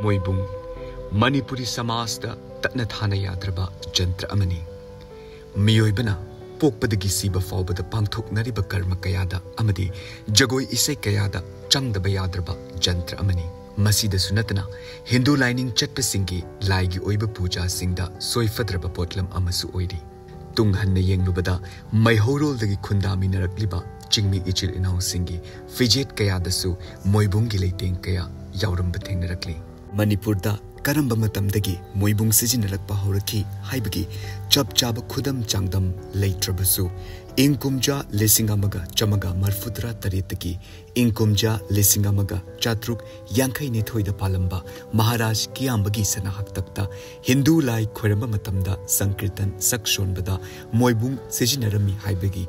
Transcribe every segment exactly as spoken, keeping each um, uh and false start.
ꯃꯣꯏꯕꯨꯡ ꯃꯅꯤꯄꯨꯔꯤ ꯁꯃꯥꯖꯇ ꯇꯠꯅ ꯊꯥꯅ ꯌꯥꯗ꯭ꯔꯕ ꯖꯟꯇ꯭ꯔ ꯑꯃꯅꯤ꯫ ꯃꯤꯑꯣꯏꯕꯅ ꯄꯣꯛꯄꯗꯒꯤ ꯁꯤꯕ ꯐꯥꯎꯕꯗ ꯄꯥꯡꯊꯣꯛꯅꯔꯤꯕ ꯀꯔꯃ ꯀꯌꯥꯗ ꯑꯃꯗꯤ ꯖꯒꯣꯏ ꯏꯁꯩ ꯀꯌꯥꯗ ꯆꯪꯗꯕ ꯌꯥꯗ꯭ꯔꯕ ꯖꯟꯇ꯭ꯔ ꯑꯃꯅꯤ꯫ ꯃꯁꯤꯗꯁꯨ ꯅꯠꯇꯅ ꯍꯤꯟꯗꯨ ꯂꯥꯏꯅꯤꯡ ꯆꯠꯄꯁꯤꯡꯒꯤ ꯂꯥꯏꯒꯤ ꯑꯣꯏꯕ ꯄꯨꯖꯥꯁꯤꯡꯗ ꯁꯣꯏꯐꯗ꯭ꯔꯕ ꯄꯣꯠꯂꯝ ꯑꯃꯁꯨ ꯑꯣꯏꯔꯤ꯫ ꯇꯨꯡ ꯍꯟꯅ ꯌꯦꯡꯂꯨꯕꯗ ꯃꯩꯍꯧꯔꯣꯜꯗꯒꯤ ꯈꯨꯟꯗꯥꯃꯤꯟꯅꯔꯛꯂꯤꯕ ꯆꯤꯡꯃꯤ ꯏꯆꯤꯜ ꯏꯅꯥꯎꯁꯤꯡꯒꯤ ꯐꯤꯖꯦꯠ ꯀꯌꯥꯗꯁꯨ ꯃꯣꯏꯕꯨꯡꯒꯤ ꯂꯩꯇꯦꯡ ꯀꯌꯥ ꯌꯥꯎꯔꯝꯕ ꯊꯦꯡꯅꯔꯛꯂꯤ꯫ ꯃꯅꯤꯄꯨꯔꯗ ꯀꯔꯝꯕ ꯃꯇꯝꯗꯒꯤ ꯃꯣꯏꯕꯨꯡ ꯁꯤꯖꯤꯟꯅꯔꯛꯄ ꯍꯧꯔꯛꯈꯤ ꯍꯥꯏꯕꯒꯤ ꯆꯞ ꯆꯥꯕ ꯈꯨꯗꯝ ꯆꯥꯡꯗꯝ ꯂꯩꯇ꯭ꯔꯕꯁꯨ, ꯏꯪ ꯀꯨꯝꯖꯥ ꯂꯤꯁꯤꯡ ꯑꯃꯒ ꯆꯥꯃꯒ ꯃꯔꯐꯨꯇꯔꯥ ꯇꯔꯦꯠꯇꯒꯤ ꯏꯪ ꯀꯨꯝꯖꯥ ꯂꯤꯁꯤꯡ ꯑꯃꯒ ꯆꯥꯇ꯭ꯔꯨꯛ ꯌꯥꯡꯈꯩ ꯅꯤꯊꯣꯏꯗ ꯄꯥꯜꯂꯝꯕ ꯃꯍꯥꯔꯥꯖ ꯀꯤꯌꯥꯝꯕꯒꯤ ꯁꯅꯥ ꯍꯥꯛꯇꯛꯇ ꯍꯤꯟꯗꯨ ꯂꯥꯏ ꯈꯣꯏꯔꯝꯕ ꯃꯇꯝꯗ ꯁꯪꯀꯤꯔꯇꯟ ꯁꯛ ꯁꯣꯟꯕꯗ ꯃꯣꯏꯕꯨꯡ ꯁꯤꯖꯤꯟꯅꯔꯝꯃꯤ ꯍꯥꯏꯕꯒꯤ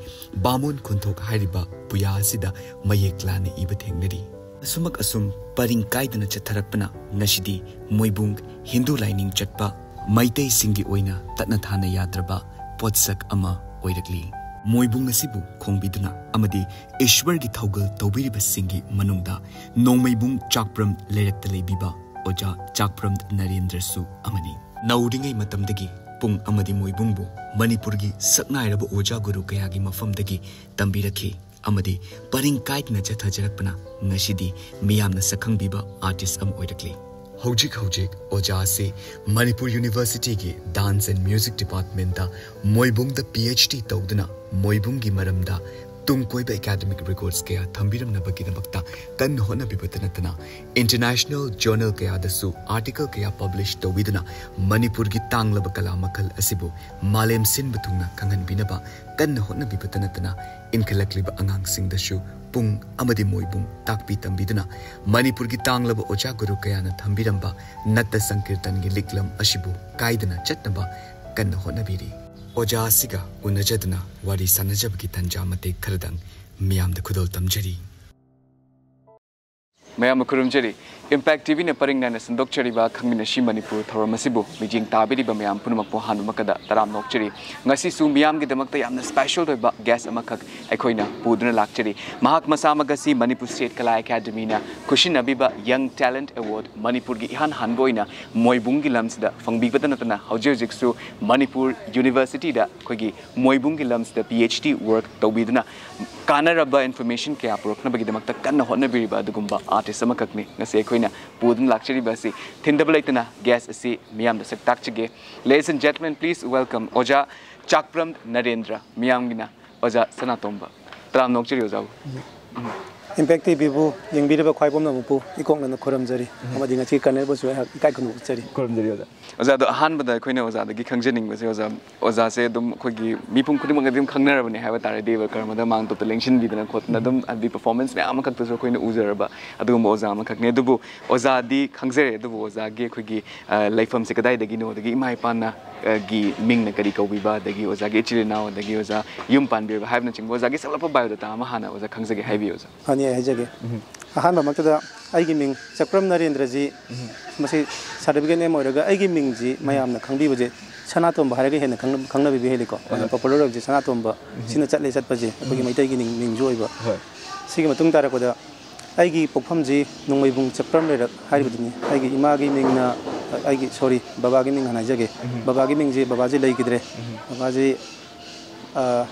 ꯕꯥꯃꯣꯟ ꯈꯣꯟꯊꯣꯛ ꯍꯥꯏꯔꯤꯕ ꯄꯨꯌꯥ ꯑꯁꯤꯗ ꯃꯌꯦꯛ ꯂꯥꯅ ꯏꯕ ꯊꯦꯡꯅꯔꯤ꯫ ꯑꯁꯨꯃꯛ ꯑꯁꯨꯝ ꯄꯔꯤꯡ ꯀꯥꯏꯗꯅ ꯆꯠꯊꯔꯛꯄꯅ ꯉꯁꯤꯗꯤ ꯃꯣꯏꯕꯨꯡ ꯍꯤꯟꯗꯨ ꯂꯥꯏꯅꯤꯡ ꯆꯠꯄ ꯃꯩꯇꯩꯁꯤꯡꯒꯤ ꯑꯣꯏꯅ ꯇꯠꯅ ꯊꯥꯅ ꯌꯥꯗ꯭ꯔꯕ ꯄꯣꯠꯁꯛ ꯑꯃ ꯑꯣꯏꯔꯛꯂꯤ꯫ ꯃꯣꯏꯕꯨꯡ ꯑꯁꯤꯕꯨ ꯈꯣꯡꯕꯤꯗꯨꯅ ꯑꯃꯗꯤ ꯏꯁ꯭ꯋꯔꯒꯤ ꯊꯧꯒꯜ ꯇꯧꯕꯤꯔꯤꯕꯁꯤꯡꯒꯤ ꯃꯅꯨꯡꯗ ꯅꯣꯡꯃꯩꯕꯨꯡ ꯆꯥꯛꯄ꯭ꯔꯝ ꯂꯩꯔꯛꯇ ꯂꯩꯕꯤꯕ ꯑꯣꯖꯥ ꯆꯥꯛꯄ꯭ꯔꯝ ꯅꯔꯦꯟꯗ꯭ꯔꯁꯨ ꯑꯃꯅꯤ꯫ ꯅꯧꯔꯤꯉꯩ ꯃꯇꯝꯗꯒꯤ ꯄꯨꯡ ꯑꯃꯗꯤ ꯃꯣꯏꯕꯨꯡꯕꯨ ꯃꯅꯤꯄꯨꯔꯒꯤ ꯁꯛꯅꯥꯏꯔꯕ ꯑꯣꯖꯥ ꯒꯨꯔꯨ ꯀꯌꯥꯒꯤ ꯃꯐꯝꯗꯒꯤ ꯇꯝꯕꯤꯔꯛꯈꯤ ꯑꯃꯗꯤ ꯄꯔꯤꯡ ꯀꯥꯏꯗꯅ ꯆꯠꯊꯖꯔꯛꯄꯅ ꯉꯁꯤꯗꯤ ꯃꯤꯌꯥꯝꯅ ꯁꯛꯈꯪꯕꯤꯕ ꯑꯥꯔꯇꯤꯁ ꯑꯃ ꯑꯣꯏꯔꯛꯂꯤ꯫ ꯍꯧꯖꯤꯛ ꯍꯧꯖꯤꯛ ꯑꯣꯖꯥ ꯑꯁꯤ ꯃꯅꯤꯄꯨꯔ ꯌꯨꯅꯤꯚꯔꯁꯤꯇꯤꯒꯤ Dance and Music Departmentꯇ ꯃꯣꯏꯕꯨꯡꯗ ꯄꯤ ꯑꯩꯆ ꯗꯤ ꯇꯧꯗꯨꯅ ꯃꯣꯏꯕꯨꯡꯒꯤ ꯃꯔꯝꯗ ꯇꯨꯡ ꯀꯣꯏꯕ ꯑꯦꯀꯥꯗꯃꯤꯛ ꯔꯦꯀꯣꯔꯗꯁ ꯀꯌꯥ ꯊꯝꯕꯤꯔꯝꯅꯕꯒꯤꯗꯃꯛꯇ ꯀꯟꯅ ꯍꯣꯠꯅꯕꯤꯕꯇ ꯅꯠꯇꯅ, ꯏꯟꯇꯔꯅꯦꯁꯅꯦꯜ ꯖꯔꯅꯦꯜ ꯀꯌꯥꯗꯁꯨ ꯑꯥꯔꯇꯤꯀꯜ ꯀꯌꯥ ꯄꯕ꯭ꯂꯤꯁ ꯇꯧꯕꯤꯗꯨꯅ ꯃꯅꯤꯄꯨꯔꯒꯤ ꯇꯥꯡꯂꯕ ꯀꯂꯥ ꯃꯈꯜ ꯑꯁꯤꯕꯨ ꯃꯥꯂꯦꯝ ꯁꯤꯟꯕ ꯊꯨꯡꯅ ꯈꯪꯍꯟꯕꯤꯅꯕ ꯀꯟꯅ ꯍꯣꯠꯅꯕꯤꯕꯇ ꯅꯠꯇꯅ, ꯏꯟꯈꯠꯂꯛꯂꯤꯕ ꯑꯉꯥꯡꯁꯤꯡꯗꯁꯨ ꯄꯨꯡ ꯑꯃꯗꯤ ꯃꯣꯏꯕꯨꯡ ꯇꯥꯛꯄꯤ ꯇꯝꯕꯤꯗꯨꯅ ꯃꯅꯤꯄꯨꯔꯒꯤ ꯇꯥꯡꯂꯕ ꯑꯣꯖꯥ ꯒꯨꯔꯨ ꯀꯌꯥꯅ ꯊꯝꯕꯤꯔꯝꯕ ꯅꯠꯇ ꯁꯪꯀꯤꯔꯇꯟꯒꯤ ꯂꯤꯛꯂꯝ ꯑꯁꯤꯕꯨ ꯀꯥꯏꯗꯅ ꯆꯠꯅꯕ ꯀꯟꯅ ꯍꯣꯠꯅꯕꯤꯔꯤ꯫ ꯑꯣꯖꯥ ꯑꯁꯤꯒ ꯎꯅꯖꯗꯨꯅ ꯋꯥꯔꯤ ꯁꯥꯟꯅꯖꯕꯒꯤ ꯇꯟꯖꯥ ꯃꯇꯦꯛ ꯈꯔꯗꯪ ꯃꯤꯌꯥꯝꯗ ꯈꯨꯗꯣꯜ ꯇꯝꯖꯔꯤ꯫ ꯃꯌꯥꯝꯕ ꯈꯨꯔꯨꯝꯖꯔꯤ꯫ Impact T V-ꯅ ꯄꯔꯤꯡ ꯅꯥꯏꯅ ꯁꯟꯗꯣꯛꯆꯔꯤꯕ ꯈꯪꯃꯤꯟꯅꯁꯤ ꯃꯅꯤꯄꯨꯔ ꯊꯧꯔꯝ ꯑꯁꯤꯕꯨ ꯃꯤꯠꯌꯦꯡ ꯇꯥꯕꯤꯔꯤꯕ ꯃꯌꯥꯝ ꯄꯨꯝꯅꯃꯛꯄꯨ ꯑꯍꯥꯟꯕꯃꯛꯇꯗ ꯇꯔꯥꯝꯅ ꯑꯣꯛꯆꯔꯤ꯫ ꯉꯁꯤꯁꯨ ꯃꯤꯌꯥꯝꯒꯤꯗꯃꯛꯇ ꯌꯥꯝꯅ special ꯑꯣꯏꯕ guest ꯑꯃꯈꯛ ꯑꯩꯈꯣꯏꯅ ꯄꯨꯗꯨꯅ ꯂꯥꯛꯆꯔꯤ꯫ ꯃꯍꯥꯛ ꯃꯁꯥꯃꯛ ꯑꯁꯤ Manipur State Kala Academy-ꯅ ꯈꯨꯠꯁꯤꯟꯅꯕꯤꯕ Young Talent Award ꯃꯅꯤꯄꯨꯔꯒꯤ ꯏꯍꯥꯟ ꯍꯥꯟꯕ ꯑꯣꯏꯅ ꯃꯣꯏꯕꯨꯡꯒꯤ ꯂꯝꯁꯤꯗ ꯐꯪꯕꯤꯕꯇ ꯅꯠꯇꯅ ꯍꯧꯖꯤꯛ ꯍꯧꯖꯤꯛꯁꯨ ꯃꯅꯤꯄꯨꯔ University-ꯗ ꯑꯩꯈꯣꯏꯒꯤ ꯃꯣꯏꯕꯨꯡꯒꯤ ꯂꯝꯁꯤꯗ P H D work ꯇꯧꯕꯤꯗꯨꯅ ꯀꯥꯟꯅꯔꯕ information ꯀꯌꯥ ꯄꯨꯔꯛꯅꯕꯒꯤꯗꯃꯛꯇ ꯀꯟꯅ ꯍꯣꯠꯅꯕꯤꯔꯤꯕ ꯑꯗꯨꯒꯨꯝꯕ artist ꯑꯃꯈꯛꯅꯤ꯫ ꯉꯁꯤ ꯑꯩꯈꯣꯏꯅ ꯄꯨꯗꯨꯅ ꯂꯥꯛꯆꯔꯤꯕ ꯑꯁꯤ ꯊꯤꯡꯊꯕ ꯂꯩꯇꯅ guest ꯑꯁꯤ ꯃꯤꯌꯥꯝꯗ ꯁꯛ ꯇꯥꯛꯆꯒꯦ꯫ Ladies and gentlemen, please welcome ꯑꯣꯖꯥ ꯆꯥꯛꯄ꯭ꯔꯝ ꯅꯔꯦꯟꯗ꯭ꯔ, ꯃꯤꯌꯥꯝꯒꯤꯅ ꯑꯣꯖꯥ ꯁꯅꯥꯇꯣꯝꯕ꯫ ꯇꯔꯥꯝꯅ ꯑꯣꯛꯆꯔꯤ ꯑꯣꯖꯥꯕꯨ꯫ Impact T V-ꯕꯨ ꯌꯦꯡꯕꯤꯔꯤꯕ ꯈ꯭ꯋꯥꯏ ꯄꯨꯝꯅꯃꯛꯄꯨ ꯏꯀꯣꯛꯅꯅ ꯈꯨꯔꯨꯝꯖꯔꯤ ꯑꯃꯗꯤ ꯉꯁꯤ ꯀꯟꯅꯕꯁꯨ ꯑꯩꯍꯥꯛ ꯏꯀꯥꯏ ꯈꯨꯝꯅꯕ ꯎꯠꯆꯔꯤ꯫ ꯈꯨꯔꯨꯝꯖꯔꯤ ꯑꯣꯖꯥ꯫ ꯑꯣꯖꯥꯗꯣ ꯑꯍꯥꯟꯕꯗ ꯑꯩꯈꯣꯏꯅ ꯑꯣꯖꯥꯗꯒꯤ ꯈꯪꯖꯅꯤꯡꯕꯁꯦ, ꯑꯣꯖꯥ, ꯑꯣꯖꯥꯁꯦ ꯑꯗꯨꯝ ꯑꯩꯈꯣꯏꯒꯤ ꯃꯤꯄꯨꯝ ꯈꯨꯗꯤꯡꯃꯛꯅꯗꯤ ꯑꯗꯨꯝ ꯈꯪꯅꯔꯕꯅꯦ ꯍꯥꯏꯕ ꯇꯥꯔꯦ, ꯗꯦꯕ ꯀꯔꯃꯗ ꯃꯥꯡ ꯇꯣꯞꯇ ꯂꯦꯡꯁꯤꯟꯕꯤꯗꯅ ꯈꯣꯠꯇꯅ ꯑꯗꯨꯝ, ꯍꯥꯏꯕꯗꯤ performance ꯃꯌꯥꯝ ꯑꯃꯈꯛꯇꯁꯨ ꯑꯩꯈꯣꯏꯅ ꯎꯖꯔꯕ ꯑꯗꯨꯒꯨꯝꯕ ꯑꯣꯖꯥ ꯑꯃꯈꯛꯅꯤ꯫ ꯑꯗꯨꯕꯨ ꯑꯣꯖꯥꯗꯤ ꯈꯪꯖꯔꯦ, ꯑꯗꯨꯕꯨ ꯑꯣꯖꯥꯒꯤ ꯑꯩꯈꯣꯏꯒꯤ, ꯑ, ꯂꯩꯐꯝꯁꯦ ꯀꯗꯥꯏꯗꯒꯤꯅꯣ, ꯑꯗꯒꯤ ꯏꯃꯥ ꯏꯄꯥꯅ, ꯑ, ꯒꯤ ꯃꯤꯡꯅ ꯀꯔꯤ ꯀꯧꯕꯤꯕ, ꯑꯗꯒꯤ ꯑꯣꯖꯥꯒꯤ ꯏꯆꯤꯜ ꯏꯅꯥꯎ, ꯑꯗꯒꯤ ꯑꯣꯖꯥ ꯌꯨꯝ ꯄꯥꯟꯕꯤꯔꯕ ꯍꯥꯏꯕꯅꯆꯤꯡꯕ ꯑꯣꯖꯥꯒꯤ ꯁꯛꯂꯞꯄ biodata ꯑꯃ ꯍꯥꯟꯅ ꯑꯣꯖꯥ ꯈꯪꯖꯒꯦ, ꯍꯥꯏꯕꯤꯌꯨ ꯑꯣꯖꯥ꯫ ꯐꯅꯤ, ꯑꯩ ꯍꯥꯏꯖꯒꯦ꯫ ꯑꯍꯥꯟꯕꯃꯛꯇꯗ ꯑꯩꯒꯤ ꯃꯤꯡ ꯆꯛꯄ꯭ꯔꯝ ꯅꯔꯦꯟꯗ꯭ꯔꯖꯤ, ꯃꯁꯤ certificate name ꯑꯣꯏꯔꯒ ꯑꯩꯒꯤ ꯃꯤꯡꯁꯤ ꯃꯌꯥꯝꯅ ꯈꯪꯕꯤꯕꯁꯦ ꯁꯅꯥꯇꯣꯝꯕ ꯍꯥꯏꯔꯒ ꯍꯦꯟꯅ ꯈꯪꯅ-, ꯈꯪꯅꯕꯤꯕ ꯍꯦꯜꯂꯤꯀꯣ꯫ ꯃꯌꯥꯝ popular ꯑꯣꯏꯕꯁꯦ ꯁꯅꯥꯇꯣꯝꯕ ꯁꯤꯅ ꯆꯠꯂꯦ ꯆꯠꯄꯁꯦ ꯑꯩꯈꯣꯏꯒꯤ ꯃꯩꯇꯩꯒꯤ ꯃꯤꯡ-, ꯃꯤꯡꯁꯨ ꯑꯣꯏꯕ꯫ ꯍꯣꯏ꯫ ꯁꯤꯒꯤ ꯃꯇꯨꯡ ꯇꯥꯔꯛꯄꯗ ꯑꯩꯒꯤ ꯄꯣꯛꯐꯝꯁꯤ ꯅꯣꯡꯃꯩꯕꯨꯡ ꯆꯛꯄ꯭ꯔꯝ ꯂꯩꯔꯛ ꯍꯥꯏꯔꯤꯕꯗꯨꯅꯤ꯫ ꯑꯩꯒꯤ ꯏꯃꯥꯒꯤ ꯃꯤꯡꯅ, ꯑꯩꯒꯤ, sorry, ꯕꯕꯥꯒꯤ ꯃꯤꯡ ꯍꯥꯟꯅ ꯍꯥꯏꯖꯒꯦ꯫ ꯕꯕꯥꯒꯤ ꯃꯤꯡꯁꯤ, ꯕꯕꯥꯁꯤ ꯂꯩꯈꯤꯗ꯭ꯔꯦ꯫ ꯕꯕꯥꯁꯤ, ꯑ,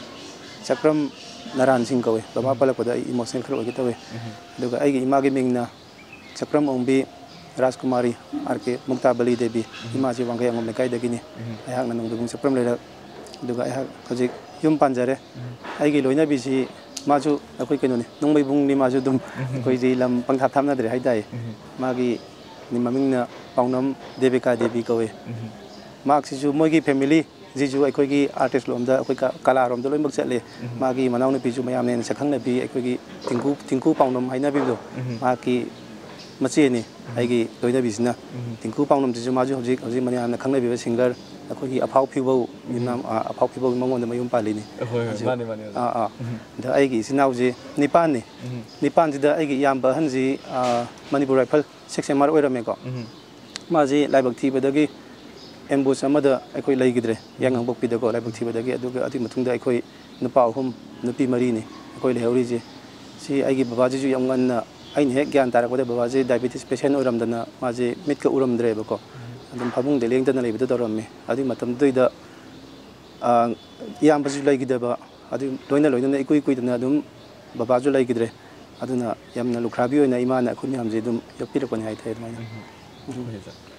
ꯆꯛꯄ꯭ꯔꯝ ꯅꯔꯥꯟ ꯁꯤꯡ ꯀꯧꯋꯦ꯫ ꯕꯕꯥ ꯄꯜꯂꯛꯄꯗ ꯑꯩ emotional ꯈꯔ ꯑꯣꯏꯒꯦ ꯇꯧꯋꯦ꯫ ꯑꯗꯨꯒ ꯑꯩꯒꯤ ꯏꯃꯥꯒꯤ ꯃꯤꯡꯅ ꯆꯛꯄ꯭ꯔꯝ ꯑꯣꯡꯕꯤ ꯔꯥꯖꯀꯨꯃꯥꯔꯤ ꯑꯥꯔ ꯀꯦ ꯃꯨꯛꯇꯥꯕꯂꯤ ꯗꯦꯕꯤ꯫ ꯏꯃꯥꯁꯤ ꯋꯥꯡꯈꯩ ꯑꯉꯝ ꯂꯩꯀꯥꯏꯗꯒꯤꯅꯤ꯫ ꯑꯩꯍꯥꯛꯅ ꯅꯣꯡꯃꯩꯕꯨꯡ ꯆꯛꯄ꯭ꯔꯝ ꯂꯩꯔꯛ꯫ ꯑꯗꯨꯒ ꯑꯩꯍꯥꯛ ꯍꯧꯖꯤꯛ ꯌꯨꯝ ꯄꯥꯟꯖꯔꯦ꯫ ꯑꯩꯒꯤ ꯂꯣꯏꯅꯕꯤꯁꯤ ꯃꯥꯁꯨ ꯑꯩꯈꯣꯏ ꯀꯩꯅꯣꯅꯤ, ꯅꯣꯡꯃꯩꯕꯨꯡꯅꯤ꯫ ꯃꯥꯁꯨ ꯑꯗꯨꯝ ꯑꯩꯈꯣꯏꯗꯤ ꯂꯝ ꯄꯪꯊꯥꯞ ꯊꯥꯞꯅꯗ꯭ꯔꯦ ꯍꯥꯏꯇꯥꯔꯦ꯫ ꯃꯥꯒꯤ ꯃꯃꯤꯡꯅ ꯄꯥꯎꯅꯝ ꯗꯦꯕꯤꯀꯥ ꯗꯦꯕꯤ ꯀꯧꯋꯦ꯫ ꯃꯍꯥꯛꯁꯤꯁꯨ ꯃꯣꯏꯒꯤ family ꯁꯤꯁꯨ ꯑꯩꯈꯣꯏꯒꯤ artist ꯂꯣꯝꯗ, ꯑꯩꯈꯣꯏ ꯀ-, ꯀꯂꯥꯔꯣꯝꯗ ꯂꯣꯏꯅꯃꯛ ꯆꯠꯂꯦ꯫ ꯃꯥꯒꯤ ꯃꯅꯥꯎꯅꯨꯄꯤꯁꯨ ꯃꯌꯥꯝꯅ ꯍꯦꯟꯅ ꯁꯛꯈꯪꯅꯕꯤ, ꯑꯩꯈꯣꯏꯒꯤ ꯇꯤꯡꯀꯨ, ꯇꯤꯡꯀꯨ ꯄꯥꯎꯅꯝ ꯍꯥꯏꯅꯕꯤꯕꯗꯣ, ꯃꯍꯥꯛꯀꯤ ꯃꯆꯦꯅꯤ ꯑꯩꯒꯤ ꯂꯣꯏꯅꯕꯤꯁꯤꯅ꯫ ꯇꯤꯡꯀꯨ ꯄꯥꯎꯅꯝꯁꯤꯁꯨ ꯃꯥꯁꯨ ꯍꯧꯖꯤꯛ, ꯍꯧꯖꯤꯛ ꯃꯌꯥꯝꯅ ꯈꯪꯅꯕꯤꯕ singer, ꯑꯩꯈꯣꯏꯒꯤ ꯑꯐꯥꯎ ꯐꯤꯕꯧ ꯌꯨꯝꯅꯥꯝ, ꯑ, ꯑꯐꯥꯎ ꯐꯤꯕꯧ ꯃꯉꯣꯟꯗ ꯃꯌꯨꯝ ꯄꯥꯜꯂꯤꯅꯤ꯫ ꯍꯣꯏ, ꯍꯣꯏ, ꯍꯧꯖꯤꯛ꯫ ꯃꯥꯅꯦ, ꯃꯥꯅꯦ, ꯑꯣꯖꯥ꯫ ꯑꯥ, ꯑꯥ꯫ ꯎꯝ꯫ ꯑꯗ ꯑꯩꯒꯤ ꯏꯆꯤꯟ ꯏꯅꯥꯎꯁꯤ ꯅꯤꯄꯥꯟꯅꯤ꯫ ꯎꯝ꯫ ꯅꯤꯄꯥꯟꯁꯤꯗ ꯑꯩꯒꯤ ꯏꯌꯥꯝꯕ ꯑꯍꯟꯁꯤ, ꯑ, Manipur rifle six M R ꯑꯣꯏꯔꯝꯃꯦꯀꯣ꯫ ꯎꯝ꯫ ꯃꯥꯁꯤ ꯂꯥꯏꯕꯛ ꯊꯤꯕꯗꯒꯤ ꯑꯦꯝꯕꯨꯁ ꯑꯃꯗ ꯑꯩꯈꯣꯏ ꯂꯩꯈꯤꯗ꯭ꯔꯦ, ꯌꯥꯏꯉꯪꯄꯣꯛꯄꯤꯗꯀꯣ, ꯂꯥꯏꯕꯛ ꯊꯤꯕꯗꯒꯤ꯫ ꯑꯗꯨꯒ ꯑꯗꯨꯒꯤ ꯃꯇꯨꯡꯗ ꯑꯩꯈꯣꯏ ꯅꯨꯄꯥ ꯑꯍꯨꯝ, ꯅꯨꯄꯤ ꯃꯔꯤꯅꯤ ꯑꯩꯈꯣꯏ ꯂꯩꯍꯧꯔꯤꯁꯦ꯫ ꯁꯤ ꯑꯩꯒꯤ ꯕꯕꯥꯁꯤꯁꯨ ꯌꯥꯝ ꯉꯟꯅ, ꯑꯩꯅ ꯍꯦꯛ ꯒ꯭ꯌꯥꯟ ꯇꯥꯔꯛꯄꯗ ꯕꯕꯥꯁꯦ diabetes patient ꯑꯣꯏꯔꯝꯗꯅ ꯃꯥꯁꯦ ꯃꯤꯠꯀ ꯎꯔꯝꯗ꯭ꯔꯦꯕꯀꯣ꯫ ꯑꯗꯨꯝ ꯐꯃꯨꯡꯗ ꯂꯦꯡꯗꯅ ꯂꯩꯕꯗꯣ ꯇꯧꯔꯝꯃꯤ꯫ ꯑꯗꯨꯒꯤ ꯃꯇꯝꯗꯨꯗꯩꯗ, ꯑ, ꯏꯌꯥꯝꯕꯁꯨ ꯂꯩꯈꯤꯗꯕ, ꯑꯗꯨ ꯂꯣꯏꯅ ꯂꯣꯏꯅꯅ ꯏꯀꯨꯏ ꯀꯨꯏꯗꯅ ꯑꯗꯨꯝ ꯕꯕꯥꯁꯨ ꯂꯩꯈꯤꯗ꯭ꯔꯦ꯫ ꯑꯗꯨꯅ ꯌꯥꯝꯅ ꯂꯨꯈ꯭ꯔꯥꯕꯤ ꯑꯣꯏꯅ ꯏꯃꯥꯅ ꯑꯩꯈꯣꯏ ꯃꯌꯥꯝꯁꯦ ꯑꯗꯨꯝ ꯌꯣꯛꯄꯤꯔꯛꯄꯅꯤ ꯍꯥꯏꯇꯥꯔꯦ ꯑꯗꯨꯃꯥꯏꯅ꯫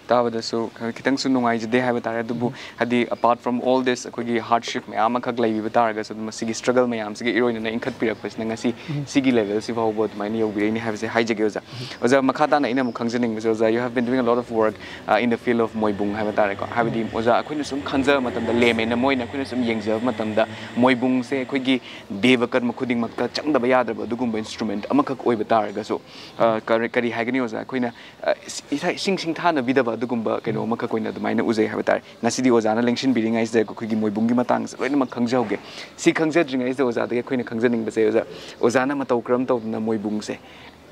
ꯇꯥꯕꯗꯁꯨ ꯈꯤꯇꯪꯁꯨ ꯅꯨꯡꯉꯥꯏꯖꯗꯦ ꯍꯥꯏꯕ ꯇꯥꯔꯦ꯫ ꯑꯗꯨꯕꯨ ꯍꯥꯏꯗꯤ, apart from all this, ꯑꯩꯈꯣꯏꯒꯤ hardship ꯃꯌꯥꯝ ꯑꯃꯈꯛ ꯂꯩꯕꯤꯕ ꯇꯥꯔꯒꯁꯨ, ꯑꯗꯨꯝ ꯃꯁꯤꯒꯤ struggle ꯃꯌꯥꯝꯁꯤꯒꯤ ꯏꯔꯣꯏꯅꯅ ꯏꯟꯈꯠꯄꯤꯔꯛꯄꯁꯤꯅ ꯉꯁꯤ ꯁꯤꯒꯤ level ꯁꯤ ꯐꯥꯎꯕ ꯑꯗꯨꯃꯥꯏꯅ ꯌꯧꯕꯤꯔꯛꯏꯅꯤ ꯍꯥꯏꯕꯁꯦ ꯍꯥꯏꯖꯒꯦ ꯑꯣꯖꯥ꯫ ꯑꯣꯖꯥ, ꯃꯈꯥ ꯇꯥꯅ ꯑꯩꯅ ꯑꯃꯨꯛ ꯈꯪꯖꯅꯤꯡꯕꯁꯦ, ꯑꯣꯖꯥ, you have been doing a lot of work, uh, in the field of ꯃꯣꯏꯕꯨꯡ ꯍꯥꯏꯕ ꯇꯥꯔꯦꯀꯣ꯫ ꯍꯥꯏꯕꯗꯤ, ꯑꯣꯖꯥ, ꯑꯩꯈꯣꯏꯅ ꯁꯨꯝ ꯈꯟꯖꯕ ꯃꯇꯝꯗ, layman ꯑꯃ ꯑꯣꯏꯅ ꯑꯩꯈꯣꯏꯅ ꯁꯨꯝ ꯌꯦꯡꯖꯕ ꯃꯇꯝꯗ, ꯃꯣꯏꯕꯨꯡꯁꯦ ꯑꯩꯈꯣꯏꯒꯤ ꯗꯦꯕ ꯀꯔꯃ ꯈꯨꯗꯤꯡꯃꯛꯇ ꯆꯪꯗꯕ ꯌꯥꯗ꯭ꯔꯕ ꯑꯗꯨꯒꯨꯝꯕ instrument ꯑꯃꯈꯛ ꯑꯣꯏꯕ ꯇꯥꯔꯒꯁꯨ, ꯑ, ꯀꯔꯤ, ꯀꯔꯤ ꯍꯥꯏꯒꯅꯤ ꯑꯣꯖꯥ, ꯑꯩꯈꯣꯏꯅ, ꯑ, ꯏꯁ-, ꯏꯁꯥ ꯏꯁꯤꯡ ꯁꯤꯡꯊꯥꯅꯕꯤꯗꯕ ꯑꯗꯨꯒꯨꯝꯕ ꯀꯩꯅꯣ ꯑꯃꯈꯛ ꯑꯣꯏꯅ ꯑꯗꯨꯃꯥꯏꯅ ꯎꯖꯩ ꯍꯥꯏꯕ ꯇꯥꯔꯦ꯫ ꯉꯁꯤꯗꯤ ꯑꯣꯖꯥꯅ ꯂꯦꯡꯁꯤꯟꯕꯤꯔꯤꯉꯩꯁꯤꯗ ꯑꯩꯈꯣꯏꯒꯤ ꯃꯣꯏꯕꯨꯡꯒꯤ ꯃꯇꯥꯡꯁꯦ ꯂꯣꯏꯅꯃꯛ ꯈꯪꯖꯍꯧꯒꯦ꯫ ꯁꯤ ꯈꯪꯖꯗ꯭ꯔꯤꯉꯩꯁꯤꯗ ꯑꯣꯖꯥꯗꯒꯤ ꯑꯩꯈꯣꯏꯅ ꯈꯪꯖꯅꯤꯡꯕꯁꯦ, ꯑꯣꯖꯥ, ꯑꯣꯖꯥꯅ ꯃꯇꯧ ꯀꯔꯝ ꯇꯧꯗꯅ ꯃꯣꯏꯕꯨꯡꯁꯦ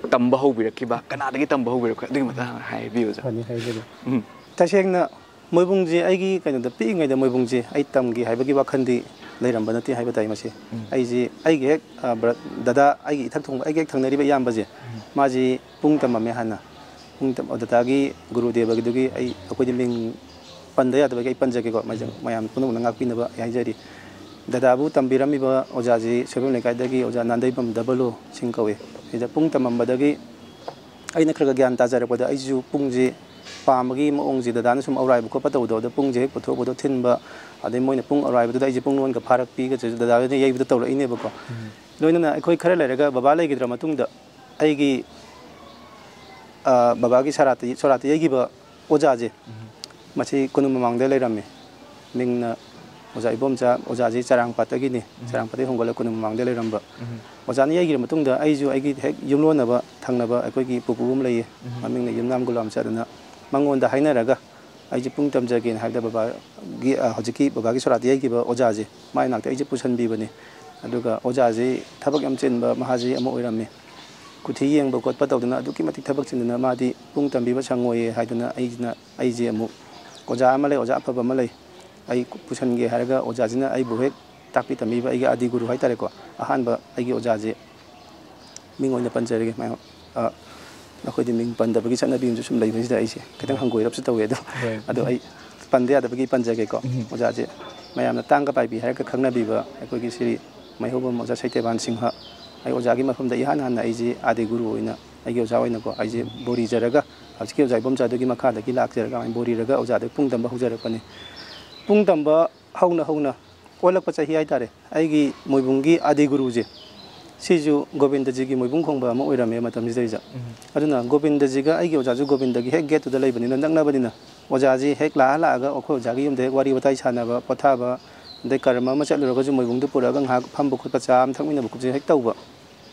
ꯇꯝꯕ ꯍꯧꯕꯤꯔꯛꯈꯤꯕ, ꯀꯅꯥꯗꯒꯤ ꯇꯝꯕ ꯍꯧꯕꯤꯔꯛꯈꯤ, ꯑꯗꯨꯒꯤ ꯃꯇꯥꯡꯗ ꯍꯥꯏꯕꯤꯌꯨ ꯑꯣꯖꯥ꯫ ꯐꯅꯤ, ꯍꯥꯏꯖꯒꯦ꯫ ꯎꯝ꯫ ꯇꯁꯦꯡꯅ ꯃꯣꯏꯕꯨꯡꯁꯦ ꯑꯩꯒꯤ ꯀꯩꯅꯣꯗ, ꯄꯤꯛꯏꯉꯩꯗ ꯃꯣꯏꯕꯨꯡꯁꯦ ꯑꯩ ꯇꯝꯒꯦ ꯍꯥꯏꯕꯒꯤ ꯋꯥꯈꯜꯗꯤ ꯂꯩꯔꯝꯕ ꯅꯠꯇꯦ ꯍꯥꯏꯕ ꯇꯥꯏ ꯃꯁꯤ꯫ ꯎꯝ꯫ ꯑꯩꯁꯤ ꯑꯩꯒꯤ ꯍꯦꯛ, ꯑ, ꯕ꯭ꯔ-, ꯗꯗꯥ, ꯑꯩꯒꯤ ꯏꯊꯛ ꯊꯣꯡꯕ, ꯑꯩꯒꯤ ꯍꯦꯛ ꯊꯪꯅꯔꯤꯕ ꯏꯌꯥꯝꯕꯁꯦ, ꯃꯥꯁꯤ ꯄꯨꯡ ꯇꯝꯃꯝꯃꯦ ꯍꯥꯟꯅ꯫ ꯄꯨꯡ ꯇꯝ-, ꯗꯗꯥꯒꯤ ꯒꯨꯔꯨꯗꯦꯕꯒꯤꯗꯨꯒꯤ ꯑꯩ, ꯑꯩꯈꯣꯏꯗꯤ ꯃꯤꯡ ꯄꯟꯗ ꯌꯥꯗꯕꯒꯤ ꯑꯩ ꯄꯟꯖꯒꯦꯀꯣ, ꯃꯌꯥꯝ ꯄꯨꯝꯅꯃꯛꯅ ꯉꯥꯛꯄꯤꯅꯕ ꯑꯩ ꯍꯥꯏꯖꯔꯤ꯫ ꯗꯗꯥꯕꯨ ꯇꯝꯕꯤꯔꯝꯃꯤꯕ ꯑꯣꯖꯥꯁꯤ ꯁꯣꯏꯕꯝ ꯂꯩꯀꯥꯏꯗꯒꯤ ꯑꯣꯖꯥ ꯅꯥꯟꯗꯩꯕꯝ ꯗꯕꯜ ꯑꯣ ꯁꯤꯡ ꯀꯧꯏ꯫ ꯁꯤꯗ ꯄꯨꯡ ꯇꯝꯃꯝꯕꯗꯒꯤ ꯑꯩꯅ ꯈꯔ ꯈꯔ ꯒ꯭ꯌꯥꯟ ꯇꯥꯖꯔꯛꯄꯗ, ꯑꯩꯁꯨ ꯄꯨꯡꯁꯦ ꯄꯥꯝꯕꯒꯤ ꯃꯑꯣꯡꯁꯦ, ꯗꯗꯥꯅ ꯁꯨꯝ ꯑꯎꯔꯥꯏꯕ ꯈꯣꯠꯄ ꯇꯧꯕꯗꯣ, ꯑꯗꯣ ꯄꯨꯡꯁꯦ ꯍꯦꯛ ꯄꯨꯊꯣꯛ ꯄꯨꯊꯣꯛ ꯊꯤꯟꯕ, ꯑꯗꯩ ꯃꯣꯏꯅ ꯄꯨꯡ ꯑꯎꯔꯥꯏꯕꯗꯨꯗ ꯑꯩꯁꯦ ꯄꯨꯡ ꯂꯣꯟꯒ ꯐꯥꯔꯛꯄꯤꯒꯁꯦ ꯗꯗꯥꯗꯨꯅ ꯌꯩꯕꯗꯣ ꯇꯧꯔꯛꯏꯅꯦꯕꯀꯣ꯫ ꯂꯣꯏꯅꯅ ꯑꯩꯈꯣꯏ ꯈꯔ ꯂꯩꯔꯒ ꯕꯕꯥ ꯂꯩꯈꯤꯗ꯭ꯔ ꯃꯇꯨꯡꯗ ꯑꯩꯒꯤ, ꯑ, ꯕꯕꯥꯒꯤ ꯁꯣꯔꯥꯠꯇ, ꯁꯣꯔꯥꯠꯇ ꯌꯩꯈꯤꯕ ꯑꯣꯖꯥꯁꯦ, ꯃꯁꯤ ꯀꯣꯅꯨꯡ ꯃꯃꯥꯡꯗ ꯂꯩꯔꯝꯃꯤ꯫ ꯃꯤꯡꯅ ꯑꯣꯖꯥ ꯏꯕꯣꯝꯆꯥ, ꯑꯣꯖꯥꯁꯤ ꯆꯔꯥꯡꯄꯥꯠꯇꯒꯤꯅꯤ꯫ ꯆꯔꯥꯡꯄꯥꯠꯇꯒꯤ ꯍꯣꯡꯒꯠꯂꯒ ꯀꯣꯅꯨꯡ ꯃꯃꯥꯡꯗ ꯂꯩꯔꯝꯕ꯫ ꯑꯣꯖꯥꯅ ꯌꯩꯈꯤꯕ ꯃꯇꯨꯡꯗ ꯑꯩꯁꯨ ꯑꯩꯒꯤ ꯍꯦꯛ ꯌꯨꯝꯂꯣꯟꯅꯕ ꯊꯪꯅꯕ ꯑꯩꯈꯣꯏꯒꯤ ꯄꯨꯄꯨ ꯑꯃ ꯂꯩꯌꯦ꯫ ꯃꯃꯤꯡꯅ ꯌꯨꯝꯅꯥꯝ ꯒꯨꯂꯥꯝꯆꯥꯠ ꯑꯅ꯫ ꯃꯉꯣꯟꯗ ꯍꯥꯏꯅꯔꯒ ꯑꯩꯁꯦ ꯄꯨꯡ ꯇꯝꯖꯒꯦꯅ ꯍꯥꯏꯕꯗ ꯕꯕꯥꯒꯤ, ꯑ, ꯍꯧꯖꯤꯛꯀꯤ ꯕꯕꯥꯒꯤ ꯁꯣꯔꯥꯠꯇ ꯌꯩꯈꯤꯕ ꯑꯣꯖꯥꯁꯦ, ꯃꯥꯏ ꯅꯥꯛꯇ ꯑꯩꯁꯦ ꯄꯨꯁꯟꯕꯤꯕꯅꯤ꯫ ꯑꯗꯨꯒ ꯑꯣꯖꯥꯁꯤ ꯊꯕꯛ ꯌꯥꯝ ꯆꯤꯟꯕ ꯃꯍꯥꯖꯤ ꯑꯃ ꯑꯣꯏꯔꯝꯃꯤ꯫ ꯀꯨꯊꯤ ꯌꯦꯡꯕ ꯈꯣꯠꯄ ꯇꯧꯗꯅ ꯑꯗꯨꯛꯀꯤ ꯃꯇꯤꯛ ꯊꯕꯛ ꯆꯤꯟꯗꯅ ꯃꯥꯗꯤ ꯄꯨꯡ ꯇꯝꯕꯤꯕ ꯁꯪꯉꯣꯏꯌꯦ ꯍꯥꯏꯗꯅ ꯑꯩꯁꯤꯅ, ꯑꯩꯁꯦ ꯑꯃꯨꯛ ꯑꯣꯖꯥ ꯑꯃ ꯂꯩ, ꯑꯣꯖꯥ ꯑꯐꯕ ꯑꯃ ꯂꯩ, ꯑꯩ ꯄꯨꯁꯟꯒꯦ ꯍꯥꯏꯔꯒ ꯑꯣꯖꯥꯁꯤꯅ ꯑꯩꯕꯨ ꯍꯦꯛ ꯇꯥꯛꯄꯤ ꯇꯝꯕꯤꯕ ꯑꯩꯒꯤ ꯑꯥꯗꯤ ꯒꯨꯔꯨ ꯍꯥꯏꯇꯥꯔꯦꯀꯣ, ꯑꯍꯥꯟꯕ ꯑꯩꯒꯤ ꯑꯣꯖꯥꯁꯦ ꯃꯤꯡ ꯑꯣꯏꯅ ꯄꯟꯖꯔꯒꯦ꯫ ꯃꯌꯥꯝ, ꯑ, ꯑꯩꯈꯣꯏꯗꯤ ꯃꯤꯡ ꯄꯟꯗꯕꯒꯤ ꯆꯠꯅꯕꯤ ꯑꯃꯁꯨ ꯁꯨꯝ ꯂꯩꯕꯁꯤꯗ ꯑꯩꯁꯦ ꯈꯤꯇꯪ ꯍꯪꯒꯣꯏꯔꯞꯁꯨ ꯇꯧꯋꯦ꯫ ꯑꯗꯣ ꯍꯣꯏ꯫ ꯑꯗꯣ ꯑꯩ ꯄꯟꯗ ꯌꯥꯗꯕꯒꯤ ꯄꯟꯖꯒꯦꯀꯣ꯫ ꯎꯝ꯫ ꯑꯣꯖꯥꯁꯦ ꯃꯌꯥꯝꯅ ꯇꯥꯡꯒ ꯄꯥꯏꯕꯤ ꯍꯥꯏꯔꯒ ꯈꯪꯅꯕꯤꯕ ꯑꯩꯈꯣꯏꯒꯤ ꯁ꯭ꯔꯤ ꯃꯩꯍꯧꯕꯝ ꯑꯣꯖꯥ ꯁꯩꯇꯦꯕꯥꯟ ꯁꯤꯡꯍ, ꯑꯩ ꯑꯣꯖꯥꯒꯤ ꯃꯐꯝꯗ ꯏꯍꯥꯟ ꯍꯥꯟꯅ ꯑꯩꯁꯦ ꯑꯥꯗꯤ ꯒꯨꯔꯨ ꯑꯣꯏꯅ, ꯑꯩꯒꯤ ꯑꯣꯖꯥ ꯑꯣꯏꯅꯀꯣ, ꯑꯩꯁꯦ ꯕꯣꯔꯤꯖꯔꯒ, ꯍꯧꯖꯤꯛꯀꯤ ꯑꯣꯖꯥ ꯏꯕꯣꯝꯆꯥꯗꯨꯒꯤ ꯃꯈꯥꯗꯒꯤ ꯂꯥꯛꯆꯔꯒ ꯑꯩ ꯕꯣꯔꯤꯔꯒ ꯑꯣꯖꯥꯗꯒꯤ ꯄꯨꯡ ꯇꯝꯕ ꯍꯧꯖꯔꯛꯄꯅꯤ꯫ ꯄꯨꯡ ꯇꯝꯕ ꯍꯧꯅ ꯍꯧꯅ ꯑꯣꯜꯂꯛꯄ ꯆꯍꯤ ꯍꯥꯏꯇꯥꯔꯦ, ꯑꯩꯒꯤ ꯃꯣꯏꯕꯨꯡꯒꯤ ꯑꯥꯗꯤ ꯒꯨꯔꯨꯁꯦ, ꯁꯤꯁꯨ ꯒꯣꯕꯤꯟꯗꯖꯤꯒꯤ ꯃꯣꯏꯕꯨꯡ ꯈꯣꯡꯕ ꯑꯃ ꯑꯣꯏꯔꯝꯃꯦ ꯃꯇꯝꯁꯤꯗꯩꯗ꯫ ꯎꯝ꯫ ꯑꯗꯨꯅ ꯒꯣꯕꯤꯟꯗꯖꯤꯒ ꯑꯩꯒꯤ ꯑꯣꯖꯥꯁꯨ ꯒꯣꯕꯤꯟꯗꯒꯤ ꯍꯦꯛ ꯒꯦꯠꯇꯨꯗ ꯂꯩꯕꯅꯤꯅ, ꯅꯛꯅꯕꯅꯤꯅ, ꯑꯣꯖꯥꯁꯤ ꯍꯦꯛ ꯂꯥꯛꯑ ꯂꯥꯛꯑꯒ ꯑꯩꯈꯣꯏ ꯑꯣꯖꯥꯒꯤ ꯌꯨꯝꯗ ꯍꯦꯛ ꯋꯥꯔꯤ ꯋꯥꯇꯥꯏ ꯁꯥꯟꯅꯕ, ꯄꯣꯊꯥꯕ, ꯑꯗꯩ ꯀꯔꯝ ꯑꯃ ꯆꯠꯂꯨꯔꯒꯁꯨ ꯃꯣꯏꯕꯨꯡꯗꯨ ꯄꯨꯔꯛꯑꯒ ꯉꯥꯏꯍꯥꯛ ꯐꯝꯕ ꯈꯣꯠꯄ, ꯆꯥ ꯑꯃ ꯊꯛꯃꯤꯟꯅꯕ ꯈꯣꯠꯄꯁꯦ ꯍꯦꯛ ꯇꯧꯕ꯫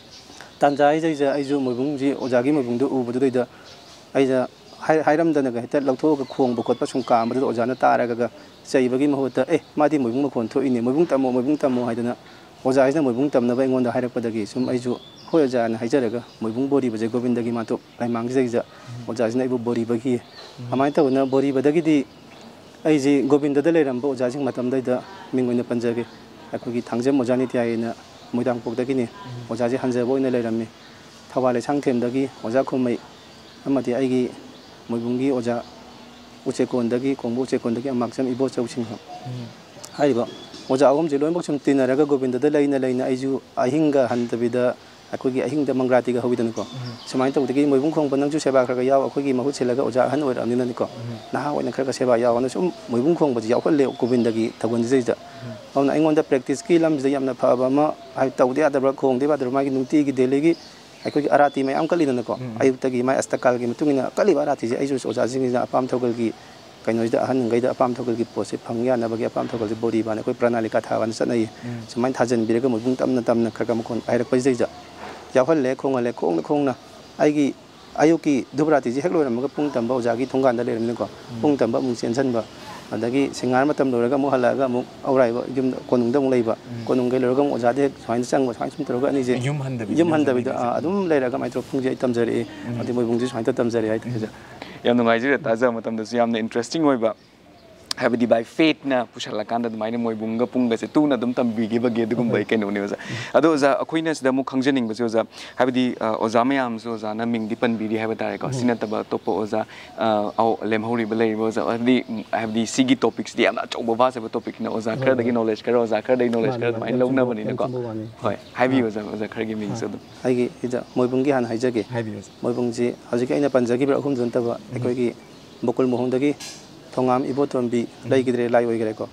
ꯇꯥꯟꯖꯥ ꯍꯥꯏꯖꯩꯁꯦ ꯑꯩꯁꯨ ꯃꯣꯏꯕꯨꯡꯁꯤ, ꯑꯣꯖꯥꯒꯤ ꯃꯣꯏꯕꯨꯡꯗꯨ ꯎꯕꯗꯨꯗꯩꯗ ꯑꯩꯅ ꯍꯥꯏ-, ꯍꯥꯏꯔꯝꯗꯅꯒ ꯍꯦꯛꯇ ꯂꯧꯊꯣꯛꯑꯒ ꯈꯣꯡꯕ ꯈꯣꯠꯄ ꯁꯨꯝ ꯀꯥꯝꯕꯗꯨꯗ ꯑꯣꯖꯥꯅ ꯇꯥꯔꯒ ꯆꯩꯕꯒꯤ ꯃꯍꯨꯠꯇ, "ꯑꯦ, ꯃꯥꯗꯤ ꯃꯣꯏꯕꯨꯡ ꯃꯈꯣꯟ ꯊꯣꯛꯏꯅꯦ, ꯃꯣꯏꯕꯨꯡ ꯇꯝꯃꯣ, ꯃꯣꯏꯕꯨꯡ ꯇꯝꯃꯣ" ꯍꯥꯏꯗꯅ ꯑꯣꯖꯥꯁꯤꯅ ꯃꯣꯏꯕꯨꯡ ꯇꯝꯅꯕ ꯑꯩꯉꯣꯟꯗ ꯍꯥꯏꯔꯛꯄꯗꯒꯤ ꯁꯨꯝ ꯑꯩꯁꯨ "ꯍꯣꯏ ꯑꯣꯖꯥ" ꯍꯥꯏꯅ ꯍꯥꯏꯖꯔꯒ ꯃꯣꯏꯕꯨꯡ ꯕꯣꯔꯤꯕꯁꯦ ꯒꯣꯕꯤꯟꯗꯒꯤ ꯃꯥꯇꯣꯞ ꯂꯥꯏꯃꯥꯡꯁꯤꯗꯩꯁꯤꯗ ꯑꯣꯖꯥꯁꯤꯅ ꯑꯩꯕꯨ ꯕꯣꯔꯤꯕꯒꯤ꯫ ꯑꯗꯨꯃꯥꯏꯅ ꯇꯧꯗꯅ ꯕꯣꯔꯤꯕꯗꯒꯤꯗꯤ ꯑꯩꯁꯤ ꯒꯣꯕꯤꯟꯗꯗ ꯂꯩꯔꯝꯕ ꯑꯣꯖꯥꯁꯤꯡ ꯃꯇꯝꯗꯩꯗ ꯃꯤꯡ ꯑꯣꯏꯅ ꯄꯟꯖꯒꯦ꯫ ꯑꯩꯈꯣꯏꯒꯤ ꯊꯥꯡꯖꯝ ꯑꯣꯖꯥ ꯅꯤꯇ꯭ꯌꯥꯌꯦꯅ ꯃꯣꯏꯔꯥꯡꯄꯣꯛꯇꯒꯤꯅꯤ꯫ ꯑꯣꯖꯥꯁꯦ ꯍꯟꯖꯕ ꯑꯣꯏꯅ ꯂꯩꯔꯝꯃꯤ꯫ ꯊꯧꯕꯥꯜ ꯂꯩꯁꯥꯡꯊꯦꯝꯗꯒꯤ ꯑꯣꯖꯥ ꯈꯨꯝꯃꯩ ꯑꯃꯗꯤ ꯑꯩꯒꯤ ꯃꯣꯏꯕꯨꯡꯒꯤ ꯑꯣꯖꯥ ꯎꯆꯦꯛꯀꯣꯟꯗꯒꯤ, ꯀꯣꯡꯕ ꯎꯆꯦꯛꯀꯣꯟꯗꯒꯤ ꯑꯃꯥꯛꯆꯝ ꯏꯕꯣꯆꯧ ꯁꯤꯡꯍ꯫ ꯎꯝ꯫ ꯍꯥꯏꯔꯤꯕ ꯑꯣꯖꯥ ꯑꯍꯨꯝꯁꯦ ꯂꯣꯏꯅꯃꯛ ꯁꯨꯝ ꯇꯤꯟꯅꯔꯒ ꯒꯣꯕꯤꯟꯗꯗ ꯂꯩꯅ ꯂꯩꯅ ꯑꯩꯁꯨ ꯑꯍꯤꯡꯒ ꯍꯟꯗꯕꯤꯗ ꯑꯩꯈꯣꯏꯒꯤ ꯑꯍꯤꯡꯗ ꯃꯪꯒ꯭ꯔꯥꯇꯤꯒ ꯍꯧꯋꯤꯗꯅꯀꯣ꯫ ꯎꯝ꯫ ꯁꯨꯃꯥꯏꯅ ꯇꯧꯕꯗꯒꯤ ꯃꯣꯏꯕꯨꯡ ꯈꯣꯡꯕ ꯅꯪꯁꯨ ꯁꯦꯕꯥ ꯈꯔ ꯈꯔ ꯌꯥꯎ, ꯑꯩꯈꯣꯏꯒꯤ ꯃꯍꯨꯠ ꯁꯤꯜꯂꯒ ꯑꯣꯖꯥ ꯑꯍꯟ ꯑꯣꯏꯔꯛꯑꯕꯅꯤꯅꯅꯦꯀꯣ꯫ ꯎꯝ꯫ ꯅꯍꯥ ꯑꯣꯏꯅ ꯈꯔ ꯈꯔ ꯁꯦꯕꯥ ꯌꯥꯎꯅ ꯁꯨꯝ ꯃꯣꯏꯕꯨꯡ ꯈꯣꯡꯕꯁꯦ ꯌꯥꯎꯍꯜꯂꯦ ꯒꯣꯕꯤꯟꯗꯒꯤ ꯊꯧꯒꯜꯁꯤꯗꯩꯁꯤꯗ꯫ ꯎꯝ꯫ ꯑꯗꯨꯅ ꯑꯩꯉꯣꯟꯗ practice ꯀꯤ ꯂꯝꯁꯤꯗ ꯌꯥꯝꯅ ꯐꯕ ꯑꯃ, ꯍꯥꯏ, ꯇꯧꯗ ꯌꯥꯗꯕ꯭ꯔꯥ, ꯈꯣꯡꯗ ꯌꯥꯗꯕ꯭ꯔꯥ, ꯃꯥꯒꯤ ꯅꯨꯡꯇꯤꯒꯤ daily ꯒꯤ ꯑꯩꯈꯣꯏꯒꯤ ꯑꯔꯥꯇꯤ ꯃꯌꯥꯝ ꯀꯠꯂꯤꯗꯅꯀꯣ꯫ ꯎꯝ꯫ ꯑꯌꯨꯛꯇꯒꯤ ꯃꯥꯏ ꯑꯁꯇꯀꯥꯜꯒꯤ ꯃꯇꯨꯡ ꯏꯟꯅ ꯀꯠꯂꯤꯕ ꯑꯔꯥꯇꯤꯁꯦ ꯑꯩꯁꯨ ꯑꯣꯖꯥꯁꯤꯡꯁꯤꯅ ꯑꯄꯥꯝ ꯊꯧꯒꯜꯒꯤ ꯀꯩꯅꯣꯁꯤꯗ ꯑꯍꯟꯈꯩꯗ ꯑꯄꯥꯝ ꯊꯧꯒꯜꯒꯤ ꯄꯣꯠꯁꯦ ꯐꯪ ꯌꯥꯅꯕꯒꯤ ꯑꯄꯥꯝ ꯊꯧꯒꯜꯁꯦ ꯕꯣꯔꯤꯕꯥꯅ ꯑꯩꯈꯣꯏ ꯄ꯭ꯔꯅꯥꯂꯤꯀꯥ ꯊꯥꯕꯅ ꯆꯠꯅꯩꯌꯦ꯫ ꯎꯝ꯫ ꯁꯨꯃꯥꯏꯅ ꯊꯥꯖꯟꯕꯤꯔꯒ ꯃꯣꯏꯕꯨꯡ ꯇꯝꯅ ꯇꯝꯅ ꯈꯔ ꯈꯔ ꯃꯈꯣꯟ ꯍꯥꯏꯔꯛꯄꯁꯤꯗꯩꯗ ꯌꯥꯎꯍꯜꯂꯦ, ꯈꯣꯡꯍꯜꯂꯦ, ꯈꯣꯡꯅ ꯈꯣꯡꯅ ꯑꯩꯒꯤ ꯑꯌꯨꯛꯀꯤ ꯙꯨꯞ ꯑꯥꯔꯇꯤꯁꯦ ꯍꯦꯛ ꯂꯣꯏꯔꯝꯃꯒ ꯄꯨꯡ ꯇꯝꯕ ꯑꯣꯖꯥꯒꯤ ꯊꯣꯡꯒꯥꯟꯗ ꯂꯩꯔꯝꯃꯤꯅꯀꯣ, ꯄꯨꯡ ꯇꯝꯕ ꯑꯃꯨꯛ ꯆꯦꯟꯁꯤꯟꯕ, ꯑꯗꯒꯤ ꯁꯤꯡꯍꯥꯔ ꯃꯇꯝ ꯂꯣꯏꯔꯒ ꯑꯃꯨꯛ ꯍꯜꯂꯛꯑꯒ ꯑꯃꯨꯛ ꯑꯧꯔꯥꯏꯕ ꯌꯨꯝꯗ ꯀꯣꯅꯨꯡꯗ ꯑꯃꯨꯛ ꯂꯩꯕ, ꯀꯣꯅꯨꯡꯗꯒꯤ ꯂꯣꯏꯔꯒ ꯑꯃꯨꯛ ꯑꯣꯖꯥꯗ ꯍꯦꯛ ꯁꯨꯃꯥꯏꯅ ꯆꯪꯕ, ꯁꯨꯃꯥꯏꯅ ꯁꯨꯝ ꯇꯧꯔꯒ ꯑꯅꯤꯁꯦ ꯌꯨꯝ ꯍꯟꯗꯕꯤꯗ, ꯌꯨꯝ ꯍꯟꯗꯕꯤꯗ, ꯌꯨꯝ ꯍꯟꯗꯕꯤꯗ꯫ ꯑꯥ, ꯑꯗꯨꯝ ꯂꯩꯔꯒ ꯑꯗꯨꯃꯥꯏꯅ ꯇꯧꯔꯒ ꯄꯨꯡꯁꯦ ꯑꯩ ꯇꯝꯖꯔꯛꯑꯦ꯫ ꯑꯗꯩ ꯃꯣꯏꯕꯨꯡꯁꯦ ꯁꯨꯃꯥꯏꯅ ꯇꯧꯔ ꯇꯝꯖꯔꯛꯑꯦ ꯍꯥꯏꯇꯥꯔꯦ ꯑꯣꯖꯥ꯫ ꯌꯥꯝ ꯅꯨꯡꯉꯥꯏꯖꯔꯦ ꯇꯥꯖꯕ ꯃꯇꯝꯗꯁꯨ ꯌꯥꯝꯅ interesting ꯑꯣꯏꯕ꯫ ꯍꯥꯏꯕꯗꯤ by fateꯅ ꯄꯨꯁꯜꯂꯀꯥꯟꯗ ꯑꯗꯨꯃꯥꯏꯅ ꯃꯣꯏꯕꯨꯡꯒ ꯄꯨꯡꯒꯁꯦ ꯇꯨꯅ ꯑꯗꯨꯝ ꯇꯝꯕꯤꯈꯤꯕꯒꯤ ꯑꯗꯨꯒꯨꯝꯕꯒꯤ ꯀꯩꯅꯣꯅꯦ ꯑꯣꯖꯥ꯫ ꯑꯗꯣ ꯑꯣꯖꯥ, ꯑꯩꯈꯣꯏꯅ ꯁꯤꯗ ꯑꯃꯨꯛ ꯈꯪꯖꯅꯤꯡꯕꯁꯦ ꯑꯣꯖꯥ, ꯍꯥꯏꯕꯗꯤ, ꯑ, ꯑꯣꯖꯥ ꯃꯌꯥꯝꯁꯨ ꯑꯣꯖꯥꯅ ꯃꯤꯡꯗꯤ ꯄꯟꯕꯤꯔꯤ ꯍꯥꯏꯕ ꯇꯥꯔꯦꯀꯣ꯫ ꯁꯤ ꯅꯠꯇꯕ ꯑꯇꯣꯞꯄ ꯑꯣꯖꯥ, ꯑ, ꯑꯧ, ꯂꯦꯝꯍꯧꯔꯤꯕ ꯂꯩꯔꯤꯕ ꯑꯣꯖꯥ, ꯍꯥꯏꯕꯗꯤ, ꯎꯝ, ꯍꯥꯏꯕꯗꯤ ꯁꯤꯒꯤ topicꯁꯤꯗꯤ ꯌꯥꯝꯅ ꯑꯆꯧꯕ vast ꯑꯣꯏꯕ topicꯅ ꯑꯣꯖꯥ ꯈꯔꯗꯒꯤ knowledge ꯈꯔ, ꯑꯣꯖꯥ ꯈꯔꯗꯒꯤ knowledge ꯈꯔ ꯑꯗꯨꯃꯥꯏꯅ ꯂꯧꯅꯕꯅꯤꯅꯀꯣ꯫ ꯍꯣꯏ, ꯍꯥꯏꯕꯤꯌꯨ ꯑꯣꯖꯥ, ꯑꯣꯖꯥ ꯈꯔꯒꯤ ꯃꯤꯡꯁꯨ ꯑꯗꯨꯝ꯫ ꯑꯩꯒꯤ ꯁꯤꯗ ꯃꯣꯏꯕꯨꯡꯒꯤ ꯍꯥꯟꯅ ꯍꯥꯏꯖꯒꯦ꯫ ꯍꯥꯏꯕꯤꯌꯨ ꯑꯣꯖꯥ꯫ ꯃꯣꯏꯕꯨꯡꯁꯤ ꯍꯧꯖꯤꯛꯀꯤ ꯑꯩꯅ ꯄꯟꯖꯈꯤꯕ ꯑꯍꯨꯝꯗꯨ ꯅꯠꯇꯕ ꯑꯩꯈꯣꯏꯒꯤ ꯕꯣꯀꯨꯜ ꯃꯣꯍꯣꯡꯗꯒꯤ ꯊꯣꯉꯥꯝ ꯏꯕꯣꯇꯣꯝꯕꯤ ꯂꯩꯈꯤꯗ꯭ꯔꯦ, ꯂꯥꯏ ꯑꯣꯏꯈ꯭ꯔꯦꯀꯣ꯫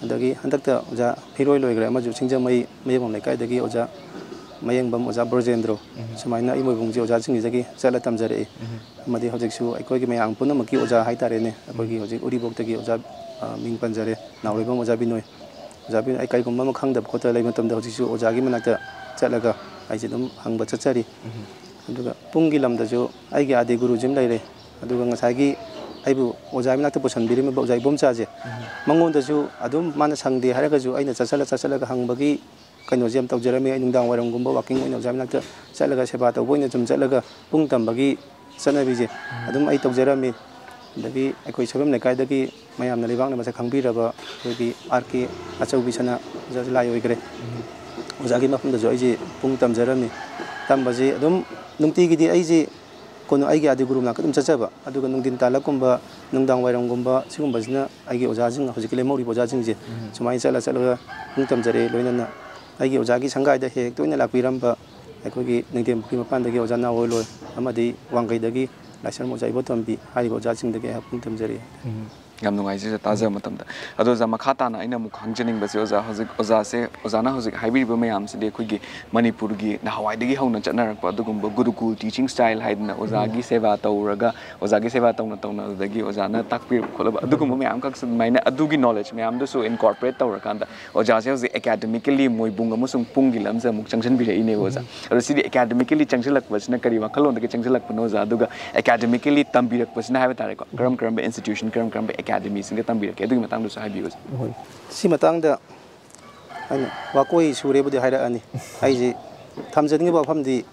ꯑꯗꯒꯤ ꯍꯟꯗꯛꯇ ꯑꯣꯖꯥ ꯐꯤꯔꯣꯏ ꯂꯣꯏꯈ꯭ꯔꯦ, ꯑꯃꯁꯨ ꯁꯤꯡꯖꯃꯩ ꯃꯌꯦꯡꯕꯝ ꯂꯩꯀꯥꯏꯗꯒꯤ ꯑꯣꯖꯥ ꯃꯌꯦꯡꯕꯝ ꯑꯣꯖꯥ ꯕ꯭ꯔꯣꯖꯦꯟꯗ꯭ꯔꯣ꯫ ꯁꯨꯃꯥꯏꯅ ꯑꯩ ꯃꯣꯏꯕꯨꯡꯁꯦ ꯑꯣꯖꯥꯁꯤꯡꯁꯤꯗꯒꯤ ꯆꯠꯂ ꯇꯝꯖꯔꯛꯏ꯫ ꯑꯃꯗꯤ ꯍꯧꯖꯤꯛꯁꯨ ꯑꯩꯈꯣꯏꯒꯤ ꯃꯌꯥꯝ ꯄꯨꯝꯅꯃꯛꯀꯤ ꯑꯣꯖꯥ ꯍꯥꯏꯇꯥꯔꯦꯅꯦ, ꯑꯩꯈꯣꯏꯒꯤ ꯍꯧꯖꯤꯛ ꯎꯔꯤꯄꯣꯛꯇꯒꯤ ꯑꯣꯖꯥ, ꯑ, ꯃꯤꯡ ꯄꯟꯖꯔꯦ, ꯅꯥꯎꯔꯦꯝꯕꯝ ꯑꯣꯖꯥ ꯕꯤꯅꯣꯏ꯫ ꯑꯣꯖꯥ ꯕꯤꯅꯣꯏ, ꯑꯩ ꯀꯔꯤꯒꯨꯝꯕ ꯑꯃ ꯈꯪꯗꯕ ꯈꯣꯠꯇꯕ ꯂꯩꯕ ꯃꯇꯝꯗ ꯍꯧꯖꯤꯛꯁꯨ ꯑꯣꯖꯥꯒꯤ ꯃꯅꯥꯛꯇ ꯆꯠꯂꯒ ꯑꯩꯁꯦ ꯑꯗꯨꯝ ꯍꯪꯕ ꯆꯠꯆꯔꯤ꯫ ꯑꯗꯨꯒ ꯄꯨꯡꯒꯤ ꯂꯝꯗꯁꯨ ꯑꯩꯒꯤ ꯑꯥꯗꯤ ꯒꯨꯔꯨꯁꯤ ꯑꯃ ꯂꯩꯔꯦ꯫ ꯑꯗꯨꯒ ꯉꯁꯥꯏꯒꯤ ꯑꯩꯕꯨ ꯑꯣꯖꯥꯒꯤ ꯃꯅꯥꯛꯇ ꯄꯨꯁꯟꯕꯤꯔꯝꯃꯤꯕ ꯑꯣꯖꯥ ꯏꯕꯣꯝꯆꯥꯁꯦ, ꯃꯉꯣꯟꯗꯁꯨ ꯑꯗꯨꯝ ꯃꯥꯅ ꯁꯪꯗꯦ ꯍꯥꯏꯔꯒꯁꯨ ꯑꯩꯅ ꯆꯠꯁꯜꯂ ꯆꯠꯁꯜꯂꯒ ꯍꯪꯕꯒꯤ ꯀꯩꯅꯣꯁꯦ ꯌꯥꯝ ꯇꯧꯖꯔꯝꯃꯤ꯫ ꯑꯩ ꯅꯨꯡꯗꯥꯡ ꯋꯥꯏꯔꯝꯒꯨꯝꯕ walking ꯑꯣꯏꯅ ꯑꯣꯖꯥ ꯃꯅꯥꯛꯇ ꯆꯠꯂꯒ ꯁꯦꯕꯥ ꯇꯧꯕ ꯑꯣꯏꯅ ꯁꯨꯝ ꯆꯠꯂꯒ ꯄꯨꯡ ꯇꯝꯕꯒꯤ ꯆꯠꯅꯕꯤꯁꯦ ꯑꯗꯨꯝ ꯑꯩ ꯇꯧꯖꯔꯝꯃꯤ꯫ ꯑꯗꯒꯤ ꯑꯩꯈꯣꯏ ꯁꯣꯏꯕꯝ ꯂꯩꯀꯥꯏꯗꯒꯤ ꯃꯌꯥꯝꯅ ꯂꯩꯕꯥꯛꯅ ꯃꯁꯛ ꯈꯪꯕꯤꯔꯕ ꯑꯩꯈꯣꯏꯒꯤ ꯑꯥꯔ ꯀꯦ ꯑꯆꯧꯕꯤꯁꯅ ꯑꯣꯖꯥꯁꯦ ꯂꯥꯏ ꯑꯣꯏꯈ꯭ꯔꯦ꯫ ꯑꯣꯖꯥꯒꯤ ꯃꯐꯝꯗꯁꯨ ꯑꯩꯁꯦ ꯄꯨꯡ ꯇꯝꯖꯔꯝꯃꯤ꯫ ꯇꯝꯕꯁꯤ ꯑꯗꯨꯝ ꯅꯨꯡꯇꯤꯒꯤꯗꯤ ꯑꯩꯁꯦ ꯀꯩꯅꯣ, ꯑꯩꯒꯤ ꯑꯥꯗꯤ ꯒꯨꯔꯨ ꯃꯅꯥꯛꯇ ꯑꯗꯨꯝ ꯆꯠꯆꯕ, ꯑꯗꯨꯒ ꯅꯨꯡꯊꯤꯟ ꯇꯥꯜꯂꯛꯀꯨꯝꯕ, ꯅꯨꯡꯗꯥꯡ ꯋꯥꯏꯔꯝꯒꯨꯝꯕ ꯁꯤꯒꯨꯝꯕꯁꯤꯅ ꯑꯩꯒꯤ ꯑꯣꯖꯥꯁꯤꯡ, ꯍꯧꯖꯤꯛꯀꯤ ꯂꯦꯝꯍꯧꯔꯤꯕ ꯑꯣꯖꯥꯁꯤꯡꯁꯦ ꯁꯨꯃꯥꯏꯅ ꯆꯠꯂ ꯆꯠꯂꯒ ꯄꯨꯡ ꯇꯝꯖꯔꯛꯑꯦ꯫ ꯂꯣꯏꯅꯅ ꯑꯩꯒꯤ ꯑꯣꯖꯥꯒꯤ ꯁꯪꯒꯥꯏꯗ ꯍꯦꯛ ꯍꯦꯛ ꯇꯣꯏꯅ ꯂꯥꯛꯄꯤꯔꯝꯕ ꯑꯩꯈꯣꯏꯒꯤ ꯅꯤꯡꯊꯦꯝ ꯄꯨꯈ꯭ꯔꯤ ꯃꯄꯥꯟꯗꯒꯤ ꯑꯣꯖꯥ ꯅꯥꯎꯔꯣꯏꯂꯣꯏ ꯑꯃꯗꯤ ꯋꯥꯡꯈꯩꯗꯒꯤ ꯂꯥꯏꯁ꯭ꯔꯝ ꯑꯣꯖꯥ ꯏꯕꯣꯇꯣꯝꯕꯤ ꯍꯥꯏꯔꯤꯕ ꯑꯣꯖꯥꯁꯤꯡꯗꯒꯤ ꯑꯩꯍꯥꯛ ꯄꯨꯡ ꯇꯝꯖꯔꯛꯏ꯫ ꯌꯥꯝ ꯅꯨꯡꯉꯥꯏꯖꯩ ꯑꯣꯖꯥ, ꯇꯥꯖꯕ ꯃꯇꯝꯗ꯫ ꯑꯗꯣ ꯑꯣꯖꯥ, ꯃꯈꯥ ꯇꯥꯅ ꯑꯩꯅ ꯑꯃꯨꯛ ꯈꯪꯖꯅꯤꯡꯕꯁꯦ, ꯑꯣꯖꯥ, ꯍꯧꯖꯤꯛ ꯑꯣꯖꯥꯁꯦ, ꯑꯣꯖꯥꯅ ꯍꯧꯖꯤꯛ ꯍꯥꯏꯕꯤꯔꯤꯕ ꯃꯌꯥꯝꯁꯤꯗꯤ ꯑꯩꯈꯣꯏꯒꯤ ꯃꯅꯤꯄꯨꯔꯒꯤ ꯅꯍꯥꯟꯋꯥꯏꯗꯒꯤ ꯍꯧꯅ ꯆꯠꯅꯔꯛꯄ ꯑꯗꯨꯒꯨꯝꯕ ꯒꯨꯔꯨꯀꯨꯜ teaching style ꯍꯥꯏꯗꯅ, ꯑꯣꯖꯥꯒꯤ ꯁꯦꯕꯥ ꯇꯧꯔꯒ, ꯑꯣꯖꯥꯒꯤ ꯁꯦꯕꯥ ꯇꯧꯅ ꯇꯧꯅ ꯑꯗꯨꯗꯒꯤ ꯑꯣꯖꯥꯅ ꯇꯥꯛꯄꯤꯔꯛꯄ ꯈꯣꯠꯂꯕ ꯑꯗꯨꯒꯨꯝꯕ ꯃꯌꯥꯝꯈꯛꯁꯨ ꯑꯗꯨꯃꯥꯏꯅ ꯑꯗꯨꯒꯤ knowledge ꯃꯌꯥꯝꯗꯨꯁꯨ incorporate ꯇꯧꯔꯀꯥꯟꯗ ꯑꯣꯖꯥꯁꯦ ꯍꯧꯖꯤꯛ academically ꯃꯣꯏꯕꯨꯡ ꯑꯃꯁꯨꯡ ꯄꯨꯡꯒꯤ ꯂꯝꯁꯦ ꯑꯃꯨꯛ ꯆꯪꯁꯤꯟꯕꯤꯔꯛꯏꯅꯦꯕ ꯑꯣꯖꯥ꯫ ꯑꯗꯣ ꯁꯤꯗꯤ academically ꯆꯪꯁꯤꯜꯂꯛꯄꯁꯤꯅ ꯀꯔꯤ ꯋꯥꯈꯜꯂꯣꯟꯗꯒꯤ ꯆꯪꯁꯤꯜꯂꯛꯄꯅꯣ ꯑꯣꯖꯥ? ꯑꯗꯨꯒ academically ꯇꯝꯕꯤꯔꯛꯄꯁꯤꯅ ꯍꯥꯏꯕ ꯇꯥꯔꯦꯀꯣ, ꯀꯔꯝ ꯀꯔꯝꯕ institution, ꯀꯔꯝ ꯀꯔꯝꯕ academyꯁꯤꯡꯗ ꯇꯝꯕꯤꯔꯛꯀꯦ? ꯑꯗꯨꯒꯤ ꯃꯇꯥꯡꯗꯁꯨ ꯍꯥꯏꯕꯤꯌꯨ ꯑꯣꯖꯥ꯫ ꯍꯣꯏ꯫ ꯁꯤ ꯃꯇꯥꯡꯗ ꯑꯩꯅ ꯋꯥꯀꯣꯏ ꯁꯨꯔꯦꯕꯨꯗꯤ ꯍꯥꯏꯔꯛꯑꯅꯤ꯫ ꯑꯩꯁꯦ ꯊꯝꯖꯅꯤꯡꯉꯤꯕ ꯋꯥꯐꯝꯗꯤ,